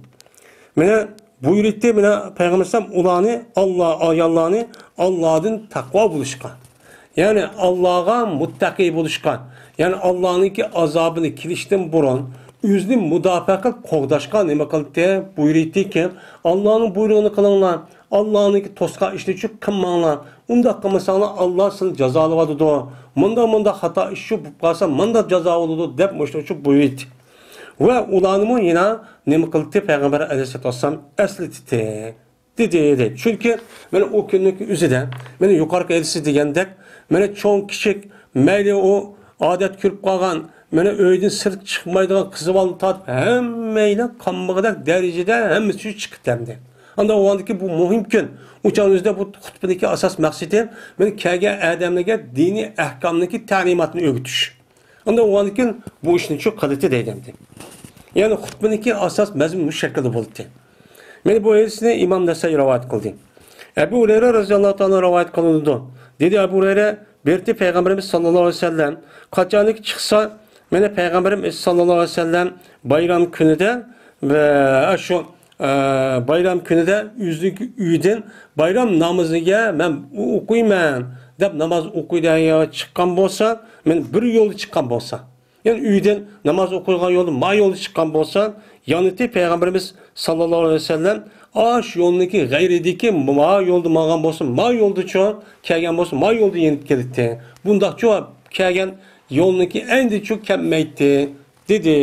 مانا بۇيرۇيتتى، مانا پەيغەمبەر ئەلەيھىسسالام ئۇلارنى، ئاللا، ئاياللارنى ئاللادىن تەقۋا بولۇشقا، يەنى ئاللاغا مۇتتەقى بولۇشقا، يەنى ئاللانىڭكى ئازابىنى كېلىشتىن بۇرۇن ئۆزىنى مۇداپىئە قىلىپ قوغداشقا نېمە قىلدى؟ بۇيرۇيتتىكى، ئاللانىڭ بۇيرۇغىنى قىلىڭلار، ئاللانىڭكى توسقان ئىشنى چۈ قىلماڭلار، ئۇنداق قىلمىساڭلار ئاللا سىلىنى جازالىۋاتىدۇ، مۇنداق، مۇنداق خاتا ئىش شۇ بولۇپ قالسا مۇنداق جازا بولىدۇ دەپ مۇشۇنىڭ ئۈچۈن بۇيرۇيتتى. ۋە ئۇلارنىمۇ يەنە نېمە قىلدى؟ پەيغەمبەر ئەلەيھىسسالاتۇ ۋەسسالام ئەسلىتتى. دېدى، دېدى. چۈنكى مانا ئۇ كۈننىڭ ئۆزىدە، مانا يۇقىرىقى ھەدىستە دېگەندەك، مانا چوڭ كىچىك، مەيلى ئۇ ئادەت كۆرۈپ قالغان، مانا ئۆيدىن سىرتقا چىقمايدىغان قىز بالىنى تارتىپ، ھەممەيلەن قانمىغۇدەك دەرىجىدە ھەممىسى چىقىپ كەلدى. ئانداق بولغاندىكىن بۇ مۇھىم كۈن. ئۇ چاغنىڭ ئۆزىدە بۇ خۇتبىنىڭكى ئاساس مەقسىتى، مانا كەلگەن ئادەملەرگە دىنىي ئەھكامنىڭكى تەلىماتىنى ئۆگىتىش. ئاندىن ئۇنىڭدىن كېيىن بۇ ئىشنى شۇ قىلىتتى دەيدۇ ئەمدى. يەنى خۇتبىنىڭكى ئاساس مەزمۇن مۇشۇ شەكىلدە بولدى. مانا بۇ ھەدىسنى ئىمام نەسائىي رىۋايەت قىلدى. ئەبۇ ھۇرەيرە رەزىياللاھۇ تائالا رىۋايەت قىلىنىدۇ. دېدى ئەبۇ ھۇرەيرە، بېرىتى پەيغەمبىرىمىز ساللاللاھۇ ئەلەيھى ۋەسەللەم قاچانكى چىقسا، مانا پەيغەمبىرىمىز ساللاللاھۇ ئەلەيھى ۋەسەللەم بايرام كۈنىدە ۋە شۇ ئە، بايرام كۈنىدە ئۆزىنىڭ ئۆيىدىن بايرام نامىزىگە مەن ئۇ-، ئوقۇيمەن دەپ ناماز ئوقۇيدىغان يەرگە چىققان بولسا، مەن بىر يولدا چىققان بولسا، يەنى ئۆيدىن ناماز ئوقۇيدىغان يولدا ما يولدا چىققان بولسا، يانىتى پەيغەمبىرىمىز ساللاللاھۇ ئەلەيھى ۋەسەللەم ئاش يولنىڭكى غەيرىدىكى ما يولدا ماڭغان بولسا، ما يولدىچۇ كەلگەن بولسا، ما يولدا يېنىپ كېلەتتى. بۇنداقچۇ كەلگەن يولنىڭكى ئەينىدىچۇ كەلمەيتتى. دېدى،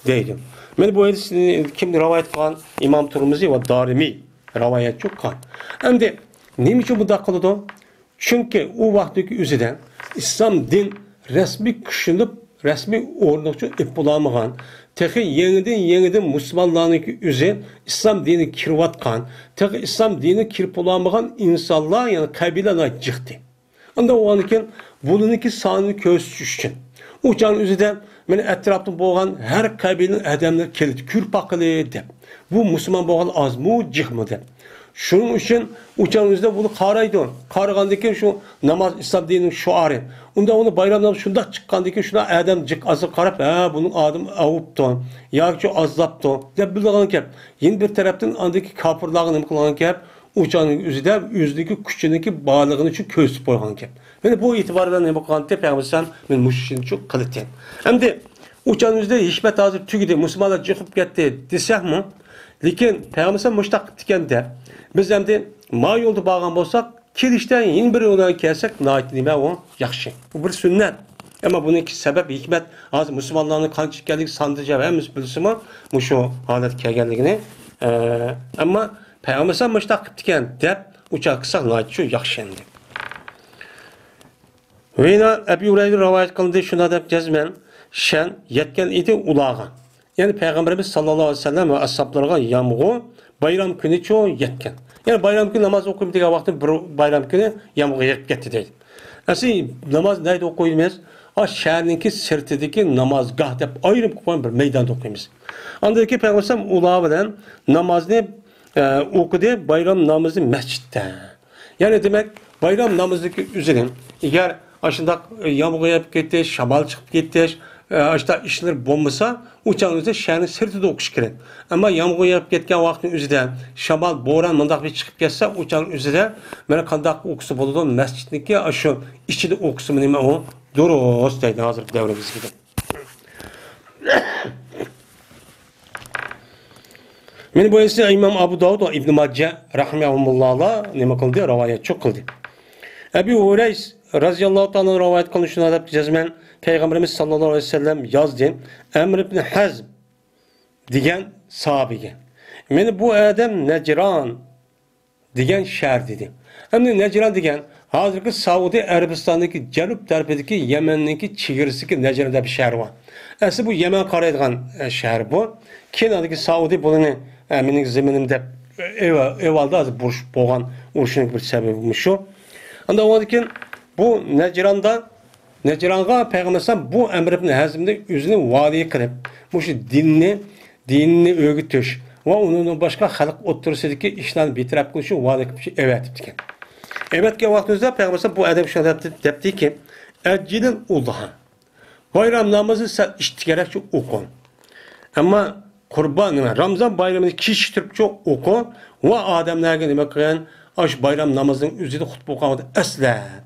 دەيدۇ. مانا بۇ ھەدىسنى كىم رىۋايەت قىلغان؟ ئىمام تۇرمۇزى ۋە دارىمى رىۋايەت قىلغان. ئەمدى نېمە ئۈچۈن بۇنداق قىلىدۇ؟ چۈنكى ئۇ ۋاقىتتىكى ئۆزىدە ئىسلام دىن رەسمىي كۈچلىنىپ، رەسمىي ئورنىغىچۇ ئېلىپ بولالمىغان، تېخى يېڭىدىن، يېڭىدىن مۇسۇلمانلارنىڭكى ئۆزى ئىسلام دىنىگە كىرىۋاتقان، تېخى ئىسلام دىنىگە كىرىپ بولالمىغان ئىنسانلار، يەنى قەبىلىلەر جىقتى. ئاندىن ئۇنىڭدىن كېيىن بۇلىنىڭكى سانىنى كۆرسىتىش ئۈچۈن، ئۇ چاغنىڭ ئۆزىدە مانا ئەتراپتا بولغان ھەر قەبىلىنىڭ ئادەملىرى كېلىدۇ، كۆرۈپ باققىلى دەپ. بۇ مۇسۇلمان بولغان ئازمۇ، جىقمۇ دەپ. شۇنىڭ ئۈچۈن ئۇ چاغنىڭ ئۆزىدە بۇنى قارايدۇ. قارىغاندىن كېيىن شۇ ناماز ئىسلام دىنىنىڭ شوئارى. ئۇندا ئۇنى بايرام نامىزى شۇنداق چىققاندىن كېيىن شۇنداق ئادەم جىق ئازغا قاراپ، ھە، بۇنىڭ ئادىمى ئاۋۇپتۇ ياكى شۇ ئازلاپتۇ دەپ بىلىدىغان گەپ. يەنە بىر تەرەپتىن ئاندىكى كاپىرلارغا نېمە قىلغان گەپ؟ ئۇ چاغنىڭ ئۆزىدە ئۆزىنىڭكى كۈچىنىڭكى بارلىقىنى شۇ كۆرسىتىپ قويغان گەپ. مانا بۇ ئېتىبار بىلەن نېمە قىلغانتى؟ پەيغەمبەر ئەلەيھىسسالام مانا مۇشۇ ئىشنى شۇ قىلىتتى. ئەمدى ئۇ چاغنىڭ ئۆزىدە ھېكمەت ھازىر تۈگىدى، مۇسۇلمانلار جىق بولۇپ كەتتى دېسەكمۇ، لېكىن پەيغەمبەر ئەلەيھىسسالام مۇشۇنداق قىپتىكەن دەپ، بىز ئەمدى ما يولدا بارغان بولساق، كېلىشتە يەنە بىر يولدىن كەلسەك، ناھايىتى نېمە ئۇ؟ ياخشى. بۇ بىر سۈننەت. ئەمما بۇنىڭكى سەۋەب، ھېكمەت، ھازىر مۇسۇلمانلارنىڭ قانچە ئىكەنلىكى ساندا جەۋ ھەممىسى بىلسىمۇ، مۇشۇ ھالەتكە كەلگەنلىكىنى، ئە، ئەمما پەيغەمبەر ئەلەيھىسسالام مۇشۇنداق قىپتىكەن دەپ، ئۇ چاغ قىلساق ناھايىتى شۇ ياخشى ئەمدى. ۋېنا ئەبى ھۇرەيرە رىۋايەت قىلدى، شۇنداق دەپ جەزمەن شەن يەتكەن ئىدى ئۇلارغا. يەنى پەيغەمبىرىمىز ساللاللاھۇ ئەلەيھى ۋەسەللەم ۋە ئەسھابلىرىغا يامغۇر بايرام كۈنىچۇ يەتكەن. يەنى بايرام كۈنى ناماز ئوقۇيمىز دېگەن ۋاقىتتا بىر بايرام كۈنى يامغۇر يېغىپ كەتتى دەيدۇ. ئەسلى ناماز نەدە ئوقۇيمىز؟ ئا، شەھەرنىڭكى سىرتىدىكى نامازگاھ دەپ ئايرىم قويغان بىر مەيداندا ئوقۇيمىز. ئاندىن كېيىن پەيغەمبەر ئەلەيھىسسالام ئۇلار بىلەن، ئە، ئوقۇدى بايرام نامىزى مەسچىتتە. يەنى دېمەك، بايرام نامىزىدىكى ئۆزىنى، ئەگەر ئاشۇنداق يامغۇر يېغىپ كېتىش، شامال چىقىپ كېتىش، ئە، ئاشۇنداق ئىشلار بولمىسا، ئۇ چاغنىڭ ئۆزىدە شەھەرنىڭ سىرتىدا ئوقۇش كېرەك. ئەمما يامغۇر يېغىپ كەتكەن ۋاقىتنىڭ ئۆزىدە شامال، بوران مۇنداق بىر چىقىپ كەتسە، ئۇ چاغنىڭ ئۆزىدە مانا قانداق ئوقۇسا بولىدۇ؟ مەسچىتنىڭكى ئاشۇ ئىچىدە ئوقۇسىمۇ نېمە ئۇ؟ دۇرۇس دەيدۇ ھازىرقى دەۋرىمىزدىكىدەك. مانا بۇ ھەدىسنى ئىمام ئابۇ داۋۇد ۋە ئىبنى ماجە رەھىمەھۇمۇللاھلار نېمە قىلدى؟ رىۋايەتچۇ قىلدى. ئەبۇ ھۇرەيس رازىياللاھۇ تائالا ئەنھۇ رىۋايەت قىلدى، شۇنداق دەپ جەزمەن پەيغەمبىرىمىز ساللاللاھۇ ئەلەيھى ۋەسەللەم يازدى ئەمر ئىبن ھەزم دېگەن ساھابىگە. مانا بۇ ئادەم نەجران دېگەن شەھەر دېدى. ئەمدى نەجران دېگەن ھازىرقى سەئۇدى ئەرەبىستاندىكى جەنۇب تەرىپىدىكى يەمەننىڭكى چېگرىسىدىكى نەجران دەپ بىر شەھەر بار. ئەسلى بۇ يەمەن قارايدىغان، ئە، شەھەر بۇ. كېيىن ئاندىكى سەئۇدى بۇنى، ئە، مېنىڭ زېمىنىم دەپ ئېۋە-، ئېۋالدى، ھازىر بۇرۇشۇپ بولغان ئۇرۇشنىڭ بىر سەۋەبى مۇشۇ. ئاندىن ئۇنىڭدىن كېيىن بۇ نەجراندا نەجرانغا پەيغەمبەر ئەلەيھىسسالام بۇ ئەمر ئىبن ھەزمنى ئۆزىنى ۋالىي قىلىپ، مۇشۇ دىننى، دىننى ئۆگىتىش ۋە ئۇنىڭدىن باشقا خەلق ئوتتۇرىسىدىكى ئىشلارنى بىتەرەپ قىلىش ئۈچۈن ۋالىي قىلىپ ئەۋەتىپتىكەن. ئەۋەتكەن ۋاقتىمىزدا پەيغەمبەر ئەلەيھىسسالام بۇ ئادەم شۇنداق دەپتۇ، دەپتىكى، ئەججىلىل ئۇزھا. بايرام نامىزى سەل ئىككى رەكەتچە ئوقۇڭ. ئەمما قۇربان، نېمە، رامزان بايرىمىنى كېچىكتۈرۈپچۇ ئوقۇڭ ۋە ئادەملەرگە نېمە قىلغىن؟ ئاشۇ بايرام نامىزىنىڭ ئۆزىدە خۇتبە ئوقۇغاندا ئەسلەت.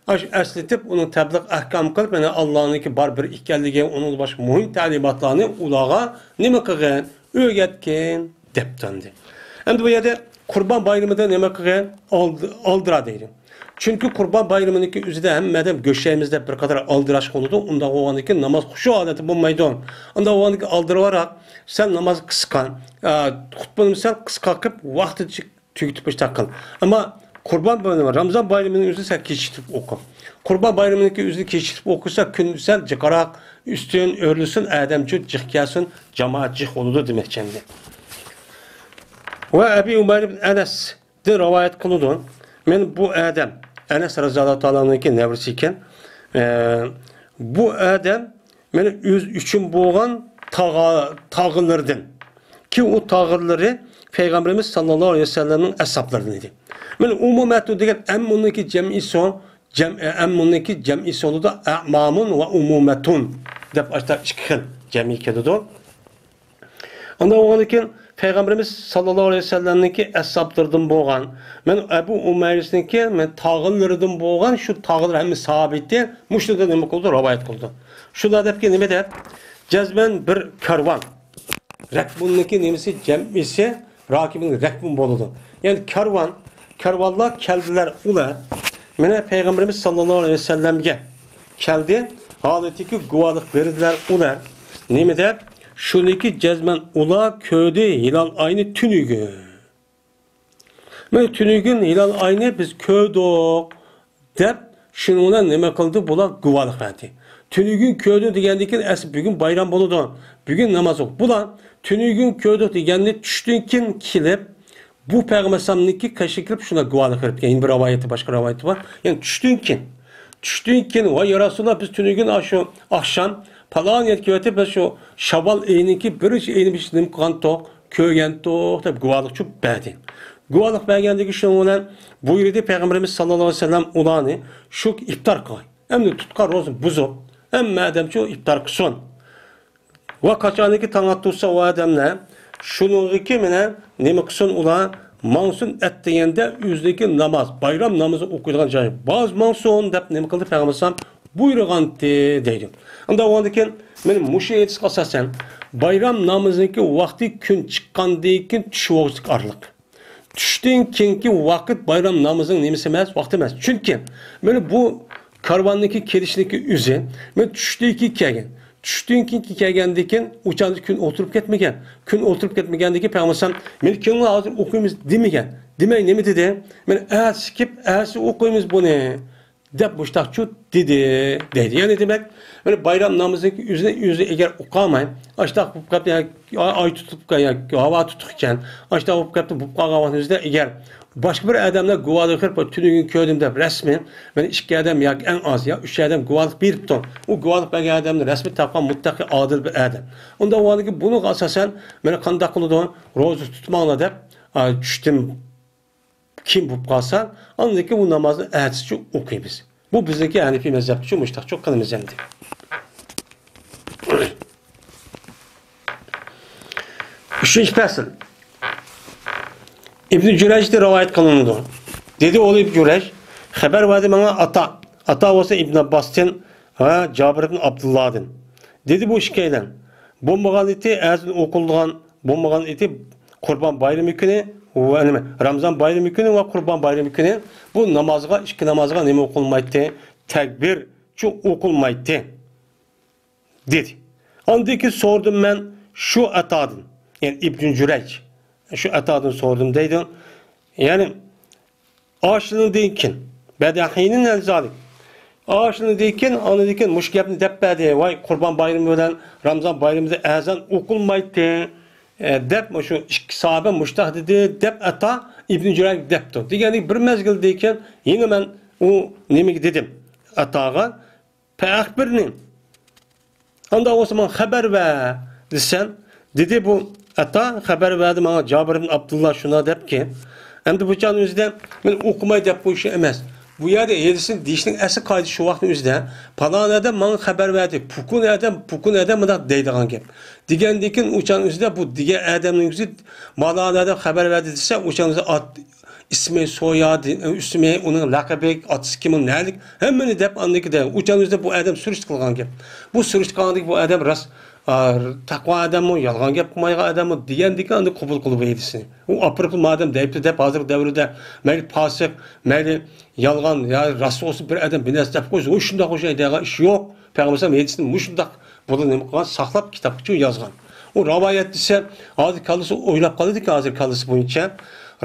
ئاشۇ ئەسلىتىپ، ئۇنىڭ تەبلىغ ئەھكام قىلىپ، يەنى ئاللانىڭكى بار بىر ئىكەنلىكى، ئۇنىڭدىن باشقا مۇھىم تەلىماتلارنى ئۇلارغا نېمە قىلغىن؟ ئۆگەتكىن، دەپتۇ ئەمدى. ئەمدى بۇ يەردە قۇربان بايرىمىدا نېمە قىلغىن؟ ئالدى-، ئالدىرا دەيدۇ. چۈنكى قۇربان بايرىمىنىڭكى ئۆزىدە ھەممە ئادەم گۆش يەيمىز دەپ بىر قاتار ئالدىراش بولىدۇ. ئۇنداق بولغاندىن كېيىن ناماز خۇشۇ ھالەتتە بولمايدۇ. ئۇنداق بولغاندىن كېيىن ئالدىراقراق سەل ناماز قىسقا، ئا، خۇتبىنى سەل قىسقا قىلىپ، ۋاقتىدا تۈگىتىپ مۇشۇنداق قىل. ئەمما قۇربان بايرىمى، رامزان بايرىمىنىڭ ئۆزىنى سەن كېچىكتۈرۈپ ئوقۇ. قۇربان بايرىمىنىڭكى ئۆزىنى كېچىكتۈرۈپ ئوقۇسا، كۈن سەل جىقراق، ئۈستۈن ئۆرلىسۇن، ئادەمچۇ جىق كەلسۇن، جامائەت جىق بولىدۇ دېمەكچى ئەمدى. ۋە ئەبى ئۇمەير ئىبن ئەنەسدىن رىۋايەت قىلىدۇ. مانا بۇ ئادەم، ئەنەس رازىياللاھۇ تائالا ئەنھۇنىڭكى نەۋرىسى ئىكەن. ئە، بۇ ئادەم مانا ئۆزى ئۈچۈن بولغان تاغا-، تاغىلىرىدىن. كېيىن ئۇ تاغىلىرى پەيغەمبىرىمىز ساللاللاھۇ ئەلەيھى ۋەسەللەمنىڭ ئەسھابلىرىدىن ئىدى. مانا ئۇمۇمەتۇ دېگەن ئەممۇنىڭكى جەمئىسى، جەم-، ئەممۇنىڭكى جەمئىسى بولىدۇ، ئەمامۇن ۋە ئۇمۇمەتۇن دەپ ئاشۇنداق ئىككى خىل جەمئىي كېلىدۇ. ئاندىن ئۇنىڭدىن كېيىن پەيغەمبىرىمىز ساللاللاھۇ ئەلەيھى ۋەسەللەمنىڭكى ئەسھابلىرىدىن بولغان، مەن ئەبۇ ئۇمەيرىسنىڭكى، مەن تاغىلىرىدىن بولغان شۇ تاغىلىرى ھەممە ساھابىتى مۇشۇنى نېمە قىلدى؟ رىۋايەت قىلدى. شۇنداق دەپكى نېمە دەپ؟ جەزمەن بىر كارۋان. رەكبۇننىڭكى نېمىسى؟ جەمئىسى راكىبىن رەكبۇن بولىدۇ. يەنى كارۋان، كارۋانلار كەلدىلەر ئۇلار. مانا پەيغەمبىرىمىز ساللاللاھۇ ئەلەيھى ۋەسەللەمگە كەلدى. ھالىتىكى گۇۋاھلىق بەردىلەر ئۇلار. نېمە دەپ؟ شۇنىكى جەزمەن ئۇلار كۆردى ھىلال ئاينى تۈنۈگۈن. مانا تۈنۈگۈن ھىلال ئاينى بىز كۆردۇق دەپ، شۇنىڭ بىلەن نېمە قىلدى؟ بۇلار گۇۋاھلىق بەردى. تۈنۈگۈن كۆردۈم دېگەندىن كېيىن، ئەسلى بۈگۈن بايرام بولىدۇ. بۈگۈن ناماز ئوقۇپ. بۇلار تۈنۈگۈن كۆردۇق دېگەننى چۈشتىن كېيىن كېلىپ، بۇ پەيغەمبەر ئەلەيھىسسالامنىڭكى قېشىغا كېلىپ شۇنداق گۇۋاھلىق بېرىپتىكەن. يەنە بىر رىۋايەتتە، باشقا رىۋايەتتە بار. يەنى چۈشتىن كېيىن. چۈشتىن كېيىن، ۋاي يا رەسۇلاللا، بىز تۈنۈگۈن ئاشۇ ئاخشام پالان يەرگە كېلىۋېتىپ، بىز شۇ شاۋۋال ئېيىنىڭكى بىرىنچى ئېيىنى بىز نېمە قىلغانتۇق؟ كۆرگەنتۇق دەپ گۇۋاھلىق چۈپ بەردى. گۇۋاھلىق بەرگەندىكى شۇنىڭ بىلەن بۇيرۇدى پەيغەمبىرىمىز ساللاللاھۇ ئەلەيھى ۋەسەللەم ئۇلارنى شۇ ئىپتار قىلغاي. ئەمدى تۇتقان روزا بۇزۇپ، ھەممە ئادەم شۇ ئىپتار قىلسۇن. ۋە قاچانكى تاڭ ئاتتۇرسا ئۇ ئادەملەر شۇنىڭغىكى مانا نېمە قىلسۇن ئۇلار؟ ماڭسۇن ئەتىگەندە ئۆزىدىكى ناماز، بايرام نامىزى ئوقۇيدىغان جايى باز ماڭسۇن دەپ نېمە قىلدى پەيغەمبەر ئەلەيھىسسالام؟ بۇيرۇغانتى دەيدۇ. ئۇنداق بولغاندىكىن مانا مۇشۇ ھەدىسكە ئاساسەن بايرام نامىزىنىڭكى ۋاقتى كۈن چىققاندىن كېيىن چۈش ۋاقتىدىكى ئارىلىق. چۈشتىن كېيىنكى ۋاقىت بايرام نامىزىنىڭ نېمىسى ئەمەس، ۋاقتى ئەمەس. چۈنكى مانا بۇ كارۋاننىڭكى كېلىشنىكى ئۆزى مانا چۈشتىن كېيىن كەلگەن. چۈشتىن كېيىن كەلگەندىن كېيىن ئۇ چاغدا كۈن ئولتۇرۇپ كەتمىگەن. كۈن ئولتۇرۇپ كەتمىگەندىن كېيىن پەيغەمبەر ئەلەيھىسسالام مانا كېيىن ھازىر ئوقۇيمىز دېمىگەن. دېمەي نېمە دېدى؟ مانا ئەتىسى كېلىپ ئەتىسى ئوقۇيمىز بۇنى دەپ مۇشتاقچۇ دېدى دەيدۇ. يەنى دېمەك، مانا بايرام نامىزىنىڭكى ئۆزىنى ئۆزى ئەگەر ئوقۇماي، ئاشتاق بولۇپ قاپتۇ، يا ئاي تۇتۇپ، يا ھاۋا تۇتۇق ئىكەن، ئاشتاق بولۇپ قاپتۇ، بولۇپ قالغان ۋاقتىمىزدا ئەگەر باشقا بىر ئادەملەر گۇۋاھلىق بېرىپ، تۈنۈگۈن كۆردۈم دەپ رەسمىي، مانا ئىككى ئادەم ياكى ئەڭ ئاز يا ئۈچ ئادەم گۇۋاھلىق بېرىپتۇ. ئۇ گۇۋاھلىق بەرگەن ئادەمنى رەسمىي تاپقان مۇتتەقى ئادىل بىر ئادەم. ئۇنداق بولغاندىكىن بۇنىڭغا ئاساسەن مانا قانداق قىلىدۇ؟ روزا تۇتماڭلار دەپ، ئا، چۈشتىن كېيىن بولۇپ قالسا، ئاندىن كېيىن ئۇ نامازنى ئەتىسىچە ئوقۇيمىز. بۇ بىزنىڭكى ھەنىفىي مەزھەپتىچۇ مۇشتاقچۇ قىلىمىز ئەمدى. ئۈچىنچى پەسىل. ئىبن جۈرەجدىن رىۋايەت قىلىنىدۇ. دېدى ئوغلى ئىبن جۈرەج، خەۋەر بەردى ماڭا ئاتا. ئاتا بولسا ئىبن ئابباستىن ۋە جابىر ئىبن ئابدۇللادىن. دېدى بۇ ئىككىيلەن، بولمىغان ئىدى ئەزان ئوقۇلىدىغان، بولمىغان ئىدى قۇربان بايرىمى كۈنى ۋە نېمە، رامزان بايرىمى كۈنى ۋە قۇربان بايرىمى كۈنى بۇ نامازغا، ئىككى نامازغا نېمە ئوقۇلمايتتى؟ تەكبىرچۇ ئوقۇلمايتتى دېدى. ئاندىن كېيىن سورىدىم مەن شۇ ئاتادىن، يەنى ئىبن جۈرەج، شۇ ئاتادىن سورىدىم دەيدۇ. يەنى ئاشۇنىڭدىن كېيىن، بەدەھىنىن ئەنزالىك. ئاشۇنىڭدىن كېيىن، ئاندىن كېيىن مۇشۇ گەپنى دەپ بەردى. ۋاي، قۇربان بايرىمى بىلەن رامزان بايرىمىدا ئەزان ئوقۇلمايتتى، ئە، دەپ مۇشۇ ئىككى ساھابە مۇشتاق دېدى، دەپ ئاتا ئىبن جۈرەج دەپتۇ. دېگەندىكىن بىر مەزگىلدىن كېيىن يەنە مەن ئۇ نېمىگە دېدىم، ئاتاغا. پەئەخبىرنى. ئاندا بولسا ماڭا خەۋەر بەر دېسەم، دېدى بۇ ئاتا، خەۋەر بەردى ماڭا جابىر ئىبن ئابدۇللا شۇنداق دەپكى، ئەمدى بۇ چاغنىڭ ئۆزىدە مەن ئوقۇماي دەپ قويۇشى ئەمەس. بۇ يەردە ھەدىسنى دېيىشنىڭ ئەسلى قائىدىسى شۇ ۋاقىتنىڭ ئۆزىدە، پالان ئادەم ماڭا خەۋەر بەردى، پۇكۇن ئادەم، پۇكۇن ئادەم مۇنداق دەيدىغان گەپ. دېگەندىن كېيىن ئۇ چاغنىڭ ئۆزىدە بۇ دېگەن ئادەمنىڭ ئۆزى پالان ئادەم خەۋەر بەردى دېسە، ئۇ چاغنىڭ ئۆزىدە ئات-، ئىسمى، سويادى، ئىسمى، ئۇنىڭ لەقىبى، ئاتىسى كىم، نەلىك، ھەممىنى دەپ، ئاندىكىدە ئۇ چاغنىڭ ئۆزىدە بۇ ئادەم سۈرۈشتە قىلغان گەپ. بۇ سۈرۈشتە قىلغاندىكىن بۇ ئادەم راست، ئا، تەقۋا ئادەممۇ، يالغان گەپ قىلمايدىغان ئادەممۇ دېگەندىكىن ئاندىن قوبۇل قىلىدۇ بۇ ھەدىسنى. ئۇ ئاپىرىپلا مادەم دەيپتۇ دەپ ھازىرقى دەۋردە مەيلى پاسىق، مەيلى يالغان، يا راست بولسا بىر ئادەم بىر نەرسە دەپ قويسا، ۋوي شۇنداق ئوخشايدۇ دەيدىغان ئىش يوق. پەيغەمبەر ھەدىسنى مۇشۇنداق بۇلار نېمە قىلغان، ساقلاپ كىتابقىچۇ يازغان. ئۇ رىۋايەت دېسە، ھازىر كاللىسى ئويلاپ قالىدىكەن، ھازىر كاللىسى بويىچە.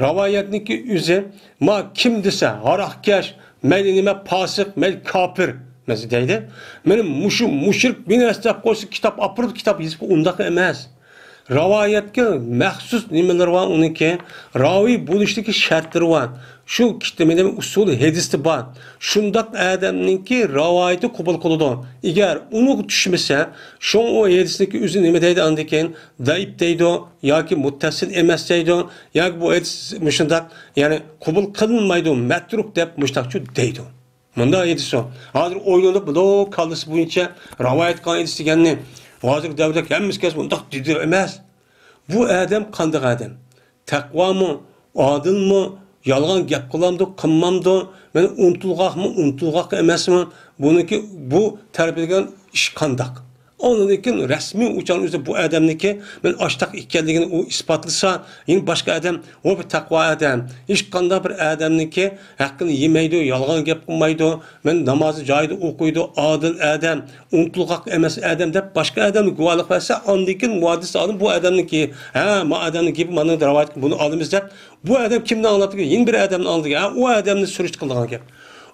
رىۋايەتنىڭكى ئۆزى، ما كىم دېسە، ھاراقكەش، مەيلى نېمە، پاسىق، مەيلى كاپىر، مەسىلەن دەيدۇ. مانا مۇشۇ مۇشرىك بىر نەرسە دەپ قويسا، كىتاب ئاپىرىپ، كىتاب يېزىپ، ئۇنداق ئەمەس. رىۋايەتكە مەخسۇس نېمىلىرى بار ئۇنىڭكى، راۋىي بولۇشتىكى شەرتلىرى بار. شۇ كىتابىدا ئۇسۇل ھەدىستە بار. شۇنداق ئادەمنىڭكى رىۋايىتى قوبۇل قىلىدۇ. ئەگەر ئۇنىڭغا چۈشمىسە، شۇڭا ئۇ ھەدىسنىڭكى ئۆزى نېمە دەيدۇ ئاندىن كېيىن؟ زەئىپ دەيدۇ ياكى مۇتتەسىل ئەمەس دەيدۇ ياكى بۇ ھەدىس مۇشۇنداق، يەنى قوبۇل قىلىنمايدۇ، مەترۇك دەپ مۇشۇنداقچۇ دەيدۇ. مۇنداق ھەدىسى ھازىر ئويلىنىپ، بۇ كاللىسى بويىچە رىۋايەت قىلغان ھەدىس دېگەننى ھازىرقى دەۋردە ھەممىسى كەلسە ئۇنداق دېدى ئەمەس. بۇ ئادەم قانداق ئادەم؟ تەقۋامۇ، ئادىلمۇ، يالغان گەپ قىلامدۇ، قىلمامدۇ، مانا ئۇنتۇلغاقمۇ، ئۇنتۇلغاق ئەمەسمۇ، بۇنىڭكى بۇ تەرىپىدىكى ئىش قانداق؟ ئاندىن كېيىن رەسمىي ئۇچان ئۆزى بۇ ئادەمنىكى مەن ئاشتاق ئىكەنلىكىنى ئۇ ئىسپاتلىسا، يەنە باشقا ئادەم، ئۇ بىر تەقۋا ئادەم، ھېچقانداق بىر ئادەمنىكى ھەققىنى يېمەيدۇ، يالغان گەپ قىلمايدۇ، مەن نامازنى جايىدا ئوقۇيدۇ، ئادىل ئادەم، ئۇنتۇلغاق ئەمەس ئادەم دەپ باشقا ئادەم گۇۋاھلىق بەرسە، ئاندىن كېيىن مۇھەددىس ئالىم بۇ ئادەمنىڭكى، ھە، ما ئادەمنىڭ گېپى مانا رىۋايەت، بۇنى ئالىمىز دەپ، بۇ ئادەم كىمدىن ئاڭلاپتىكەن؟ يەنە بىر ئادەمدىن ئاڭلىدىكەن. ھە، ئۇ ئادەمنى سۈرۈشتە قىلىدىغان گەپ.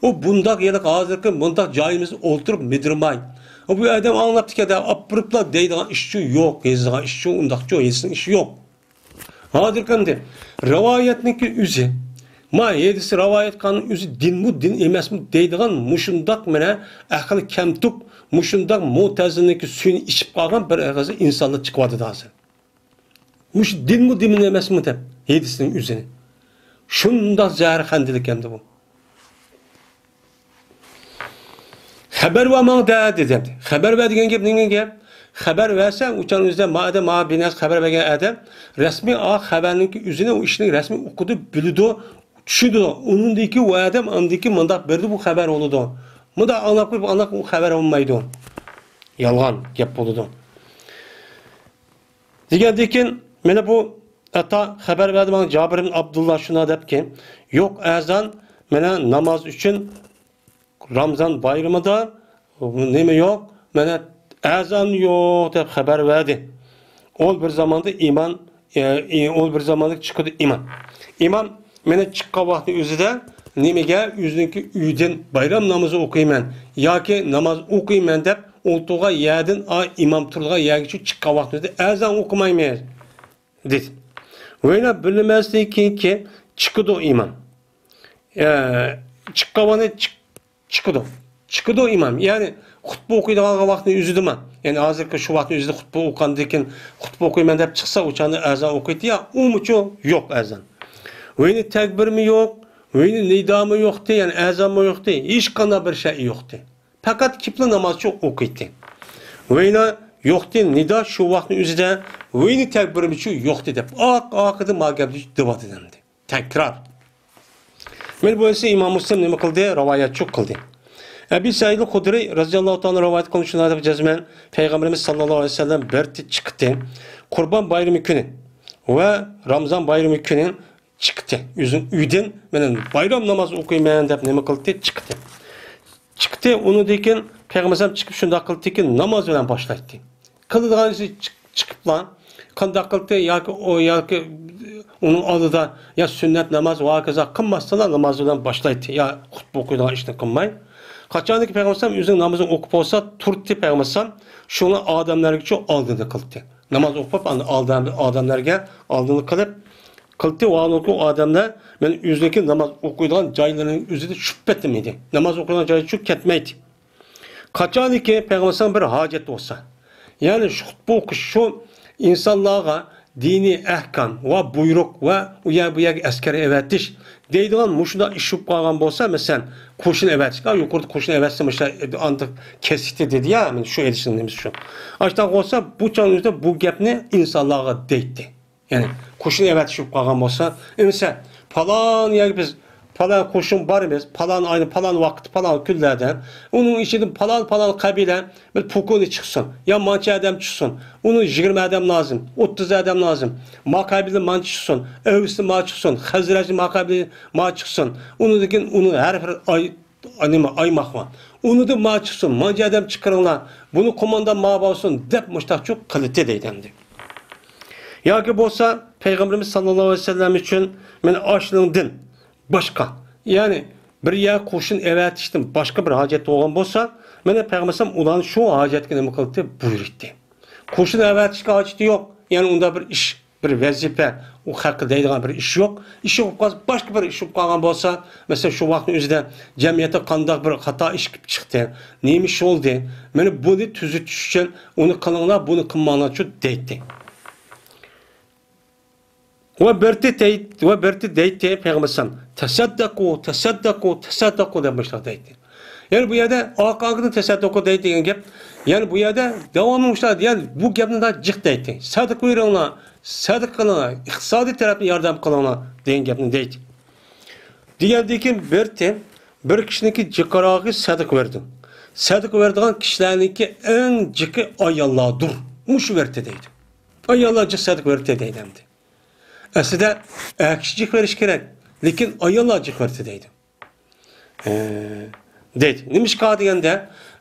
ئۇ بۇنداق ھېلىقى ھازىرقى مۇنداق جايىمىزدا ئولتۇرۇپ مىدىرماي، ئۇ بۇ ئادەم ئاڭلاپتىكەن دەپ ئاپىرىپلا دەيدىغان ئىشچۇ يوق، يېزىدىغان ئىشچۇ، ئۇنداقچۇ يېزىسىنىڭ ئىشى يوق. ھازىرقى ئەمدى رىۋايەتنىڭكى ئۆزى، ما ھەدىسنى رىۋايەت قىلغاننىڭ ئۆزى دىنمۇ دىن ئەمەسمۇ دەيدىغان مۇشۇنداق مانا ئەقلى كەمتۈك، مۇشۇنداق مۇتەزىلىنىڭكى سۈيىنى ئىچىپ قالغان بىر ئېغىز ئىنسانلار چىقىۋاتىدۇ ھازىر. مۇشۇ دىنمۇ دىنمۇ ئەمەسمۇ دەپ ھەدىسنىڭ ئۆزىنى. شۇنداق زەھەر خەندىلىك ئەمدى بۇ. «خەۋەر بەر ماڭا» دە، دېدى. خەۋەر بەر دېگەن گەپ نېمە گەپ؟ خەۋەر بەرسەڭ، ئۇچان ئۆزىدە ما ئادەم، ما بىنەس خەۋەر بەرگەن ئادەم رەسمىي ئا خەۋەرنىڭكى ئۆزىنى، ئۇ ئىشنى رەسمىي ئوقۇدى، بىلىدۇ، چۈشىنىدۇ. ئۇنىڭدىكى ئۇ ئادەم ئاندىكى مۇنداق بېرىدۇ، بۇ خەۋەر بولىدۇ. مۇنداق ئاڭلاپ قويۇپ، ئانداق ئۇ خەۋەر بولمايدۇ. يالغان گەپ بولىدۇ. دېگەندىن كېيىن، مانا بۇ ئاتا خەۋەر بەردى ماڭا، جابىر ئىبن ئابدۇللا شۇنداق دەپكەن، يوق ئەزان، مانا ناماز ئۈچۈن رامزان بايرىمىدا نېمە يوق، مانا ئەزان يوق دەپ خەۋەر بەردى. ئول بىر زاماندا ئىمام، ئە، ئە، ئول بىر زاماندا چىقىدۇ ئىمام. ئىمام مانا چىققان ۋاقتى ئۆزىدە نېمىگە، ئۆزىنىڭكى ئۆيىدىن بايرام نامىزى ئوقۇيمەن ياكى ناماز ئوقۇيمەن دەپ ئولتۇرغان يەردىن، ئا، ئىمام تۇرىدىغان يەرگىچە چىققان ۋاقتىمىزدا ئەزان ئوقۇمايمىز، دېدى. ۋەيلا بىلمەسلىكى چىقىدۇ ئىمام. ئە، چىققان ۋاقتى چىق-، چىقىدۇ. چىقىدۇ ئىمام. يەنى خۇتبە ئوقۇيدىغان ۋاقتىنى ئۆزىدىما؟ يەنى ھازىرقى شۇ ۋاقىتنى ئۆزىدە خۇتبە ئوقۇغاندىن كېيىن، خۇتبە ئوقۇيمەن دەپ چىقسا، ئۇ چاغدا ئەزان ئوقۇيتتى يا، ئۇمۇچۇ يوق ئەزان. ۋەينى تەكبىرمۇ يوق، ۋەينى نىدامۇ يوقتى، يەنى ئەزانمۇ يوقتى، ھېچقانداق بىر شەيئى يوقتى. پەقەت كېپلا نامازچۇ ئوقۇيتتى. ۋەيلا يوقتى، نىدا شۇ ۋاقىتنى ئۆزىدە، ۋەينى تەكبىرمۇچۇ يوقتى دەپ، ئاق-، ئاقىدىن ما گەپنى دېۋاتىدۇ ئەمدى. تەكرار. مانا بۇ ئىسى ئىمام مۇسلىم نېمە قىلدى؟ راۋايەتچۇ قىلدى. ئەبى سەئىد خۇدرىي رەزىياللاھۇ تائالا رىۋايەت قىلىنىشىنى دەپ جەزمەن پەيغەمبىرىمىز ساللاللاھۇ ئەلەيھى ۋەسەللەم بىر چىقتى. قۇربان بايرىمى كۈنى ۋە رامزان بايرىمى كۈنى چىقتى. ئۆزىنىڭ ئۆيىدىن، مانا بايرام نامازى ئوقۇيمەن دەپ نېمە قىلدى؟ چىقتى. چىقتى، ئۇنىڭدىن كېيىن پەيغەمبەر ئەلەيھىسسالام چىقىپ شۇنداق قىلدىكى، ناماز بىلەن باشلايتتى. قىلىدىغان ئىشى چىق-، چىقىپلا، قانداق قىلدى؟ ياكى ئۇ، ياكى ئۇنىڭ ئالدىدا يا سۈننەت ناماز ۋە ھاكازا قىلماستىلا، ناماز بىلەن باشلايتتى. يا خۇتبە ئوقۇيدىغان ئىشنى قىلماي. قاچانكى پەيغەمبەر ئەلەيھىسسالام ئۆزىنىڭ نامىزىنى ئوقۇپ بولسا، تۇرتتى پەيغەمبەر ئەلەيھىسسالام، شۇنى ئادەملەرگىچۇ ئالدىدا قىلدى. ناماز ئوقۇپ، ئاندىن ئادەم-، ئادەملەرگە ئالدىنى قىلىپ، قىلدى. ۋاھالەنكى، ئۇ ئادەملەر مەن ئۆزىنىڭكى ناماز ئوقۇيدىغان جايلىرىنىڭ ئۆزىدە چۈشۈپ كەتمەيدۇ. ناماز ئوقۇيدىغان جايىچۇ كەتمەيدۇ. قاچانكى پەيغەمبەر بىر ھاجەت بولسا، يەنى شۇ خۇتبە ئوقۇش، شۇ ئىنسانلارغا دىنىي ئەھكام ۋە بۇيرۇق ۋە ئۇ يەر بۇ يەرگە ئەسكەر ئەۋەتىش دەيدىغان مۇشۇنداق ئىش بولۇپ قالغان بولسا، مەسىلەن، قوشۇن ئەۋەتىشكە، يۇقىرىدا قوشۇن ئەۋەتسە، مۇشۇ ئاندىق كېسىتى دېدى يا، مانا شۇ ئېلىشنىڭ نېمىسى شۇ. ئاشۇنداق بولسا، بۇ چاغنىڭ ئۆزىدە بۇ گەپنى ئىنسانلارغا دەيتتى. يەنى قوشۇن ئەۋەتىشىپ قالغان بولسا، ئەمىسە پالان يەرگە بىز پالان قوشۇن بارىمىز، پالان ئاينى، پالان ۋاقىتتا، پالان كۈنلەردە، ئۇنىڭ ئىچىدىن پالان، پالان قەبىلە بىر پوكۇنى چىقسۇن، يا مانچە ئادەم چىقسۇن، ئۇنىڭ يىگىرمە ئادەم لازىم، ئوتتۇز ئادەم لازىم، ما قەبىلە مانچە چىقسۇن، ئەۋسنى ما چىقسۇن، خەزرەجنى ما قەبىلە ما چىقسۇن، ئۇنىڭدىن كېيىن ئۇنىڭ ھەر بىر ئاي نېمە، ئايماق بار. ئۇنىڭدىن ما چىقسۇن، مانچە ئادەم چىقىرىڭلار، بۇنى قوماندان ما بولسۇن دەپ مۇشتاقچۇ قىلىتتى دەيدۇ ئەمدى. ياكى بولسا پەيغەمبىرىمىز ساللاللاھۇ ئەلەيھى ۋەسەللەم ئۈچۈن مانا ئاشۇنىڭدىن باشقا، يەنى بىر يەر قوشۇن ئەۋەتىشتىن باشقا بىر ھاجەت بولغان بولسا، مانا پەيغەمبەر ئەلەيھىسسالام ئۇلارنى شۇ ھاجەتكە نېمە قىلىتتى؟ بۇيرۇتتى. قوشۇن ئەۋەتىشكە ھاجىتى يوق. يەنى ئۇنداق بىر ئىش، بىر ۋەزىپە، ئۇ ھەققە دەيدىغان بىر ئىش يوق. ئىشى بولۇپ قالسا، باشقا بىر ئىش بولۇپ قالغان بولسا، مەسىلەن، شۇ ۋاقىتنىڭ ئۆزىدە جەمئىيەتتە قانداق بىر خاتا ئىش كېلىپ چىقتى، نېمە ئىش بولدى، مانا بۇنى تۈزىتىش ئۈچۈن ئۇنى قىلىڭلار، بۇنى قىلماڭلارچۇ دەيتتى. ۋە بىرتى دەيت-، ۋە بىرتى دەيتتى پەيغەمبەر ئەلەيھىسسالام، «تەسەددەقۇ، تەسەددەقۇ، تەسەددەقۇ» دەپ مۇشۇنداق دەيتتى. يەنى بۇ يەردە ئاقاقىدىن تەسەددۇقۇ دەيتتى دېگەن گەپ. يەنى بۇ يەردە داۋاملىق مۇشۇنداق، يەنى بۇ گەپنى دا جىق دەيتتى. سەدىقە بېرىڭلار، سەدىقە قىلىڭلار، ئىقتىسادىي تەرەپتىن ياردەم قىلىڭلار دېگەن گەپنى دەيتتى. دېگەندىن كېيىن بىرتى، بىر كىشىنىڭكى جىقراغى سەدىقە بېرىدۇ. سەدىقە بېرىدىغان كىشىلەرنىڭكى ئەڭ جىقى ئاياللاردۇر. مۇشۇ بىرتى دەيدۇ. ئاياللار جىق سەدىقە بېرىپتۇ دەيدۇ ئەمدى. ئەسلىدە ئەر كىشى جىق بېرىشى كېرەك، لېكىن ئاياللار جىق بېرىپتۇ دەيدۇ. ھە، دەيدۇ. نېمىشقا دېگەندە،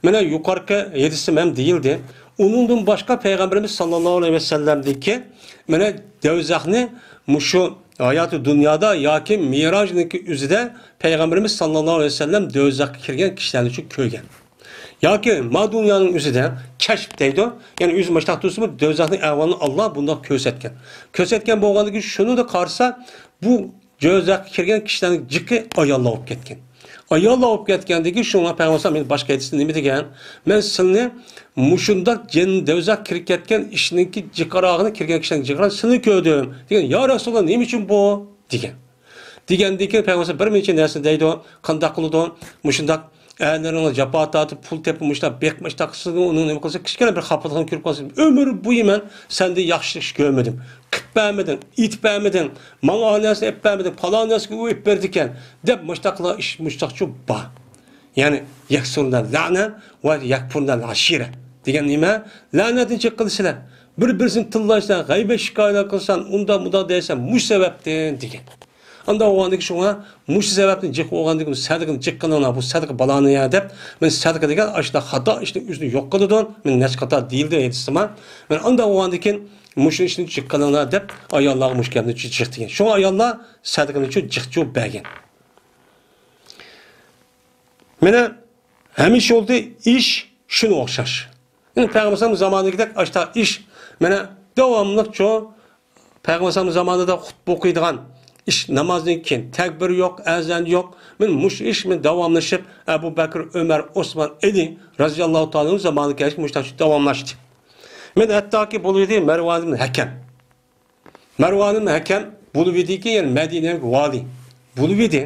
مانا يۇقىرىقى ھەدىستە ھەم دېيىلدى. ئۇنىڭدىن باشقا پەيغەمبىرىمىز ساللاللاھۇ ئەلەيھى ۋەسەللەمدىكى مانا دوزاخنى مۇشۇ ھاياتى دۇنيادا ياكى مىراجنىڭكى ئۆزىدە پەيغەمبىرىمىز ساللاللاھۇ ئەلەيھى ۋەسەللەم دوزاخقا كىرگەن كىشىلەرنى شۇ كۆرگەن. ياكى ما دۇنيانىڭ ئۆزىدە كەشپ دەيدۇ. يەنى ئۆزى مۇشتاق تۇرسىمۇ دوزاخنىڭ ئەھۋالىنى ئاللا بۇنداق كۆرسەتكەن. كۆرسەتكەن بولغاندىن كېيىن شۇنى دا قارىسا، بۇ دوزاخقا كىرگەن كىشىلەرنىڭ جىقى ئاياللار بولۇپ كەتكەن. ئاياللار بولۇپ كەتكەندىن كېيىن شۇڭا پەيغەمبەر ئەلەيھىسسالام باشقا ھەدىستە نېمە دېگەن؟ مەن سىلىنى مۇشۇنداق جەن-، دوزاخقا كىرىپ كەتكەن ئىشنىڭكى جىقراغىنى، كىرگەن كىشىلەرنىڭ جىقراغىنى سىلىنى كۆردۈم دېگەن. يا رەسۇلاللا، نېمە ئۈچۈن بۇ؟ دېگەن. دېگەندىن كېيىن پەيغەمبەر بىر نەچچە نەرسىنى دەيدۇ، قانداق قىلىدۇ؟ مۇشۇنداق ئەرلىرىڭلار جاپا تارتىپ، پۇل تېپىپ، مۇشۇنداق بېقىپ، مۇشۇنداق قىلسىڭىز، ئۇنىڭ نېمە قىلسا، كىچىككىنە بىر خاپىلىقىنى كۆرۈپ قالسا، ئۆمۈر بويى مەن سەندىن ياخشى ئىش كۆرمىدىم. قىلىپ بەرمىدىڭ، ئېتىپ بەرمىدىڭ، ماڭا ئا نەرسىنى ئېلىپ بەرمىدىڭ، پالان نەرسىگە ئۇ ئېلىپ بېرىدىكەن، دەپ مۇشۇنداق قىلغان ئىش مۇشۇنداقچۇ بار. يەنى، يەكسۇرنەل لەنە ۋە يەكپۇرنەل ئەشىرە دېگەن نېمە؟ لەنەتنى جىق قىلىسىلەر. بىر-بىرسىنى تىللاشسان، غەيۋەت شىكايەت قىلسان، ئۇنداق مۇنداق دەيسەن، مۇشۇ سەۋەبتىن دېگەن. ئانداق بولغاندىكىن شۇڭا مۇشۇ سەۋەبتىن جىق بولغاندىكىن سەدىقىنى جىق قىلىڭلار، بۇ سەدىقە بالانى يا دەپ، مەن سەدىقە دېگەن ئاشۇنداق خاتا ئىشنى ئۆزىنى يوق قىلىدۇ. مەن نەچچە قېتىم دېيىلدى ھەدىستىما. مەن ئانداق بولغاندىكىن مۇشۇ ئىشنى جىق قىلىڭلار دەپ ئاياللارغا مۇشۇ گەپنى جىق دېگەن. شۇڭا ئاياللار سەدىقىنى جىق جىق بەرگەن. مانا ھەمىشە يولدا ئىش شۇنىڭغا ئوخشاش. يەنى پەيغەمبەر زامانىدىكىدەك ئاشتا ئىش، مانا داۋاملىق شۇ پەيغەمبەر زامانىدا خۇتبە ئوقۇيدىغان ئىش، نامازدىن كېيىن تەكبىر يوق، ئەزان يوق. مانا مۇشۇ ئىش مانا داۋاملىشىپ، ئەبۇ بەكرى، ئۆمەر، ئوسمان، ئەلى رەزىياللاھۇ تائالا ئەنھۇ زامانىغا كەلگەچ مۇشۇنداق داۋاملاشتى. مانا ھەتتاكى بولۇۋىدى مەرۋان ئىبن ھەكەم. مەرۋان ئىبن ھەكەم بولۇۋىدىكى، يەنى مەدىنەنىڭ ۋالى بولۇۋىدى.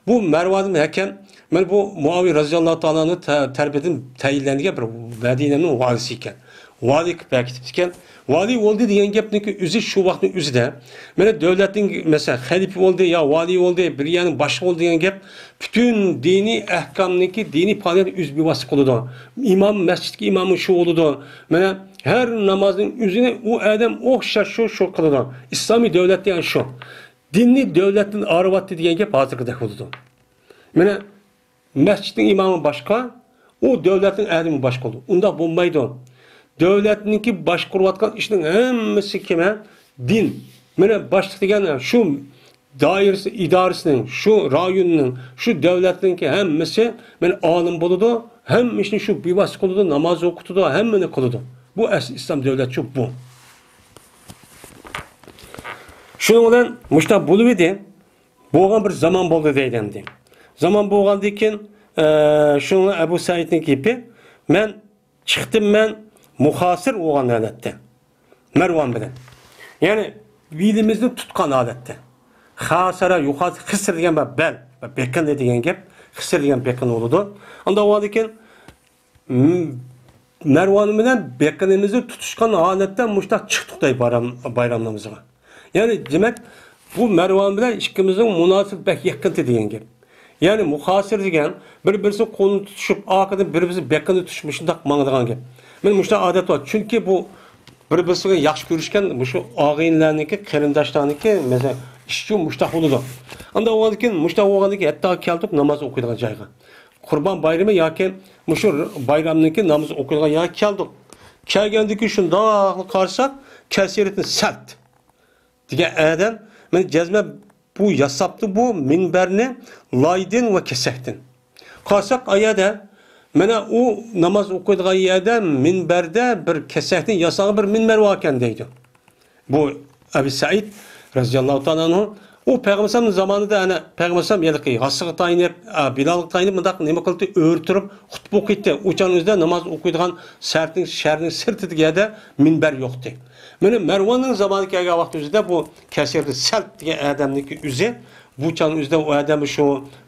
بۇ مەرۋان ئىبن ھەكەم، مانا بۇ مۇئاۋىيە رەزىياللاھۇ تائالا ئەنھۇ تە-، تەرىپىدىن تەيىنلەنگەن بىر مەدىنەنىڭ ۋالىسى ئىكەن. ۋالى قىلىپ بېكىتىپتىكەن. ۋالى بولدى دېگەن گەپنىڭكى ئۆزى شۇ ۋاقىتنىڭ ئۆزىدە، مانا دۆلەتنىڭ، مەسىلەن، خەلىپە بولدى يا ۋالى بولدى، بىر يەرنىڭ باشلىقى بولدى دېگەن گەپ پۈتۈن دىنىي ئەھكامنىڭكى، دىنىي پائالىيەتنى ئۆزى بىۋاسىتە قىلىدۇ. ئىمام، مەسچىتتىكى ئىمامى شۇ بولىدۇ. مانا ھەر نامازنىڭ ئۆزىنى ئۇ ئادەم ئوخشاش شۇ، شۇ قىلىدۇ. ئىسلامىي دۆلەت دېگەن شۇ. دىننى دۆلەتتىن ئايرىۋەتتى دېگەن گەپ ھازىرقىدەك بولىدۇ. مانا مەسچىتنىڭ ئىمامى باشقا، ئۇ دۆلەتنىڭ ئادىمى باشقا بولىدۇ. ئۇنداق بولمايدۇ. دۆلەتنىڭكى باشقۇرۇۋاتقان ئىشنىڭ ھەممىسى كىم؟ دىن. مانا باشلىق دېگەن شۇ دائىرىسى، ئىدارىسىنىڭ، شۇ رايوننىڭ، شۇ دۆلەتنىڭكى ھەممىسى مانا ئالىم بولىدۇ، ھەممە ئىشنى شۇ بىۋاسىتە قىلىدۇ، ناماز ئوقۇتىدۇ، ھەممىنى قىلىدۇ. بۇ ئەسلى ئىسلام دۆلەتچۇ بۇ. شۇنىڭ بىلەن مۇشۇنداق بولۇۋىدى. بولغان بىر زامان بولدى دەيدۇ ئەمدى. زامان بولغاندىن كېيىن، ئە، شۇنىڭ ئەبۇ سەئىدنىڭ گېپى، مەن چىقتىم، مەن مۇخاسىر بولغان ھالەتتە مەرۋان بىلەن. يەنى بېلىمىزنى تۇتقان ھالەتتە. خاسارا، يۇخاسىر، خىسىر دېگەن بار، بەل، بېقىنى دېگەن گەپ. خىسىر دېگەن بېقىنى بولىدۇ. ئانداق بولغاندىن كېيىن، م-، مەرۋان بىلەن بېقىنىمىزنى تۇتۇشقان ھالەتتە مۇشۇنداق چىقتۇق دەي بايرام، بايرام نامىزىغا. يەنى دېمەك، بۇ مەرۋان بىلەن ئىككىمىزنىڭ مۇناسىۋىتى بەك يېقىنتى دېگەن گەپ. يەنى مۇخاسىر دېگەن بىر-بىرسىنىڭ قولىنى تۇتۇشۇپ، ئارقىدىن بىر-بىرسىنىڭ بېقىنى تۇتۇش مۇشۇنداق ماڭىدىغان گەپ. مانا مۇشۇنداق ئادەت بار. چۈنكى بۇ بىر-بىرسىگە ياخشى كۆرۈشكەن مۇشۇ ئاغىنىلەرنىڭكى، قېرىنداشلارنىڭكى، مەسىلەن، ئىشى مۇشۇنداق بولىدۇ. ئانداق بولغاندىن كېيىن، مۇشۇنداق بولغاندىن كېيىن ھەتتا كەلدۇق ناماز ئوقۇيدىغان جايغا. قۇربان بايرىمى ياكى مۇشۇ بايرامنىڭكى نامىز ئوقۇيدىغان يەرگە كەلدۇق. كەلگەندىن كېيىن شۇنداقلا قارىساق، كەسىرىتىن سەلت دېگەن ئادەم، مانا جەزمەن بۇ ياساپتۇ بۇ مىنبەرنى لايدىن ۋە كېسەكتىن. قارىساق، ئايەدە، مانا ئۇ ناماز ئوقۇيدىغان يەردە مىنبەردە بىر كېسەكتىن ياسالغان بىر مىنبەر باركەن دەيدۇ. بۇ ئەبۇ سەئىد رەزىياللاھۇ تائالا ئەنھۇ، ئۇ پەيغەمبەر زامانىدا، ئەنە، پەيغەمبەر ھېلىقى غاسسىغا تايىنىپ، ئا، بىلالغا تايىنىپ، مۇنداق نېمە قىلدى، ئۆرە تۇرۇپ خۇتبە ئوقۇيتتى. ئۇ چاغنىڭ ئۆزىدە ناماز ئوقۇيدىغان سەھەرنىڭ، شەھەرنىڭ سىرتىدىكى يەردە مىنبەر يوقتى. مانا مەرۋاننىڭ زامانى كەلگەن ۋاقىت ئۆزىدە بۇ كەسىردە سەلت دېگەن ئادەمنىڭكى ئۆزى، بۇ چاغنىڭ ئۆزىدە ئۇ ئادەم شۇ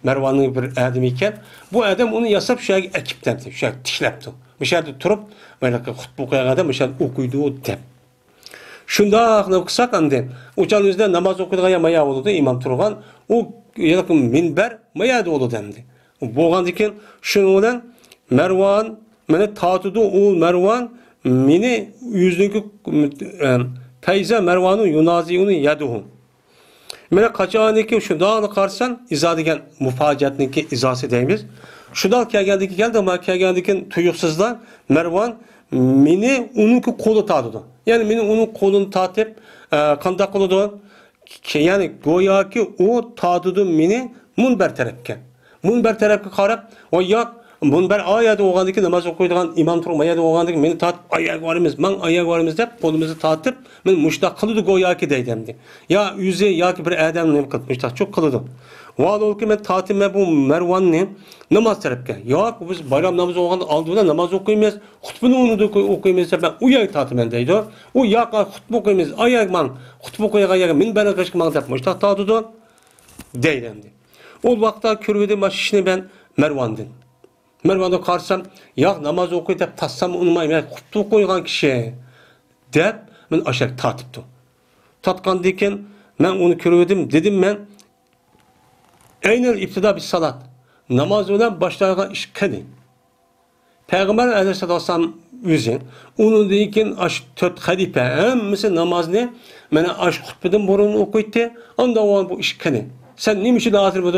مەرۋاننىڭ بىر ئادىمى ئىكەن. بۇ ئادەم ئۇنى ياساپ شۇ يەرگە ئەكىپتەمدى، شۇ يەرگە تىكلەپتۇ. مۇشۇ يەردە تۇرۇپ، مانا خۇتبە ئوقۇيدىغان ئادەم مۇشۇ يەردە ئوقۇيدۇ دەپ. شۇنداق قىلساق ئەمدى، ئۇ چاغنىڭ ئۆزىدە ناماز ئوقۇيدىغان يەر مايا بولىدۇ، ئىمام تۇرغان. ئۇ يەنە مىنبەر مايا بولىدۇ ئەمدى. بولغاندىن كېيىن شۇنىڭ بىلەن مەرۋان مېنى تارتىدۇ، ئۇ مەرۋان مېنى ئۆزىنىڭكى، ئە، پەيزە مەرۋانۇ يۇنازىئۇنى يەدۇھۇ. مانا قاچانكى شۇنداقلا قارىسام، ئىزا دېگەن مۇپاجىئەتنىڭكى ئىزاسى دەيمىز. شۇنداق كەلگەندىكى كەلدى، ما كەلگەندىكى تۇيۇقسىزلا مەرۋان مېنى ئۇنىڭكى قولى تارتىدۇ. يەنى مېنى ئۇنىڭ قولىنى تارتىپ، ئە، قانداق قىلىدۇ؟ كە-، يەنى گوياكى ئۇ تارتىدۇ مېنى مۇنبەر تەرەپكە. مۇنبەر تەرەپكە قاراپ، ۋاي ياق، مۇنبەر ئايەردە بولغاندىكى ناماز ئوقۇيدىغان ئىمام تۇرغان ئايەردە بولغاندىكى مېنى تارتىپ، ئايەرگە بارىمىز، ماڭ ئايەرگە بارىمىز دەپ قولىمىزنى تارتىپ، مېنى مۇشتاق قىلىدۇ گوياكى دەيدۇ ئەمدى. يا ئۆزى ياكى بىر ئادەم نېمە قىلىپ مۇشتاق چۇ قىلىدۇ. ۋالىھالھال مەن تارتىمەن بۇ مەرۋاننى ناماز تەرەپكە. ياق، بىز بايرام نامىزى بولغاندا ئالدى بىلەن ناماز ئوقۇيمىز، خۇتبىنى ئۇنىڭدا ئوقۇيمىز دەپ مەن ئۇ يەرگە تارتىمەن دەيدۇ. ئۇ ياق، خۇتبە ئوقۇيمىز، ئايەرگە ماڭ، خۇتبە ئوقۇيدىغان يەرگە مىنبەرنىڭ قېشىغا ماڭ دەپ مۇشتاق تارتىدۇ. دەيدۇ ئەمدى. ئۇ ۋاقىتتا كۆرۈۋىدىم مانا شۇ ئىشنى مەن مەرۋاندىن. مەرۋانغا قارىسام، ياق، ناماز ئوقۇي دەپ تارتسام ئۇنىماي، مەن خۇتبە قويغان كىشى دەپ، مېنى ئاشۇ يەرگە تارتىپتۇ. تارتقاندىن كېيىن مەن ئۇنى كۆرۈۋىدىم، دېدىم مەن، ئەينەل ئىبتىدا بىس سالات. ناماز بىلەن باشلايدىغان ئىش قېنى؟ پەيغەمبەر ئەلەيھىسسالاتۇ ۋەسسالام ئۆزى، ئۇنىڭدىن كېيىن ئاشۇ تۆت خەلىپە ھەممىسى نامازنى مانا ئاشۇ خۇتبىدىن بۇرۇن ئوقۇيتتى. ئاندىن بۇ ئىش قېنى؟ سەن نېمە ئۈچۈن ھازىر بۇ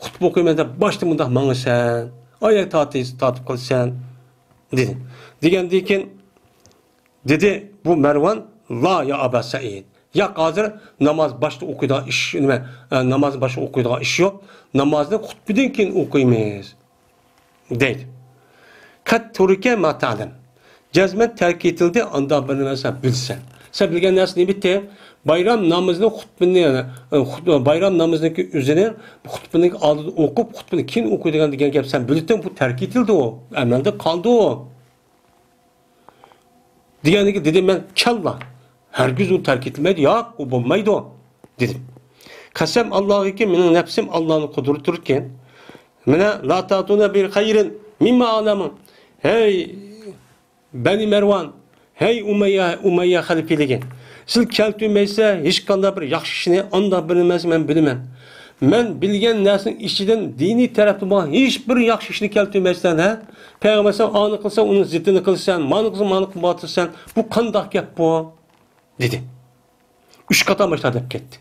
خۇتبە ئوقۇيمەن دەپ باشتا مۇنداق ماڭىسەن؟ ئاياق تارتىس-، تارتىپ قالىسەن، دېدى. دېگەندىن كېيىن دېدى، بۇ مەرۋان، لا يا ئابا سەئىد. ياق، ھازىر ناماز باشتا ئوقۇيدىغان ئىش، نېمە، ئە، ناماز باشتا ئوقۇيدىغان ئىش يوق. نامازنى خۇتبىدىن كېيىن ئوقۇيمىز، دەيدۇ. قەد تۇرىكە ما تەلەم. جەزمەن تەرك ئېتىلدى، ئاندا بىر نەرسە بىلسەن. سەن بىلگەن نەرسە نېمە ئىدى؟ بايرام نامىزىنى خۇتبىنى، ئە، خۇت-، بايرام نامىزىنىڭكى ئۆزىنى خۇتبىنىڭ ئالدىدا ئوقۇپ، خۇتبىنى كېيىن ئوقۇيدىغان دېگەن گەپ سەن بىلدىڭ، بۇ تەرك ئېتىلدى ئۇ. ئەمەلدە قالدى ئۇ. دېگەندىكىن دېدىم مەن، كاللا، ھەرگىز ئۇ تەرك ئېتىلمەيدۇ، ياق، ئۇ بولمايدۇ، دېدىم. قەسەم ئاللاغىكى، مېنىڭ نەپسىم ئاللانىڭ قۇدرىتىدۇركەن. مانا، لا تاتۇنە بىر خەيرىن مىمما ئەلەمۇ. ھەي، بەنى مەرۋان، ھەي، ئۇمەييە، ئۇمەييە خەلىپىلىكى، سىز كەلتۈرمەيسىلەر ھېچقانداق بىر ياخشى ئىشنى، ئانداق بىر نېمە ئەمەس، مەن بىلىمەن. مەن بىلگەن نەرسىنىڭ ئىچىدىن دىنىي تەرەپتىن بولغان ھېچ بىر ياخشى ئىشنى كەلتۈرمەيسەن، ھە؟ پەيغەمبەر سەن ئانى قىلسا، ئۇنىڭ زىتىنى قىلىسەن، مانى قىلسا، مانى قىلىۋاتىسەن. بۇ قانداق گەپ بۇ؟ دېدى. ئۈچ قاتار ماشۇنداق دەپ كەتتى.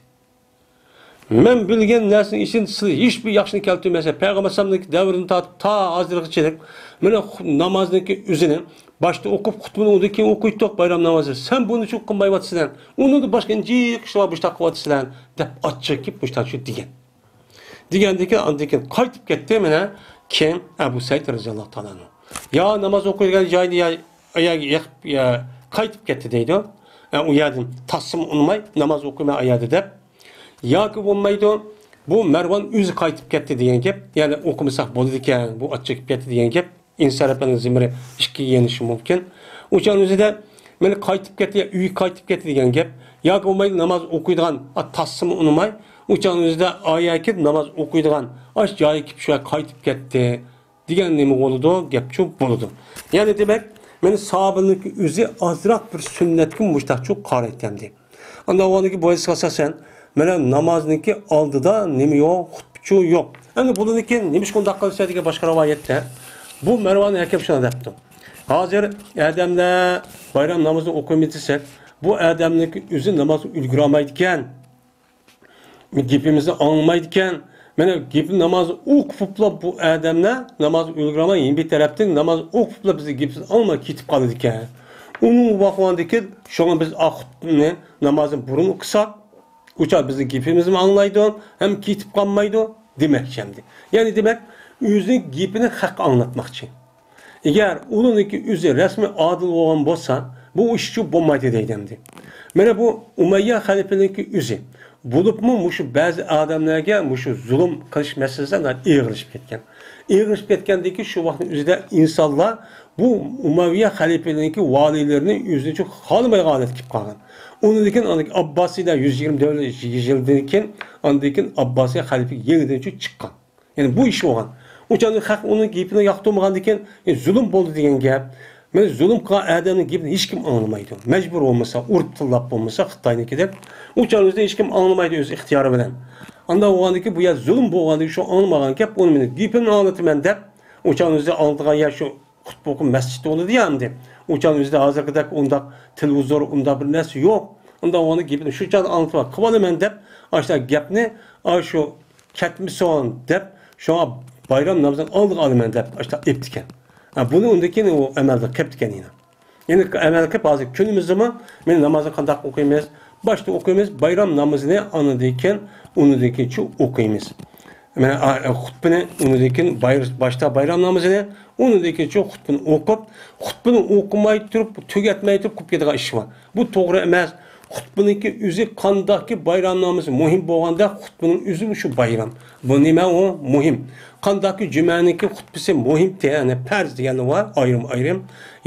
مەن بىلگەن نەرسىنىڭ ئىچىدىن سىز ھېچ بىر ياخشىنى كەلتۈرمەيسەن. پەيغەمبەر ئەلەيھىسسالامنىڭ دەۋرىدىن تارتىپ تا ھازىرغىچىلىك مانا خۇ-، نامازنىڭكى ئۆزىنى باشتا ئوقۇپ، خۇتبىنى ئۇنىڭدىن كېيىن ئوقۇيتتۇق بايرام نامازى. سەن بۇنى شۇ قىلمايۋاتىسىلەن. ئۇنىڭدا باشقا ئىنچىكە ئىشلار بار، مۇشۇنداق قىلىۋاتىسىلەن، دەپ ئاچچىقىپ مۇشۇنداق شۇ دېگەن. دېگەندىن كېيىن، ئاندىن كېيىن قايتىپ كەتتى، مانا، كىم؟ ئەبۇ سەئىد رەزىياللاھۇ تائالا ئەنھۇ. يا ناماز ئوقۇيدىغان جاينى يا، يا، يا، يا قايتىپ كەتتى دەيدۇ. ئە، ئۇ يەردىن تارتسىمۇ ئۇنىماي، ناماز ئوقۇيمەن ئۇ يەردە دەپ. ياكى بولمايدۇ، بۇ مەرۋان ئۆزى قايتىپ كەتتى دېگەن گەپ. يەنى ئوقۇمىساق بولىدىكەن، بۇ ئاچچىقىپ كەتتى دېگەن گەپ. ئىنسان ئەپەندىنىڭ زىممىرى ئىككىگە يېنىشى مۇمكىن. ئۇ چاغنىڭ ئۆزىدە مانا قايتىپ كەتتى، يا ئۆيگە قايتىپ كەتتى دېگەن گەپ. ياكى بولمايدۇ، ناماز ئوقۇيدىغان، ئا، تارتسىمۇ ئۇنىماي. ئۇ چاغنىڭ ئۆزىدە ئايەگە كىرىپ ناماز ئوقۇيدىغان، ئاش جايىغا كىرىپ شۇ يەرگە قايتىپ كەتتى دېگەن نېمە بولىدۇ؟ گەپچۇ بولىدۇ. يەنى دېمەك، مانا ساھابىنىڭكى ئۆزى ئازراق بىر سۈننەتكە مۇشتاقچۇ قارايتتى ئەمدى. ئاندىن ئۇنىڭكى بويىسىغا ئاساسەن، مانا نامازنىڭكى ئالدىدا نېمە يوق؟ خۇتبىچۇ يوق. ئەمدى بۇنىڭدىن كېيىن نېمىشقا ئۇنداق قىلسا دېگەن باشقا رىۋايەتتە، بۇ مەرۋان ھەكىم شۇنداق دەپتۇ. ھازىر ئادەملەر بايرام نامىزىنى ئوقۇيمىز دېسەك، بۇ ئادەمنىڭكى ئۆزى نامازغا ئۈلگۈرەلمەيدىكەن. گېپىمىزنى ئاڭلىمايدىكەن. مانا گېپى ناماز ئوقۇپلا بۇ ئادەملەر ناماز ئۈلگۈرەلمەي، يەنە بىر تەرەپتىن ناماز ئوقۇپلا بىزنىڭ گېپىمىزنى ئاڭلىماي كېتىپ قالىدىكەن. ئۇنىڭغا باققاندىكىن، شۇڭا بىز ئاخۇتنى نامازدىن بۇرۇن ئوقۇساق، ئۇ چاغ بىزنىڭ گېپىمىزنى ئاڭلايدۇ، ھەم كېتىپ قالمايدۇ دېمەكچى ئەمدى. يەنى دېمەك، ئۆزىنىڭ گېپىنى خەققە ئاڭلاتماقچى. ئەگەر ئۇنىڭكى ئۆزى رەسمىي ئادىل بولغان بولسا، بۇ ئىشچۇ بولمايتتى دەيدۇ ئەمدى. مانا بۇ ئۇمەييە خەلىپىنىڭكى ئۆزى. بولۇپمۇ مۇشۇ بەزى ئادەملەرگە مۇشۇ زۇلۇم قىلىش مەسىلىسى ئېغىرلىشىپ كەتكەن. ئېغىرلىشىپ كەتكەندىن كېيىن شۇ ۋاقىتنىڭ ئۆزىدە ئىنسانلار بۇ ئۇمەۋىيە خەلىپىلىرىنىڭكى ۋالىيلىرىنى ئۆزىنىڭچۇ خالىمايدىغان ھالەتكە كېلىپ قالغان. ئۇنىڭدىن كېيىن ئابباسىيلار يۈز يىگىرمە دۆت يىلدىن كېيىن، ئاندىن كېيىن ئابباسىي خەلىپە يېڭىدىن چىققان. يەنى بۇ ئىش بولغان. ئۇ چاغدا خەق ئۇنىڭ گېپىنى ياقتۇرمىغاندىكىن، ئە، زۇلۇم بولدى دېگەن گەپ. مانا زۇلۇم قىلغان ئادەمنىڭ گېپىنى ھېچكىم ئاڭلىمايدۇ. مەجبۇر بولمىسا، ئۇرۇپ تىللاپ بولمىسا، خىتاينىڭكىدەك. ئۇ چاغدا ھېچكىم ئاڭلىمايدۇ ئۆز ئىختىيارى بىلەن. ئانداق بولغاندىكىن بۇ يەر زۇلۇم بولغاندىكىن شۇ ئاڭلىمىغان گەپ، ئۇنى مېنىڭ گېپىمنى ئاڭلىتىمەن دەپ، ئۇ چاغدا ئۆزى ئاڭلىتىدىغان يەر شۇ خۇتبە ئوقۇش مەسچىتى بولىدۇ يا ئەمدى. ئۇ چاغدا ئۆزىدە ھازىرقىدەك ئۇنداق تېلېۋىزور، ئۇنداق بىر نەرسە يوق. ئۇنداق بولغاندا گېپىنى شۇ چاغدا ئاڭلىتىپ قىلىۋالىمەن دەپ، ئاشۇنداق گەپنى، ئاشۇ كەتمىسۇن دەپ، شۇڭا بايرام نامىزىنى ئالدىغا ئالىمەن دەپ، ئاشۇنداق ئېيتتىكەن. ھە، بۇنى ئۇندىن كېيىن ئۇ ئەمەلدە قىپتىكەن يەنە. يەنى ئەمەل قىلىپ، ھازىر كۈنىمىزدىمۇ مانا نامازنى قانداق ئوقۇيمىز؟ باشتا ئوقۇيمىز بايرام نامىزىنى، ئاندىن كېيىن، ئۇنىڭدىن كېيىنچۇ ئوقۇيمىز. مانا، ئا، خۇتبىنى، ئۇنىڭدىن كېيىن باير-، باشتا بايرام نامىزىنى، ئۇنىڭدىن كېيىنچۇ خۇتبىنى ئوقۇپ، خۇتبىنى ئوقۇماي تۇرۇپ، تۈگەتمەي تۇرۇپ قىلىپ كېتىدىغان ئىش بار. بۇ توغرا ئەمەس. خۇتبىنىڭكى ئۆزى قانداقكى بايرام نامىزى مۇھىم بولغاندا، خۇتبىنىڭ ئۆزى شۇ بايرام. بۇ نېمە ئۇ؟ مۇھىم. قانداقكى جۈمەنىڭكى خۇتبىسى مۇھىمتى، يەنى پەرز دېگەنلەر بار، ئايرىم-ئايرىم.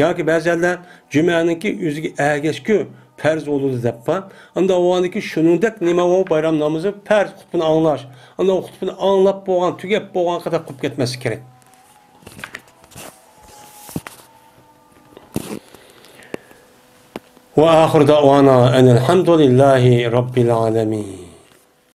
ياكى بەزەنلەر جۈمەنىڭكى ئۆزىگە ئەگەشكۈ پەرز بولىدۇ دەپ بار. ئانداق بولغاندىكىن شۇنىڭدەك نېمە ئۇ بايرام نامىزى پەرز خۇتبىنى ئاڭلاش. ئانداق خۇتبىنى ئاڭلاپ بولغان، تۈگەپ بولغان قەدەر قىلىپ كەتمەسلىك كېرەك. وآخر دعوانا أن الحمد لله رب العالمين.